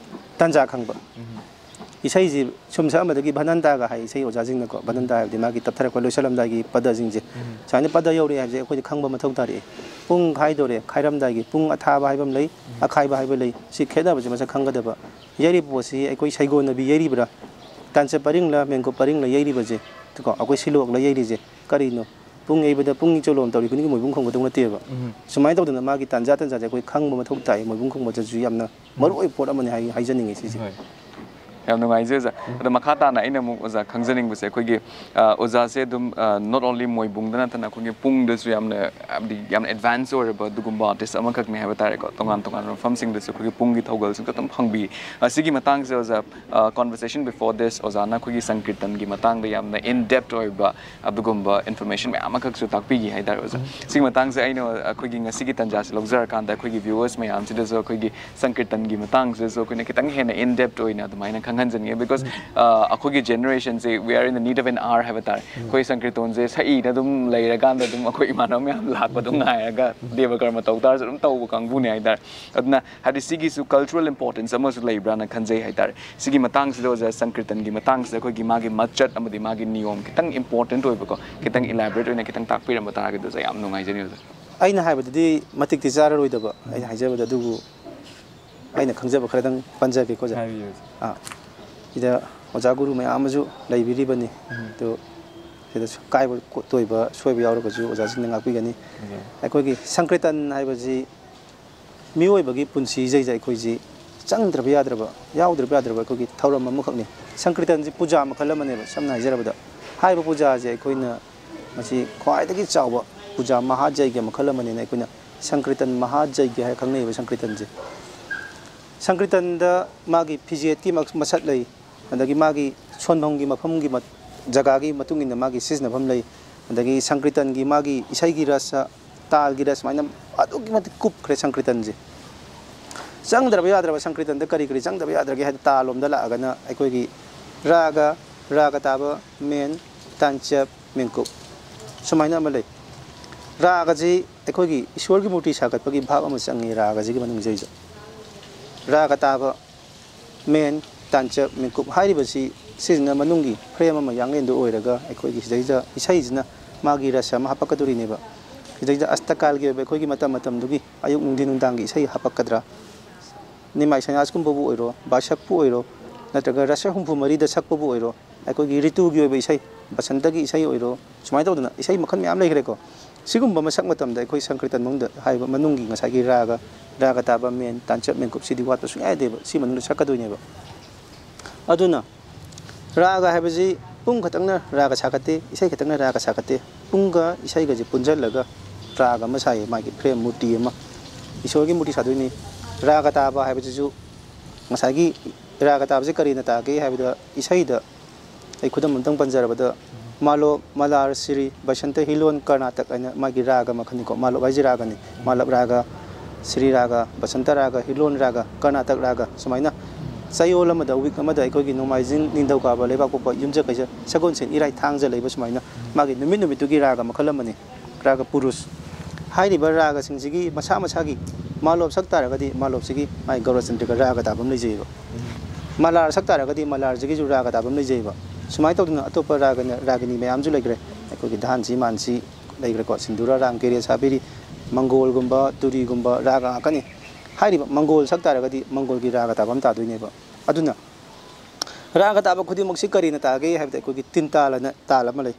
ꯇꯥꯟꯖꯥ ꯈꯪꯕ꯫ ꯏꯁꯩꯁꯤ ꯁꯨꯝ ꯁꯛꯑꯝꯕꯗꯒꯤ ꯚꯅꯟꯇꯥꯒ ꯍꯥꯏ ꯏꯁꯩ ꯑꯣꯖꯥꯁꯤꯡꯅꯀꯣ, ꯚꯅꯟꯇꯥ ꯍꯥꯏꯕꯗꯤ ꯃꯥꯒꯤ ꯇꯞꯊꯔꯛꯄ ꯂꯣꯏꯁꯤꯜꯂꯝꯗꯥꯏꯒꯤ ꯄꯗꯁꯤꯡꯁꯦ꯫ ꯁꯨꯃꯥꯏꯅ ꯄꯗ ꯌꯧꯔꯛꯑꯦ ꯍꯥꯏꯕꯁꯦ ꯑꯩꯈꯣꯏꯗꯤ ꯈꯪꯕ ꯃꯊꯧ ꯇꯥꯔꯛꯑꯦ꯫ ꯄꯨꯡ ꯈꯥꯏꯗꯣꯔꯦ, ꯈꯥꯏꯔꯝꯗꯥꯏꯒꯤ ꯄꯨꯡ ꯑꯊꯥꯕ ꯍꯥꯏꯕ ꯑꯃ ꯂꯩ, ꯑꯈꯥꯏꯕ ꯍꯥꯏꯕ ꯂꯩ꯫ ꯁꯤ ꯈꯦꯠꯅꯕꯁꯦ ꯃꯁꯛ ꯈꯪꯒꯗꯕ꯫ ꯌꯩꯔꯤꯕ ꯄꯣꯠꯁꯤ ꯑꯩꯈꯣꯏ ꯁꯩꯒꯣꯟꯅꯕꯤ ꯌꯩꯔꯤꯕ꯭ꯔꯥ, ꯇꯥꯟꯆꯠ ꯄꯔꯤꯡꯂ ꯃꯦꯟꯀꯣ ꯄꯔꯤꯡꯂ ꯌꯩꯔꯤꯕꯁꯦ, ꯀꯣ, ꯑꯩꯈꯣꯏ ꯁꯤꯂꯣꯛꯂ ꯌꯩꯔꯤꯁꯦ ꯀꯔꯤꯅꯣ? ꯄꯨꯡ ꯌꯩꯕꯗ ꯄꯨꯡ ꯆꯣꯂꯣꯝ ꯇꯧꯔꯤ ꯈꯨꯗꯤꯡꯒꯤ ꯃꯣꯏꯕꯨꯡ ꯈꯣꯡꯒꯗꯧ ꯅꯠꯇꯦꯕ꯫ ꯁꯨꯃꯥꯏꯅ ꯇꯧꯗꯅ ꯃꯥꯒꯤ ꯇꯥꯟꯖꯥ ꯇꯥꯟꯖꯥꯁꯦ ꯑꯩꯈꯣꯏ ꯈꯪꯕ ꯃꯊꯧ ꯇꯥꯏ꯫ ꯃꯣꯏꯕꯨꯡ ꯈꯣꯡꯕꯗꯁꯨ ꯌꯥꯝꯅ ꯃꯔꯨ ꯑꯣꯏꯕ ꯄꯣꯠ ꯑꯃꯅꯤ ꯍꯥꯏ-, ꯍꯥꯏꯖꯅꯤꯡꯉꯤ ꯁꯤꯁꯦ꯫ ꯍꯣꯏ꯫ ꯌꯥꯝ ꯅꯨꯡꯉꯥꯏꯖꯩ ꯑꯣꯖꯥ꯫ ꯑꯗꯣ ꯃꯈꯥ ꯇꯥꯅ ꯑꯩꯅ ꯑꯃꯨꯛ ꯑꯣꯖꯥ ꯈꯪꯖꯅꯤꯡꯕꯁꯦ ꯑꯩꯈꯣꯏꯒꯤ, ꯑ, ꯑꯣꯖꯥꯁꯦ ꯑꯗꯨꯝ, ꯑ, not only ꯃꯣꯏꯕꯨꯡꯗ ꯅꯠꯇꯅ ꯑꯩꯈꯣꯏꯒꯤ ꯄꯨꯡꯗꯁꯨ ꯌꯥꯝꯅ, ꯍꯥꯏꯕꯗꯤ ꯌꯥꯝꯅ advance ꯑꯣꯏꯔꯕ ꯑꯗꯨꯒꯨꯝꯕ artist ꯑꯃꯈꯛꯅꯤ ꯍꯥꯏꯕ ꯇꯥꯔꯦꯀꯣ꯫ ꯇꯣꯉꯥꯟ ꯇꯣꯉꯥꯟꯕ ꯃꯐꯝꯁꯤꯡꯗꯁꯨ ꯑꯩꯈꯣꯏꯒꯤ ꯄꯨꯡꯒꯤ ꯊꯧꯒꯜꯁꯤꯡꯁꯨ ꯑꯗꯨꯝ ꯐꯪꯕꯤ꯫ ꯑ, ꯁꯤꯒꯤ ꯃꯇꯥꯡꯁꯦ ꯑꯣꯖꯥ, ꯑ, conversation before this ꯑꯣꯖꯥꯅ ꯑꯩꯈꯣꯏꯒꯤ ꯁꯪꯀꯤꯔꯇꯟꯒꯤ ꯃꯇꯥꯡꯗ ꯌꯥꯝꯅ in depth ꯑꯣꯏꯕ ꯑꯗꯨꯒꯨꯝꯕ information ꯃꯌꯥꯝ ꯑꯃꯈꯛꯁꯨ ꯇꯥꯛꯄꯤꯈꯤ ꯍꯥꯏꯇꯥꯔꯦ ꯑꯣꯖꯥ꯫ ꯁꯤꯒꯤ ꯃꯇꯥꯡꯁꯦ ꯑꯩꯅ ꯑꯩꯈꯣꯏꯒꯤ ꯉꯁꯤꯒꯤ ꯇꯥꯟꯖꯥꯁꯦ ꯂꯧꯖꯔꯀꯥꯟꯗ ꯑꯩꯈꯣꯏꯒꯤ viewers ꯃꯌꯥꯝꯁꯤꯗꯁꯨ ꯑꯩꯈꯣꯏꯒꯤ ꯁꯪꯀꯤꯔꯇꯟꯒꯤ ꯃꯇꯥꯡꯁꯤꯗꯁꯨ ꯑꯩꯈꯣꯏꯅ ꯈꯤꯇꯪ ꯍꯦꯟꯅ in depth ꯑꯣꯏꯅ ꯑꯗꯨꯃꯥꯏꯅ ꯈꯪꯍꯟꯖꯅꯤꯡꯉꯤ꯫ Because, ꯑ, ꯑꯩꯈꯣꯏꯒꯤ generationꯁꯦ we are in the need of an hour ꯍꯥꯏꯕ ꯇꯥꯔꯦ꯫ ꯑꯩꯈꯣꯏ ꯁꯪꯀꯤꯔꯇꯣꯟꯁꯦ ꯁꯛꯏꯅ ꯑꯗꯨꯝ ꯂꯩꯔꯀꯥꯟꯗ ꯑꯗꯨꯝ ꯑꯩꯈꯣꯏ ꯏꯃꯥꯟꯅꯕ ꯃꯌꯥꯝ ꯂꯥꯛꯄ ꯑꯗꯨꯝ ꯉꯥꯏꯔꯒ ꯗꯦꯕ ꯀꯔꯃ ꯇꯧ ꯇꯥꯔꯁꯨ ꯑꯗꯨꯝ ꯇꯧꯕ ꯀꯥꯡꯕꯨꯅꯦ ꯍꯥꯏꯇꯥꯔꯦ꯫ ꯑꯗꯨꯅ ꯍꯥꯏꯗꯤ ꯁꯤꯒꯤꯁꯨ cultural importance ꯑꯃꯁꯨ ꯂꯩꯕ꯭ꯔꯥꯅ ꯈꯟꯖꯩ ꯍꯥꯏꯇꯥꯔꯦ꯫ ꯁꯤꯒꯤ ꯃꯇꯥꯡꯁꯤꯗ ꯑꯣꯖꯥ, ꯁꯪꯀꯤꯔꯇꯟꯒꯤ ꯃꯇꯥꯡꯁꯤꯗ ꯑꯩꯈꯣꯏꯒꯤ ꯃꯥꯒꯤ ꯃꯆꯠ ꯑꯃꯗꯤ ꯃꯥꯒꯤ ꯅꯤꯌꯣꯝ ꯈꯤꯇꯪ important ꯑꯣꯏꯕꯀꯣ, ꯈꯤꯇꯪ elaborate ꯑꯣꯏꯅ ꯈꯤꯇꯪ ꯇꯥꯛꯄꯤꯔꯝꯕ ꯇꯥꯔꯒꯗꯤ ꯑꯣꯖꯥ ꯌꯥꯝ ꯅꯨꯡꯉꯥꯏꯖꯅꯤ ꯑꯣꯖꯥ꯫ ꯑꯩꯅ ꯍꯥꯏꯕꯗꯗꯤ ꯃꯇꯤꯛꯇꯤ ꯆꯥꯔꯔꯣꯏꯗꯕ ꯑꯩꯅ ꯍꯥꯏꯖꯕꯗ, ꯑꯗꯨꯕꯨ ꯑꯩꯅ ꯈꯪꯖꯕ ꯈꯔꯗꯪ ꯄꯟꯖꯒꯦꯀꯣ ꯑꯣꯖꯥ꯫ ꯍꯥꯏꯕꯤꯌꯨ ꯑꯣꯖꯥ꯫ ꯑꯥ, ꯁꯤꯗ ꯑꯣꯖꯥ ꯒꯨꯔꯨ ꯃꯌꯥꯝ ꯑꯃꯁꯨ ꯂꯩꯕꯤꯔꯤꯕꯅꯤ꯫ ꯑꯗꯨ ꯁꯤꯗ ꯀꯥꯏꯕ ꯇꯣꯏꯕ ꯁꯣꯏꯕ ꯌꯥꯎꯔꯒꯁꯨ ꯑꯣꯖꯥꯁꯤꯡꯅ ꯉꯥꯛꯄꯤꯒꯅꯤ꯫ ꯑꯩꯈꯣꯏꯒꯤ ꯁꯪꯀ꯭ꯔꯤꯇꯟ ꯍꯥꯏꯕꯁꯤ ꯃꯤꯑꯣꯏꯕꯒꯤ ꯄꯨꯟꯁꯤꯁꯤꯗꯩꯗ ꯑꯩꯈꯣꯏꯁꯤ ꯆꯪꯗ꯭ꯔꯕ ꯌꯥꯗ꯭ꯔꯕ, ꯌꯥꯎꯗ꯭ꯔꯕ ꯌꯥꯗ꯭ꯔꯕ ꯑꯩꯈꯣꯏꯒꯤ ꯊꯧꯔꯝ ꯑꯃꯈꯛꯅꯤ꯫ ꯁꯪꯀ꯭ꯔꯤꯇꯟꯁꯤ ꯄꯨꯖꯥ ꯃꯈꯜ ꯑꯃꯅꯦꯕ꯫ ꯁꯝꯅ ꯍꯥꯏꯖꯔꯕꯗ, ꯍꯥꯏꯔꯤꯕ ꯄꯨꯖꯥꯁꯦ ꯑꯩꯈꯣꯏꯅ ꯃꯁꯤ ꯈ꯭ꯋꯥꯏꯗꯒꯤ ꯆꯥꯎꯕ ꯄꯨꯖꯥ ꯃꯍꯥꯖꯩꯒ ꯃꯈꯜ ꯑꯃꯅꯤꯅ ꯑꯩꯈꯣꯏꯅ ꯁꯪꯀ꯭ꯔꯤꯇꯟ ꯃꯍꯥꯖꯩꯒ ꯍꯥꯏꯔ ꯈꯪꯅꯩꯕ ꯁꯪꯀ꯭ꯔꯤꯇꯟꯁꯦ꯫ ꯁꯪꯀ꯭ꯔꯤꯇꯟꯗ ꯃꯥꯒꯤ ꯐꯤꯖꯦꯠꯀꯤ ꯃꯁꯛ ꯂꯩ, ꯑꯗꯒꯤ ꯃꯥꯒꯤ ꯁꯣꯟꯐꯝꯒꯤ ꯃꯐꯝꯒꯤ ꯃ-, ꯖꯒꯥꯒꯤ ꯃꯇꯨꯡ ꯏꯟꯅ ꯃꯥꯒꯤ ꯁꯤꯖꯤꯟꯅꯐꯝ ꯂꯩ꯫ ꯑꯗꯒꯤ ꯁꯪꯀ꯭ꯔꯤꯇꯟꯒꯤ ꯃꯥꯒꯤ ꯏꯁꯩꯒꯤ ꯔꯁ, ꯇꯥꯜꯒꯤ ꯔꯁ, ꯁꯨꯃꯥꯏꯅ ꯑꯗꯨꯛꯀꯤ ꯃꯇꯤꯛ ꯀꯨꯞꯈ꯭ꯔꯦ ꯁꯪꯀ꯭ꯔꯤꯇꯟꯁꯦ꯫ ꯆꯪꯗ꯭ꯔꯕ ꯌꯥꯗ꯭ꯔꯕ, ꯁꯪꯀ꯭ꯔꯤꯇꯟꯗ ꯀꯔꯤ ꯀꯔꯤ ꯆꯪꯗꯕ ꯌꯥꯗ꯭ꯔꯒꯦ ꯍꯥꯏꯗꯤ, ꯇꯥꯜꯂꯣꯝꯗ ꯂꯥꯛꯑꯒꯅ ꯑꯩꯈꯣꯏꯒꯤ ꯔꯥꯒ, ꯔꯥꯒ ꯇꯥꯕ, ꯃꯦꯟ, ꯇꯥꯟꯆꯞ, ꯃꯦꯟꯀꯨꯞ, ꯁꯨꯃꯥꯏꯅ ꯑꯃ ꯂꯩ꯫ ꯔꯥꯒꯁꯤ ꯑꯩꯈꯣꯏꯒꯤ ꯏꯁꯣꯔꯒꯤ ꯃꯨꯔꯇꯤ ꯁꯥꯒꯠꯄꯒꯤ ꯚꯥꯕ ꯑꯃ ꯆꯪꯉꯤ ꯔꯥꯒꯁꯤꯒꯤ ꯃꯅꯨꯡꯁꯤꯗꯩꯗ꯫ ꯔꯥꯒ ꯇꯥꯕ, ꯃꯦꯟ, ꯇꯥꯟꯆꯞ, ꯃꯦꯟꯀꯨꯞ ꯍꯥꯏꯔꯤꯕꯁꯤ ꯁꯤꯁꯤꯅ ꯃꯅꯨꯡꯒꯤ ꯐ꯭ꯔꯦꯝ ꯑꯃ, ꯌꯥꯡꯂꯦꯟꯗꯨ ꯑꯣꯏꯔꯒ ꯑꯩꯈꯣꯏꯒꯤ ꯁꯤꯗꯩꯗ ꯏꯁꯩꯁꯤꯅ ꯃꯥꯒꯤ ꯔꯁ ꯑꯃ ꯍꯥꯄꯛꯀꯗꯣꯔꯤꯅꯦꯕ꯫ ꯁꯤꯗꯩꯗ ꯑꯁꯇꯀꯥꯜꯒꯤ ꯑꯣꯏꯕ ꯑꯩꯈꯣꯏꯒꯤ ꯃꯇꯝ ꯃꯇꯝꯗꯨꯒꯤ ꯑꯌꯨꯛ ꯅꯨꯡꯊꯤꯟ ꯅꯨꯡꯗꯥꯡꯒꯤ ꯏꯁꯩ ꯍꯥꯄꯛꯀꯗ꯭ꯔꯥ? ꯅꯤꯃꯥꯏ ꯁꯟꯌꯥꯁꯀꯨꯝꯕꯕꯨ ꯑꯣꯏꯔꯣ, ꯕꯥꯁꯛꯄꯨ ꯑꯣꯏꯔꯣ, ꯅꯠꯇ꯭ꯔꯒ ꯔꯁ ꯍꯨꯝꯐꯨ ꯃꯔꯤꯗ ꯁꯛꯄꯕꯨ ꯑꯣꯏꯔꯣ, ꯑꯩꯈꯣꯏꯒꯤ ꯔꯤꯇꯨꯒꯤ ꯑꯣꯏꯕ ꯏꯁꯩ, ꯕꯁꯟꯇꯒꯤ ꯏꯁꯩ ꯑꯣꯏꯔꯣ, ꯁꯨꯃꯥꯏꯅ ꯇꯧꯗꯅ ꯏꯁꯩ ꯃꯈꯜ ꯃꯌꯥꯝ ꯂꯩꯈ꯭ꯔꯦꯀꯣ꯫ ꯁꯤꯒꯨꯝꯕ ꯑꯃ ꯁꯛ ꯃꯇꯝꯗ ꯑꯩꯈꯣꯏ ꯁꯪꯀ꯭ꯔꯤꯇꯟ ꯃꯅꯨꯡꯗ ꯍꯥꯏꯔꯤꯕ ꯃꯅꯨꯡꯒꯤ ꯉꯁꯥꯏꯒꯤ ꯔꯥꯒ, ꯔꯥꯒ ꯇꯥꯕ, ꯃꯦꯟ, ꯇꯥꯟꯆꯞ, ꯃꯦꯟꯀꯨꯞ ꯁꯤꯗꯤ ꯋꯥꯠꯄ ꯁꯨꯡꯌꯥ ꯌꯥꯗꯦꯕ꯫ ꯁꯤ ꯃꯅꯨꯡꯗ ꯁꯛꯀꯗꯣꯏꯅꯦꯕ꯫ ꯑꯗꯨꯅ ꯔꯥꯒ ꯍꯥꯏꯕꯁꯤ ꯄꯨꯡ ꯈꯛꯇꯪꯅ ꯔꯥꯒ ꯁꯥꯒꯠꯇꯦ, ꯏꯁꯩ ꯈꯛꯇꯪꯅ ꯔꯥꯒ ꯁꯥꯒꯠꯇꯦ꯫ ꯄꯨꯡꯒ ꯏꯁꯩꯒꯁꯦ ꯄꯨꯟꯁꯤꯜꯂꯒ ꯔꯥꯒ ꯑꯃ ꯁꯥꯏꯌꯦ, ꯃꯥꯒꯤ ꯐ꯭ꯔꯦꯝ, ꯃꯨꯔꯇꯤ ꯑꯃ, ꯏꯁꯣꯔꯒꯤ ꯃꯨꯔꯇꯤ ꯁꯥꯗꯣꯏꯅꯤ꯫ ꯔꯥꯒ ꯇꯥꯕ ꯍꯥꯏꯕꯁꯤꯁꯨ ꯉꯁꯥꯏꯒꯤ ꯔꯥꯒ ꯇꯥꯕꯁꯦ ꯀꯔꯤꯅ ꯇꯥꯒꯦ ꯍꯥꯏꯕꯗ, ꯏꯁꯩꯗ ꯑꯩ ꯈꯨꯗꯝ ꯑꯝꯇꯪ ꯄꯟꯖꯔꯕꯗ, ꯃꯥꯂꯣꯞ, ꯃꯂꯥꯔ, ꯁꯤꯔꯤ, ꯕꯁꯟꯇ, ꯍꯤꯂꯣꯟ, ꯀꯔꯅꯥꯇꯛ ꯍꯥꯏꯅ ꯃꯥꯒꯤ ꯔꯥꯒ ꯃꯈꯜꯅꯤꯀꯣ꯫ ꯃꯥꯂꯣꯞ ꯍꯥꯏꯁꯤ ꯔꯥꯒꯅꯤ, ꯃꯥꯂꯞ ꯔꯥꯒ, ꯁ꯭ꯔꯤ ꯔꯥꯒ, ꯕꯁꯟꯇ ꯔꯥꯒ, ꯍꯤꯂꯣꯟ ꯔꯥꯒ, ꯀꯔꯅꯥꯇꯛ ꯔꯥꯒ, ꯁꯨꯃꯥꯏꯅ ꯆꯌꯣꯜ ꯑꯃꯗ, ꯋꯤꯛ ꯑꯃꯗ ꯑꯩꯈꯣꯏꯒꯤ ꯅꯣꯡꯃꯥꯏꯖꯤꯡ, ꯅꯤꯡꯊꯧꯀꯥꯕ, ꯂꯩꯕꯥꯛꯄꯣꯛꯄ, ꯌꯨꯝꯖꯀꯩꯁ, ꯁꯒꯣꯜꯁꯦꯟ, ꯏꯔꯥꯏ, ꯊꯥꯡꯖ ꯂꯩꯕ ꯁꯨꯃꯥꯏꯅ ꯃꯥꯒꯤ ꯅꯨꯃꯤꯠ ꯅꯨꯃꯤꯠꯇꯨꯒꯤ ꯔꯥꯒ ꯃꯈꯜ ꯑꯃꯅꯤ꯫ ꯔꯥꯒ ꯄꯨꯔꯨꯁ ꯍꯥꯏꯔꯤꯕ ꯔꯥꯒꯁꯤꯡꯁꯤꯒꯤ ꯃꯁꯥ ꯃꯁꯥꯒꯤ ꯃꯥꯂꯣꯞ ꯁꯛ ꯇꯥꯔꯒꯗꯤ ꯃꯥꯂꯣꯞꯁꯤꯒꯤ ꯃꯥꯒꯤ ꯒꯧꯔꯆꯟꯗ꯭ꯔꯒ ꯔꯥꯒ ꯇꯥꯕ ꯑꯃ ꯂꯩꯖꯩꯑꯕ꯫ ꯃꯂꯥꯔ ꯁꯛ ꯇꯥꯔꯒꯗꯤ ꯃꯂꯥꯔꯁꯤꯒꯤꯁꯨ ꯔꯥꯒ ꯇꯥꯕ ꯑꯃ ꯂꯩꯖꯩꯑꯕ꯫ ꯁꯨꯃꯥꯏꯅ ꯇꯧꯗꯅ ꯑꯇꯣꯞꯄ ꯔꯥꯒꯅ, ꯔꯥꯒꯤꯅꯤ ꯃꯌꯥꯝꯁꯨ ꯂꯩꯈ꯭ꯔꯦ꯫ ꯑꯩꯈꯣꯏꯒꯤ ꯙꯥꯟꯁꯤ, ꯃꯥꯟꯁꯤ ꯂꯩꯈ꯭ꯔꯦꯀꯣ, ꯁꯤꯟꯗꯨꯔꯥ, ꯔꯥꯝ ꯀꯦꯔꯦ, ꯁꯥꯕꯤꯔꯤ, ꯃꯪꯒꯣꯜꯒꯨꯝꯕ, ꯇꯨꯔꯤꯒꯨꯝꯕ ꯔꯥꯒ ꯉꯥꯛꯀꯅꯤ꯫ ꯍꯥꯏꯔꯤꯕ ꯃꯪꯒꯣꯜ ꯁꯛ ꯇꯥꯔꯒꯗꯤ ꯃꯪꯒꯣꯜꯒꯤ ꯔꯥꯒ ꯇꯥꯕ ꯑꯃ ꯇꯥꯗꯣꯏꯅꯦꯕ꯫ ꯑꯗꯨꯅ ꯔꯥꯒ ꯇꯥꯕ ꯈꯨꯗꯤꯡꯃꯛꯁꯤ ꯀꯔꯤꯅ ꯇꯥꯒꯦ ꯍꯥꯏꯕꯗ ꯑꯩꯈꯣꯏꯒꯤ ꯇꯤꯟ ꯇꯥꯜ ꯑꯅ ꯇꯥꯜ ꯑꯃ ꯂꯩ꯫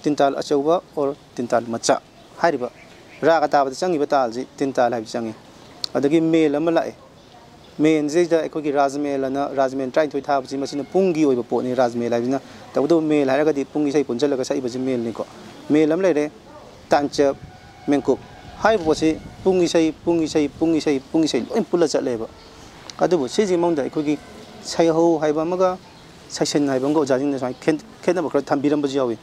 ꯇꯤꯟꯇꯥꯜ ꯑꯆꯧꯕ ꯑꯣꯔ ꯇꯤꯟꯇꯥꯜ ꯃꯆꯥ ꯍꯥꯏꯔꯤꯕ ꯔꯥꯒ ꯇꯥꯕꯗ ꯆꯪꯉꯤꯕ ꯇꯥꯜꯁꯤ ꯇꯤꯟꯇꯥꯜ ꯍꯥꯏꯕ ꯆꯪꯉꯤ꯫ ꯑꯗꯒꯤ ꯃꯦꯜ ꯑꯃ ꯂꯥꯛꯑꯦ꯫ ꯃꯦꯟꯁꯤꯗ ꯑꯩꯈꯣꯏꯒꯤ ꯔꯥꯖꯃꯦꯜ ꯑꯅ, ꯔꯥꯖꯃꯦꯜ ꯇꯔꯥꯅꯤꯊꯣꯏ ꯊꯥꯕꯁꯤ ꯃꯁꯤꯅ ꯄꯨꯡꯒꯤ ꯑꯣꯏꯕ ꯄꯣꯠꯅꯤ ꯔꯥꯖꯃꯦꯜ ꯍꯥꯏꯕꯁꯤꯅ꯫ ꯇꯧꯕꯇꯕꯨ ꯃꯦꯜ ꯍꯥꯏꯔꯒꯗꯤ ꯄꯨꯡ ꯏꯁꯩ ꯄꯨꯟꯁꯤꯜꯂꯒ ꯁꯛꯏꯕꯁꯤ ꯃꯦꯜꯅꯤꯀꯣ꯫ ꯃꯦꯜ ꯑꯃ ꯂꯩꯔꯦ, ꯇꯥꯟꯆꯞ, ꯃꯦꯡꯀꯨꯞ ꯍꯥꯏꯔꯤꯕ ꯄꯣꯠꯁꯤ ꯄꯨꯡ ꯏꯁꯩ, ꯄꯨꯡ ꯏꯁꯩ, ꯄꯨꯡ ꯏꯁꯩ, ꯄꯨꯡ ꯏꯁꯩ ꯂꯣꯏ ꯄꯨꯜꯂ ꯆꯠꯂꯦꯕ꯫ ꯑꯗꯨꯕꯨ ꯁꯤꯁꯤꯒꯤ ꯃꯅꯨꯡꯗ ꯑꯩꯈꯣꯏꯒꯤ ꯁꯩꯍꯧ ꯍꯥꯏꯕ ꯑꯃꯒ ꯁꯩꯁꯤꯟ ꯍꯥꯏꯕ ꯑꯃꯒ ꯑꯣꯖꯥꯁꯤꯡꯅ ꯁꯨꯃꯥꯏꯅ ꯈꯦꯠ-, ꯈꯦꯠꯅꯕ ꯈꯔ ꯊꯝꯕꯤꯔꯝꯕꯁꯨ ꯌꯥꯎꯏ꯫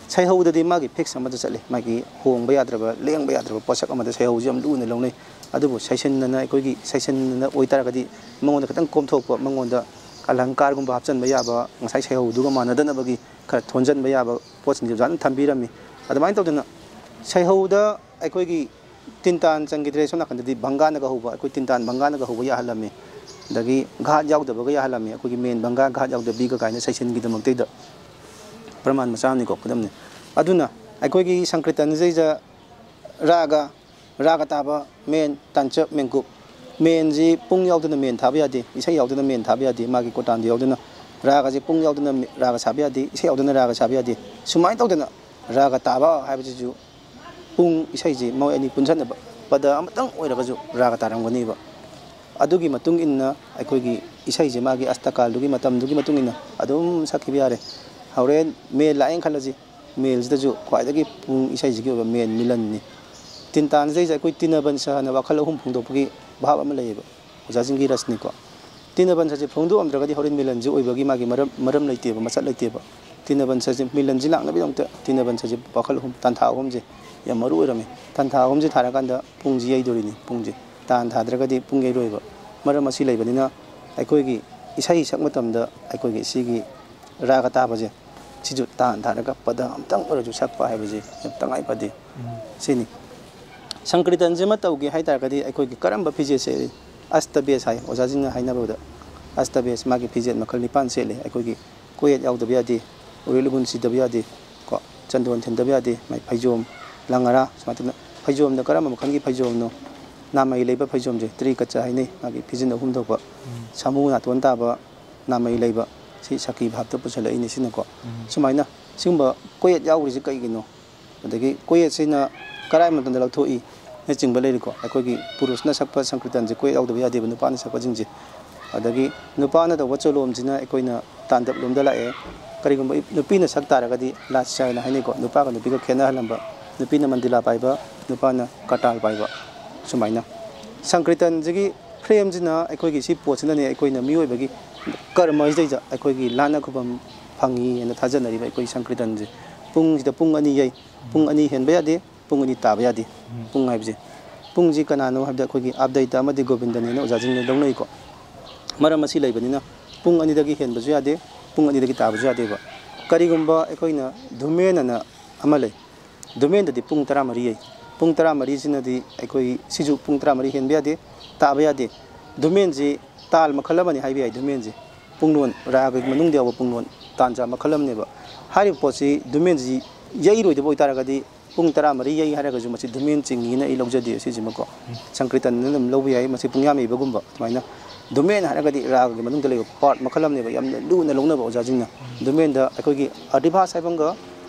ꯁꯩꯍꯧꯗꯗꯤ ꯃꯥꯒꯤ ꯐꯤꯛꯁ ꯑꯃꯗ ꯆꯠꯂꯤ, ꯃꯥꯒꯤ ꯍꯣꯡꯕ ꯌꯥꯗ꯭ꯔꯕ, ꯂꯦꯡꯕ ꯌꯥꯗ꯭ꯔꯕ ꯄꯣꯠꯁꯛ ꯑꯃꯗ ꯁꯩꯍꯧꯁꯤ ꯌꯥꯝ ꯂꯨꯅ ꯂꯧꯅꯩ꯫ ꯑꯗꯨꯕꯨ ꯁꯩꯁꯤꯟꯅꯅ ꯑꯩꯈꯣꯏꯒꯤ, ꯁꯩꯁꯤꯟꯅꯅ ꯑꯣꯏꯇꯥꯔꯒꯗꯤ ꯃꯉꯣꯟꯗ ꯈꯤꯇꯪ ꯀꯣꯝꯊꯣꯛꯄ, ꯃꯉꯣꯟꯗ ꯑꯂꯪꯀꯥꯔꯒꯨꯝꯕ ꯍꯥꯞꯆꯤꯟꯕ ꯌꯥꯕ, ꯉꯁꯥꯏ ꯁꯩꯍꯧꯗꯨꯒ ꯃꯥꯟꯅꯗꯅꯕꯒꯤ ꯈꯔ ꯊꯣꯟꯖꯤꯟꯕ ꯌꯥꯕ ꯄꯣꯠꯁꯤꯡꯁꯦ ꯑꯣꯖꯥꯅ ꯊꯝꯕꯤꯔꯝꯃꯤ꯫ ꯑꯗꯨꯃꯥꯏꯅ ꯇꯧꯗꯅ ꯁꯩꯍꯧꯗ ꯑꯩꯈꯣꯏꯒꯤ ꯇꯤꯟꯇꯥꯟ ꯆꯪꯈꯤꯗ꯭ꯔꯦ, ꯁꯣꯝ ꯅꯥꯀꯟꯗꯗꯤ ꯚꯪꯒꯥꯅꯒ ꯍꯧꯕ, ꯑꯩꯈꯣꯏ ꯇꯤꯟꯇꯥꯟ ꯚꯪꯒꯥꯅꯒ ꯍꯧꯕ ꯌꯥꯍꯜꯂꯝꯃꯤ꯫ ꯑꯗꯒꯤ ꯘꯥꯠ ꯌꯥꯎꯗꯕꯒ ꯌꯥꯍꯜꯂꯝꯃꯤ, ꯑꯩꯈꯣꯏꯒꯤ ꯃꯦꯟ ꯚꯪꯒꯥ ꯘꯥꯠ ꯌꯥꯎꯗꯕꯤꯒ ꯀꯥꯏꯅ ꯁꯩꯁꯤꯟꯒꯤꯗꯃꯛꯇꯩꯗ ꯄ꯭ꯔꯃꯥꯟ ꯃꯆꯥ ꯑꯃꯅꯤꯀꯣ, ꯈꯨꯗꯝꯅꯤ꯫ ꯑꯗꯨꯅ ꯑꯩꯈꯣꯏꯒꯤ ꯁꯪꯀ꯭ꯔꯤꯇꯟꯁꯤꯗꯩꯗ ꯔꯥꯒ, ꯔꯥꯒ ꯇꯥꯕ, ꯃꯦꯟ, ꯇꯥꯟꯆꯞ, ꯃꯦꯟꯀꯨꯞ꯫ ꯃꯦꯟꯁꯤ ꯄꯨꯡ ꯌꯥꯎꯗꯅ ꯃꯦꯟ ꯊꯥꯕ ꯌꯥꯗꯦ, ꯏꯁꯩ ꯌꯥꯎꯗꯅ ꯃꯦꯟ ꯊꯥꯕ ꯌꯥꯗꯦ, ꯃꯥꯒꯤ ꯀꯣꯇꯥꯟꯗ ꯌꯥꯎꯗꯅ꯫ ꯔꯥꯒꯁꯦ ꯄꯨꯡ ꯌꯥꯎꯗꯅ ꯃꯦ-, ꯔꯥꯒ ꯁꯥꯕ ꯌꯥꯗꯦ, ꯏꯁꯩ ꯌꯥꯎꯗꯅ ꯔꯥꯒ ꯁꯥꯕ ꯌꯥꯗꯦ꯫ ꯁꯨꯃꯥꯏꯅ ꯇꯧꯗꯅ ꯔꯥꯒ ꯇꯥꯕ ꯍꯥꯏꯕꯁꯤꯁꯨ ꯄꯨꯡ ꯏꯁꯩꯁꯤ ꯃꯣꯏ ꯑꯅꯤ ꯄꯨꯟꯁꯤꯟꯅꯕ, ꯄꯗ ꯑꯃꯇꯪ ꯑꯣꯏꯔꯒꯁꯨ ꯔꯥꯒ ꯇꯥꯔꯝꯒꯅꯤꯕ꯫ ꯑꯗꯨꯒꯤ ꯃꯇꯨꯡ ꯏꯟꯅ ꯑꯩꯈꯣꯏꯒꯤ ꯏꯁꯩꯁꯦ ꯃꯥꯒꯤ ꯑꯁꯇꯀꯥꯜꯗꯨꯒꯤ ꯃꯇꯝꯗꯨꯒꯤ ꯃꯇꯨꯡ ꯏꯟꯅ ꯑꯗꯨꯝ ꯁꯛꯈꯤꯕ ꯌꯥꯔꯦ꯫ ꯍꯣꯔꯦꯟ ꯃꯦꯜ ꯂꯥꯛꯑꯦꯅ ꯈꯜꯂꯁꯤ, ꯃꯦꯜꯁꯤꯗꯁꯨ ꯈ꯭ꯋꯥꯏꯗꯒꯤ ꯄꯨꯡ ꯏꯁꯩꯁꯤꯒꯤ ꯑꯣꯏꯕ ꯃꯦꯟ ꯃꯤꯂꯟꯅꯤ꯫ ꯇꯤꯟꯇꯥꯟꯁꯤꯗꯩꯁꯤꯗ ꯑꯩꯈꯣꯏ ꯇꯤꯟꯅꯕꯟꯁ ꯍꯥꯏꯅ ꯋꯥꯈꯜ ꯑꯍꯨꯝ ꯐꯣꯡꯗꯣꯛꯄꯒꯤ ꯚꯥꯕ ꯑꯃ ꯂꯩꯌꯦꯕ꯫ ꯑꯣꯖꯥꯁꯤꯡꯒꯤ ꯔꯁꯅꯤꯀꯣ꯫ ꯇꯤꯟꯅꯕꯟꯁꯁꯦ ꯐꯣꯡꯗꯣꯛꯑꯝꯗ꯭ꯔꯒꯗꯤ ꯍꯣꯔꯦꯟ ꯃꯤꯂꯟꯁꯦ ꯑꯣꯏꯕꯒꯤ ꯃꯥꯒꯤ ꯃꯔꯝ, ꯃꯔꯝ ꯂꯩꯇꯦꯕ, ꯃꯆꯠ ꯂꯩꯇꯦꯕ꯫ ꯇꯤꯟꯅꯕꯟꯁꯁꯦ, ꯃꯤꯂꯟꯁꯦ ꯂꯥꯛꯅꯕꯒꯤꯗꯃꯛꯇ ꯇꯤꯟꯅꯕꯟꯁꯁꯦ ꯋꯥꯈꯜ ꯑꯍꯨꯝ, ꯇꯥꯟꯊꯥ ꯑꯍꯨꯝꯁꯦ ꯌꯥꯝ ꯃꯔꯨ ꯑꯣꯏꯔꯝꯃꯤ꯫ ꯇꯥꯟꯊꯥ ꯑꯍꯨꯝꯁꯦ ꯊꯥꯔꯀꯥꯟꯗ ꯄꯨꯡꯁꯦ ꯌꯩꯗꯣꯔꯤꯅꯤ, ꯄꯨꯡꯁꯦ꯫ ꯇꯥꯟ ꯊꯥꯗ꯭ꯔꯒꯗꯤ ꯄꯨꯡ ꯌꯩꯔꯣꯏꯕ꯫ ꯃꯔꯝ ꯑꯁꯤ ꯂꯩꯕꯅꯤꯅ ꯑꯩꯈꯣꯏꯒꯤ ꯏꯁꯩ ꯁꯛ ꯃꯇꯝꯗ ꯑꯩꯈꯣꯏꯒꯤ ꯁꯤꯒꯤ ꯔꯥꯒ ꯇꯥꯕꯁꯦ, ꯁꯤꯁꯨ ꯇꯥꯟ ꯊꯥꯔꯒ ꯄꯗ ꯑꯝꯇꯪ ꯑꯣꯏꯔꯁꯨ ꯁꯛꯄ ꯍꯥꯏꯕꯁꯦ ꯌꯥꯝ ꯇꯉꯥꯏ ꯐꯗꯦ꯫ ꯎꯝ꯫ ꯁꯤꯅꯤ꯫ ꯁꯪꯀ꯭ꯔꯤꯇꯟꯁꯤꯃ ꯇꯧꯒꯦ ꯍꯥꯏ ꯇꯥꯔꯒꯗꯤ ꯑꯩꯈꯣꯏꯒꯤ ꯀꯔꯝꯕ ꯐꯤꯖꯦꯠꯁꯦ, ꯑꯁꯇꯕꯦꯁ ꯍꯥꯏ, ꯑꯣꯖꯥꯁꯤꯡꯅ ꯍꯥꯏꯅꯕꯗ ꯑꯁꯇꯕꯦꯁ, ꯃꯥꯒꯤ ꯐꯤꯖꯦꯠ ꯃꯈꯜ ꯅꯤꯄꯥꯟ ꯁꯦꯠꯂꯦ꯫ ꯑꯩꯈꯣꯏꯒꯤ ꯀꯣꯌꯦꯠ ꯌꯥꯎꯗꯕ ꯌꯥꯗꯦ, ꯎꯔꯤꯜ ꯎꯒꯨꯟ ꯁꯤꯗꯕ ꯌꯥꯗꯦ, ꯀꯣ, ꯆꯟꯗꯣꯟ ꯊꯤꯟꯗꯕ ꯌꯥꯗꯦ, ꯃꯥꯏ ꯐꯩꯖꯣꯝ, ꯂꯪꯉꯔꯥ, ꯁꯨꯃꯥꯏꯅ ꯇꯧꯗꯅ꯫ ꯐꯩꯖꯣꯝꯗ ꯀꯔꯝꯕ ꯃꯈꯜꯒꯤ ꯐꯩꯖꯣꯝꯅꯣ? ꯅꯥꯃꯩ ꯂꯩꯕ ꯐꯩꯖꯣꯝꯁꯦ ꯇ꯭ꯔꯤ ꯀꯠꯆꯥ ꯍꯥꯏꯅꯩ, ꯃꯥꯒꯤ ꯐꯤꯖꯤꯟ ꯑꯍꯨꯝ ꯊꯣꯛꯄ, ꯎꯝ꯫ ꯁꯥꯃꯨ ꯅꯥꯇꯣꯟ ꯇꯥꯕ, ꯅꯥꯃꯩ ꯂꯩꯕ, ꯁꯤ ꯁꯈꯤ ꯚꯥꯞꯇ ꯄꯨꯁꯜꯂꯛꯏꯅꯤ꯫ ꯁꯤꯅꯀꯣ, ꯎꯝ꯫ ꯁꯨꯃꯥꯏꯅ ꯁꯤꯒꯨꯝꯕ ꯀꯣꯌꯦꯠ ꯌꯥꯎꯔꯤꯁꯤ ꯀꯩꯒꯤꯅꯣ? ꯑꯗꯒꯤ ꯀꯣꯌꯦꯠꯁꯤꯅ ꯀꯔꯥꯏ ꯃꯇꯝꯗ ꯂꯧꯊꯣꯛꯏ? ꯅꯆꯤꯡꯕ ꯂꯩꯔꯤꯀꯣ꯫ ꯑꯩꯈꯣꯏꯒꯤ ꯄꯨꯔꯨꯁꯅ ꯁꯛꯄ ꯁꯪꯀ꯭ꯔꯤꯇꯟꯁꯦ ꯀꯣꯌꯦꯠ ꯌꯥꯎꯗꯕ ꯌꯥꯗꯦꯕ, ꯅꯨꯄꯥꯅ ꯁꯛꯄꯁꯤꯡꯁꯦ꯫ ꯑꯗꯒꯤ ꯅꯨꯄꯥꯅ ꯇꯧꯕ ꯆꯣꯂꯣꯝꯁꯤꯅ ꯑꯩꯈꯣꯏꯅ ꯇꯥꯟꯗꯞ ꯂꯣꯝꯗ ꯂꯥꯛꯑꯦ꯫ ꯀꯔꯤꯒꯨꯝꯕ ꯅꯨꯄꯤꯅ ꯁꯛ ꯇꯥꯔꯒꯗꯤ ꯂꯥꯁ ꯍꯥꯏꯅ ꯍꯥꯏꯅꯩꯀꯣ, ꯅꯨꯄꯥꯒ ꯅꯨꯄꯤꯒ ꯈꯦꯠꯅꯍꯜꯂꯝꯕ, ꯅꯨꯄꯤꯅ ꯃꯟꯗꯤꯂꯥ ꯄꯥꯏꯕ, ꯅꯨꯄꯥꯅ ꯀꯇꯥꯜ ꯄꯥꯏꯕ, ꯁꯨꯃꯥꯏꯅ꯫ ꯁꯪꯀ꯭ꯔꯤꯇꯟꯁꯤꯒꯤ ꯐ꯭ꯔꯦꯝꯁꯤꯅ ꯑꯩꯈꯣꯏꯒꯤ ꯁꯤ ꯄꯣꯠꯁꯤꯅꯅꯦ ꯑꯩꯈꯣꯏꯅ ꯃꯤꯑꯣꯏꯕꯒꯤ ꯀꯔꯃꯁꯤꯗꯩꯗ ꯑꯩꯈꯣꯏꯒꯤ ꯂꯥꯟꯅ ꯈꯨꯕꯝ ꯐꯪꯉꯤ ꯍꯥꯏꯅ ꯊꯥꯖꯅꯔꯤꯕ ꯑꯩꯈꯣꯏ ꯁꯪꯀ꯭ꯔꯤꯇꯟꯁꯦ꯫ ꯄꯨꯡꯁꯤꯗ ꯄꯨꯡ ꯑꯅꯤ ꯌꯩ, ꯄꯨꯡ ꯑꯅꯤ ꯍꯦꯟꯕ ꯌꯥꯗꯦ, ꯄꯨꯡ ꯑꯅꯤ ꯇꯥꯕ ꯌꯥꯗꯦ꯫ ꯎꯝ꯫ ꯄꯨꯡ ꯍꯥꯏꯕꯁꯦ, ꯄꯨꯡꯁꯤ ꯀꯅꯥꯅꯣ ꯍꯥꯏꯕꯗ ꯑꯩꯈꯣꯏꯒꯤ ꯑꯕꯗꯩꯇ ꯑꯃꯗꯤ ꯒꯣꯕꯤꯟꯗꯅꯦꯅ ꯑꯣꯖꯥꯁꯤꯡꯅ ꯂꯧꯅꯩꯀꯣ꯫ ꯃꯔꯝ ꯑꯁꯤ ꯂꯩꯕꯅꯤꯅ ꯄꯨꯡ ꯑꯅꯤꯗꯒꯤ ꯍꯦꯟꯕꯁꯨ ꯌꯥꯗꯦ, ꯄꯨꯡ ꯑꯅꯤꯗꯒꯤ ꯇꯥꯕꯁꯨ ꯌꯥꯗꯦꯕ꯫ ꯀꯔꯤꯒꯨꯝꯕ ꯑꯩꯈꯣꯏꯅ ꯙꯨꯃꯦꯟ ꯑꯅ ꯑꯃ ꯂꯩ, ꯙꯨꯃꯦꯟꯗꯗꯤ ꯄꯨꯡ ꯇꯔꯥꯃꯔꯤ ꯌꯩ꯫ ꯄꯨꯡ ꯇꯔꯥꯃꯔꯤꯁꯤꯅꯗꯤ ꯑꯩꯈꯣꯏ ꯁꯤꯁꯨ ꯄꯨꯡ ꯇꯔꯥꯃꯔꯤ ꯍꯦꯟꯕ ꯌꯥꯗꯦ, ꯇꯥꯕ ꯌꯥꯗꯦ꯫ ꯙꯨꯃꯦꯟꯁꯤ ꯇꯥꯜ ꯃꯈꯜ ꯑꯃꯅꯤ ꯍꯥꯏꯕ ꯌꯥꯏ꯫ ꯙꯨꯃꯦꯟꯁꯤ ꯄꯨꯡꯂꯣꯟ, ꯔꯥꯒꯒꯤ ꯃꯅꯨꯡꯗ ꯌꯥꯎꯕ ꯄꯨꯡꯂꯣꯟ, ꯇꯥꯟꯖꯥ ꯃꯈꯜ ꯑꯃꯅꯦꯕ꯫ ꯍꯥꯏꯔꯤꯕ ꯄꯣꯠꯁꯤ ꯙꯨꯃꯦꯟꯁꯤ ꯌꯩꯔꯣꯏꯗꯕ ꯑꯣꯏꯇꯥꯔꯒꯗꯤ ꯄꯨꯡ ꯇꯔꯥꯃꯔꯤ ꯌꯩ ꯍꯥꯏꯔꯒꯁꯨ ꯃꯁꯤ ꯙꯨꯃꯦꯟ ꯆꯤꯡꯉꯤꯅ ꯑꯩ ꯂꯧꯖꯗꯦ꯫ ꯁꯤꯁꯤꯃꯀꯣ ꯁꯪꯀ꯭ꯔꯤꯇꯟꯗ ꯑꯗꯨꯝ ꯂꯧꯕ ꯌꯥꯏ꯫ ꯃꯁꯤ ꯄꯨꯡꯌꯥꯝ ꯌꯩꯕꯒꯨꯝꯕ ꯑꯗꯨꯃꯥꯏꯅ꯫ ꯙꯨꯃꯦꯟ ꯍꯥꯏꯔꯒꯗꯤ ꯔꯥꯒꯒꯤ ꯃꯅꯨꯡꯗ ꯂꯩꯕ ꯄꯥꯔꯠ ꯃꯈꯜ ꯑꯃꯅꯦꯕ, ꯌꯥꯝꯅ ꯂꯨꯅ ꯂꯧꯅꯕ ꯑꯣꯖꯥꯁꯤꯡꯅ꯫ ꯙꯨꯃꯦꯟꯗ ꯑꯩꯈꯣꯏꯒꯤ ꯑꯔꯗꯤꯚꯥꯁ ꯍꯥꯏꯕ ꯑꯃꯒ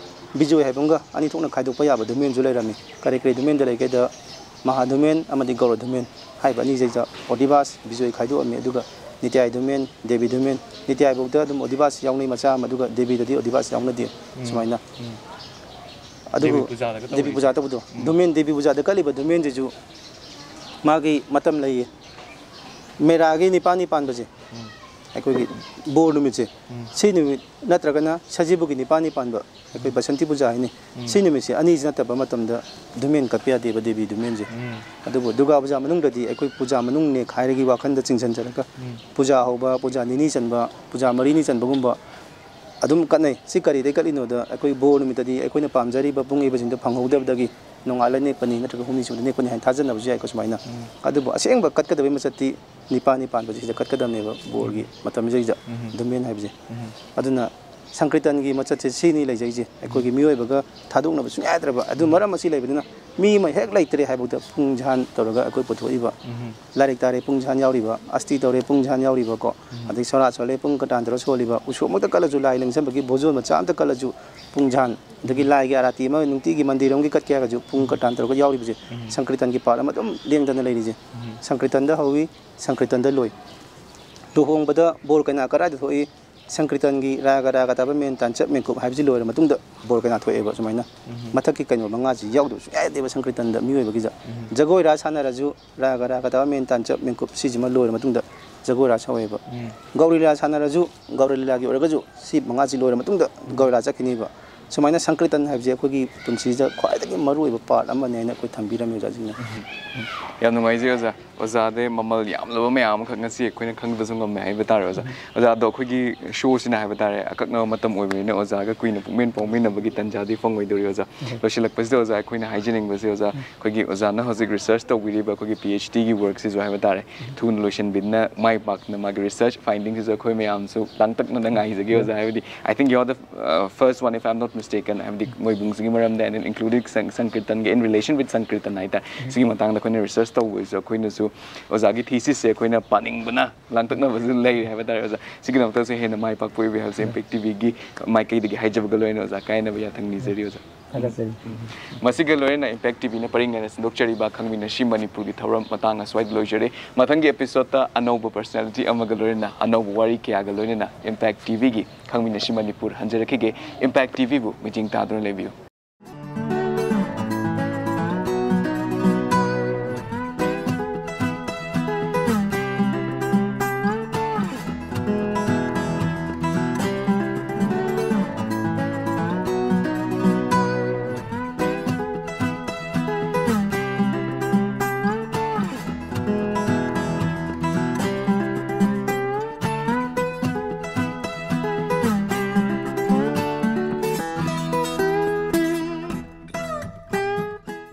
ꯕꯤꯖꯣꯏ ꯍꯥꯏꯕ ꯑꯃꯒ ꯑꯅꯤ ꯊꯣꯛꯅ ꯈꯥꯏꯗꯣꯛꯄ ꯌꯥꯕ ꯙꯨꯃꯦꯟꯁꯨ ꯂꯩꯔꯝꯃꯤ꯫ ꯀꯔꯤ ꯀꯔꯤ ꯙꯨꯃꯦꯟꯗ ꯂꯩꯒꯦꯗ ꯃꯍꯥꯙꯨꯃꯦꯟ ꯑꯃꯗꯤ ꯒꯧꯔ ꯙꯨꯃꯦꯟ ꯍꯥꯏꯔꯤꯕ ꯑꯅꯤꯁꯤꯗ ꯑꯣꯗꯤꯕꯥꯁ, ꯕꯤꯖꯣꯏ ꯈꯥꯏꯗꯣꯛꯑꯝꯃꯤ꯫ ꯑꯗꯨꯒ ꯅꯤꯇ꯭ꯌꯥꯏ ꯙꯨꯃꯦꯟ, ꯗꯦꯕꯤ ꯙꯨꯃꯦꯟ, ꯅꯤꯇ꯭ꯌꯥꯏꯐꯧꯗ ꯑꯗꯨꯝ ꯑꯣꯗꯤꯕꯥꯁ ꯌꯥꯎꯅꯩ ꯃꯆꯥ ꯑꯃ, ꯑꯗꯨꯒ ꯗꯦꯕꯤꯗꯗꯤ ꯑꯣꯗꯤꯕꯥꯁ ꯌꯥꯎꯅꯗꯦ꯫ ꯎꯝ꯫ ꯁꯨꯃꯥꯏꯅ꯫ ꯎꯝ꯫ ꯑꯗꯨꯕꯨ ꯗꯦꯕꯤ ꯄꯨꯖꯥꯗꯒ ꯗꯦꯕꯤ ꯇꯧꯔꯤꯁꯦ꯫ ꯄꯨꯖꯥ ꯇꯧꯕꯗꯣ, ꯎꯝ꯫ ꯙꯨꯃꯦꯟ, ꯗꯦꯕꯤ ꯄꯨꯖꯥꯗ ꯀꯠꯂꯤꯕ ꯙꯨꯃꯦꯟꯁꯤꯁꯨ ꯃꯥꯒꯤ ꯃꯇꯝ ꯂꯩꯌꯦ꯫ ꯃꯦꯔꯥꯒꯤ ꯅꯤꯄꯥꯜꯅꯤ ꯄꯥꯟꯕꯁꯦ, ꯎꯝ꯫ ꯑꯩꯈꯣꯏꯒꯤ ꯕꯣꯔ ꯅꯨꯃꯤꯠꯁꯦ, ꯎꯝ꯫ ꯁꯤ ꯅꯨꯃꯤꯠ ꯅꯠꯇ꯭ꯔꯒꯅ ꯁꯖꯤꯕꯨꯒꯤ ꯅꯤꯄꯥꯜꯅꯤ ꯄꯥꯟꯕ, ꯑꯩꯈꯣꯏ ꯎꯝ꯫ ꯕꯁꯟꯇꯤ ꯄꯨꯖꯥ ꯍꯥꯏꯅꯤ꯫ ꯎꯝ꯫ ꯁꯤ ꯅꯨꯃꯤꯠꯁꯦ ꯑꯅꯤꯁꯤ ꯅꯠꯇꯕ ꯃꯇꯝꯗ ꯙꯨꯃꯦꯟ ꯀꯠꯄ ꯌꯥꯗꯦꯕ, ꯗꯦꯕꯤ ꯙꯨꯃꯦꯟꯁꯦ꯫ ꯎꯝ꯫ ꯑꯗꯨꯕꯨ ꯗꯨꯔꯒꯥ ꯄꯨꯖꯥ ꯃꯅꯨꯡꯗꯗꯤ ꯑꯩꯈꯣꯏ ꯄꯨꯖꯥ ꯃꯅꯨꯡꯅꯦ ꯍꯥꯏꯔꯒꯤ ꯋꯥꯈꯜꯗ ꯆꯤꯡꯁꯤꯟꯖꯔꯒ ꯎꯝ꯫ ꯄꯨꯖꯥ ꯍꯧꯕ, ꯄꯨꯖꯥ ꯅꯤꯅꯤ ꯆꯟꯕ, ꯄꯨꯖꯥ ꯃꯔꯤꯅꯤ ꯆꯟꯕꯒꯨꯝꯕ ꯑꯗꯨꯝ ꯀꯠꯅꯩ꯫ ꯁꯤ ꯀꯔꯤꯗꯩ ꯀꯠꯂꯤꯅꯣꯗ, ꯑꯩꯈꯣꯏ ꯕꯣꯔ ꯅꯨꯃꯤꯠꯇꯗꯤ ꯑꯩꯈꯣꯏꯅ ꯄꯥꯝꯖꯔꯤꯕ ꯄꯨꯡ ꯌꯩꯕꯁꯤꯡꯗꯣ ꯐꯪꯍꯧꯗꯕꯗꯒꯤ ꯅꯣꯡꯉꯥꯜꯂ ꯅꯦꯛꯄꯅꯤ ꯅꯠꯇ꯭ꯔꯒ ꯍꯨꯝꯅꯤ ꯁꯨꯕꯗ ꯅꯦꯛꯄꯅꯤ ꯍꯥꯏꯅ ꯊꯥꯖꯅꯕꯁꯨ ꯌꯥꯏꯀꯣ ꯁꯨꯃꯥꯏꯅ꯫ ꯎꯝ꯫ ꯑꯗꯨꯕꯨ ꯑꯁꯦꯡꯕ ꯀꯠꯀꯗꯕꯩ ꯃꯆꯠꯇꯤ ꯅꯤꯄꯥꯜꯅꯤ ꯄꯥꯟꯕꯁꯤꯗ ꯀꯠꯀꯗꯕꯅꯦꯕ, ꯕꯣꯔꯒꯤ ꯎꯝ꯫ ꯃꯇꯝꯁꯤꯗꯩꯗ ꯎꯝ꯫ ꯙꯨꯃꯦꯟ ꯍꯥꯏꯕꯁꯦ꯫ ꯎꯝ꯫ ꯑꯗꯨꯅ ꯁꯪꯀ꯭ꯔꯤꯇꯟꯒꯤ ꯃꯆꯠꯁꯦ ꯁꯤꯅꯤ ꯂꯩꯖꯩꯁꯦ, ꯑꯩꯈꯣꯏꯒꯤ ꯎꯝ꯫ ꯃꯤꯑꯣꯏꯕꯒ ꯊꯥꯗꯣꯛꯅꯕ ꯁꯨꯡꯌꯥ ꯌꯥꯗ꯭ꯔꯕ꯫ ꯑꯗꯨ ꯎꯝ꯫ ꯃꯔꯝ ꯑꯁꯤ ꯂꯩꯕꯅꯤꯅ ꯃꯤ ꯑꯃ ꯍꯦꯛ ꯂꯩꯇ꯭ꯔꯦ ꯍꯥꯏꯕꯗ ꯄꯨꯡ ꯖꯥꯟ ꯇꯧꯔꯒ ꯑꯩꯈꯣꯏ ꯄꯨꯊꯣꯛꯏꯕ, ꯂꯥꯏꯔꯤꯛ ꯇꯥꯔꯦ ꯄꯨꯡ ꯖꯥꯟ ꯌꯥꯎꯔꯤꯕ, ꯑꯁꯇꯤ ꯇꯧꯔꯦ ꯄꯨꯡ ꯖꯥꯟ ꯌꯥꯎꯔꯤꯕꯀꯣ, ꯑꯗꯩ ꯁꯣꯔꯥ ꯁꯣꯜꯂꯦ ꯄꯨꯡ ꯀꯇꯥꯟ ꯇꯧꯔ ꯁꯣꯜꯂꯤꯕ, ꯎꯁꯣꯞꯃꯛꯇ ꯀꯠꯂꯁꯨ ꯂꯥꯏ ꯂꯦꯡꯁꯟꯕꯒꯤ ꯕꯣꯖꯣꯟ ꯃꯆꯥ ꯑꯃꯇ ꯀꯠꯂꯁꯨ ꯄꯨꯡ ꯖꯥꯟ, ꯑꯗꯒꯤ ꯂꯥꯏꯒꯤ ꯑꯥꯔꯥꯇꯤ ꯑꯃ ꯅꯨꯡꯇꯤꯒꯤ ꯃꯟꯗꯤꯔ ꯑꯃꯒꯤ ꯀꯠꯀꯦ ꯍꯥꯏꯔꯒꯁꯨ ꯄꯨꯡ ꯀꯇꯥꯟ ꯇꯧꯔꯒ ꯌꯥꯎꯔꯤꯕꯁꯦ, ꯁꯪꯀ꯭ꯔꯤꯇꯟꯒꯤ ꯄꯥꯔꯠ ꯑꯃ ꯑꯗꯨꯝ ꯂꯦꯡꯗꯅ ꯂꯩꯔꯤꯁꯦ꯫ ꯁꯪꯀ꯭ꯔꯤꯇꯟꯗ ꯍꯧꯏ, ꯁꯪꯀ꯭ꯔꯤꯇꯟꯗ ꯂꯣꯏ꯫ ꯂꯨꯍꯣꯡꯕꯗ ꯕꯣꯔ ꯀꯩꯅꯥ ꯀꯗꯥꯏꯗ ꯊꯣꯛꯏ? ꯁꯪꯀ꯭ꯔꯤꯇꯟꯒꯤ ꯔꯥꯒ ꯔꯥꯒ ꯇꯥꯕ ꯃꯦꯟ ꯇꯥꯟꯆꯞ ꯃꯦꯟꯀꯨꯞ ꯍꯥꯏꯕꯁꯤ ꯂꯣꯏꯔ ꯃꯇꯨꯡꯗ ꯕꯣꯔ ꯀꯩꯅꯥ ꯊꯣꯛꯑꯦꯕ꯫ ꯁꯨꯃꯥꯏꯅ ꯃꯊꯛꯀꯤ ꯀꯩꯅꯣ ꯃꯉꯥꯁꯤ ꯌꯥꯎꯗꯕ ꯁꯨꯡꯌꯥ ꯌꯥꯗꯦꯕ ꯁꯪꯀ꯭ꯔꯤꯇꯟꯗ ꯃꯤꯑꯣꯏꯕꯒꯤꯗ꯫ ꯖꯒꯣꯏ ꯔꯥ ꯁꯥꯟꯅꯔꯁꯨ ꯔꯥꯒ ꯔꯥꯒ ꯇꯥꯕ ꯃꯦꯟ ꯇꯥꯟꯆꯞ ꯃꯦꯟꯀꯨꯞ ꯁꯤꯁꯤꯃ ꯂꯣꯏꯔ ꯃꯇꯨꯡꯗ ꯖꯒꯣꯏ ꯔꯥ ꯁꯥꯎꯋꯦꯕ꯫ ꯒꯧꯔꯤ ꯂꯤꯂꯥ ꯁꯥꯟꯅꯔꯁꯨ ꯒꯧꯔꯤ ꯂꯤꯂꯥꯒꯤ ꯑꯣꯏꯔꯒꯁꯨ ꯁꯤ ꯃꯉꯥꯁꯤ ꯂꯣꯏꯔ ꯃꯇꯨꯡꯗ ꯒꯧꯔꯤ ꯂꯤꯂꯥ ꯆꯠꯈꯤꯅꯤꯕ꯫ ꯁꯨꯃꯥꯏꯅ ꯁꯪꯀ꯭ꯔꯤꯇꯟ ꯍꯥꯏꯕꯁꯦ ꯑꯩꯈꯣꯏꯒꯤ ꯄꯨꯟꯁꯤꯗ ꯈ꯭ꯋꯥꯏꯗꯒꯤ ꯃꯔꯨꯑꯣꯏꯕ ꯄꯥꯔꯠ ꯑꯃꯅꯤ ꯍꯥꯏꯅ ꯑꯩꯈꯣꯏ ꯊꯝꯕꯤꯔꯝꯃꯦ ꯑꯣꯖꯥꯁꯤꯡꯅ꯫ ꯌꯥꯝ ꯅꯨꯡꯉꯥꯏꯖꯩ ꯑꯣꯖꯥ꯫ ꯑꯣꯖꯥꯗꯩ ꯃꯃꯜ ꯌꯥꯝꯂꯕ ꯃꯌꯥꯝ ꯑꯃꯈꯛ ꯉꯁꯤ ꯑꯩꯈꯣꯏꯅ ꯈꯪꯕꯁꯨ ꯉꯝꯃꯦ ꯍꯥꯏꯕ ꯇꯥꯔꯦ ꯑꯣꯖꯥ꯫ ꯑꯣꯖꯥ, ꯑꯗꯣ ꯑꯩꯈꯣꯏꯒꯤ ꯁꯣꯁꯤꯅ ꯍꯥꯏꯕ ꯇꯥꯔꯦ, ꯑꯀꯛꯅꯕ ꯃꯇꯝ ꯑꯣꯏꯕꯅꯤꯅ ꯑꯣꯖꯥꯒ ꯀꯨꯏꯅ ꯄꯨꯛꯃꯦꯟ ꯄꯥꯎꯃꯤꯟꯅꯕꯒꯤ ꯇꯟꯖꯥꯗꯤ ꯐꯪꯉꯣꯏꯗꯧꯔꯤ ꯑꯣꯖꯥ꯫ ꯂꯣꯏꯁꯤꯜꯂꯛꯄꯁꯤꯗ ꯑꯣꯖꯥ ꯑꯩꯈꯣꯏꯅ ꯍꯥꯏꯖꯅꯤꯡꯕꯁꯦ ꯑꯣꯖꯥ, ꯑꯩꯈꯣꯏꯒꯤ ꯑꯣꯖꯥꯅ ꯍꯧꯖꯤꯛ ꯔꯤꯁꯔꯁ ꯇꯧꯕꯤꯔꯤꯕ ꯑꯩꯈꯣꯏꯒꯤ ꯄꯤ ꯑꯩꯆ ꯗꯤꯒꯤ ꯋꯥꯔꯛꯁꯤꯁꯨ ꯍꯥꯏꯕ ꯇꯥꯔꯦ, ꯊꯨꯅ ꯂꯣꯏꯁꯤꯟꯕꯤꯗꯨꯅ ꯃꯥꯏ ꯄꯥꯛꯇꯅ ꯃꯥꯒꯤ ꯔꯤꯁꯔꯁ ꯐꯥꯏꯟꯗꯤꯡꯁꯤꯁꯨ ꯑꯩꯈꯣꯏ ꯃꯌꯥꯝꯁꯨ ꯂꯥꯡꯇꯛꯅꯅ ꯉꯥꯏꯖꯒꯦ ꯑꯣꯖꯥ꯫ ꯍꯥꯏꯕꯗꯤ I think you are the uh, first one, if I'm not mistaken, ꯍꯥꯏꯕꯗꯤ ꯃꯣꯏꯕꯨꯡꯁꯤꯒꯤ ꯃꯔꯝꯗ, and including ꯁꯪ- ꯁꯪꯀ꯭ꯔꯤꯇꯟꯒꯤ, in relation with ꯁꯪꯀ꯭ꯔꯤꯇꯟ ꯍꯥꯏꯇꯥꯔꯦ, ꯁꯤꯒꯤ ꯃꯇꯥꯡꯗ ꯑꯩꯈꯣꯏꯅ ꯔꯤꯁꯔꯁ ꯇꯧꯕꯁꯤꯁꯨ ꯑꯩꯈꯣꯏꯅꯁꯨ ꯑꯣꯖꯥꯒꯤ ꯊꯤꯁꯤꯁꯁꯦ ꯑꯩꯈꯣꯏꯅ ꯄꯥꯅꯤꯡꯕꯅ ꯂꯥꯡꯇꯛꯅꯕꯁꯨ ꯂꯩꯔꯦ ꯍꯥꯏꯕ ꯇꯥꯔꯦ ꯑꯣꯖꯥ꯫ ꯁꯤꯒꯤꯗꯃꯛꯇꯁꯨ ꯍꯦꯟꯅ ꯃꯥꯏ ꯄꯥꯛꯄ ꯑꯣꯏꯕꯤꯌꯨ ꯍꯥꯏꯕꯁꯦ ꯏꯝꯄꯦꯛ ꯇꯤꯚꯤꯒꯤ ꯃꯥꯏꯀꯩꯗꯒꯤ ꯍꯥꯏꯖꯕꯒ ꯂꯣꯏꯅꯅ ꯑꯣꯖꯥ ꯀꯥꯏꯅꯕ ꯌꯥꯊꯪ ꯅꯤꯖꯔꯤ ꯑꯣꯖꯥ꯫ ꯊꯥꯒꯠꯆꯔꯤ꯫ ꯃꯁꯤꯒ ꯂꯣꯏꯅꯅ ꯏꯝꯄꯦꯛ ꯇꯤꯚꯤꯅ ꯄꯔꯤꯡ ꯅꯥꯏꯅ ꯁꯟꯗꯣꯛꯆꯔꯤꯕ ꯈꯪꯃꯤꯟꯅꯁꯤ ꯃꯅꯤꯄꯨꯔꯒꯤ ꯊꯧꯔꯝ ꯃꯇꯥꯡ ꯑꯁ꯭ꯋꯥꯏꯗ ꯂꯣꯏꯖꯔꯦ꯫ ꯃꯊꯪꯒꯤ ꯑꯦꯄꯤꯁꯣꯗꯇ ꯑꯅꯧꯕ ꯄꯔꯁꯅꯦꯂꯤꯇꯤ ꯑꯃꯒ ꯂꯣꯏꯅꯅ ꯑꯅꯧꯕ ꯋꯥꯔꯤ ꯀꯌꯥꯒ ꯂꯣꯏꯅꯅ ꯏꯝꯄꯦꯛ ꯇꯤꯚꯤꯒꯤ ꯈꯪꯃꯤꯟꯅꯁꯤ ꯃꯅꯤꯄꯨꯔ ꯍꯟꯖꯔꯛꯈꯤꯒꯦ꯫ ꯏꯝꯄꯦꯛ ꯇꯤꯚꯤꯕꯨ ꯃꯤꯠꯌꯦꯡ ꯇꯥꯗꯨꯅ ꯂꯩꯕꯤꯌꯨ꯫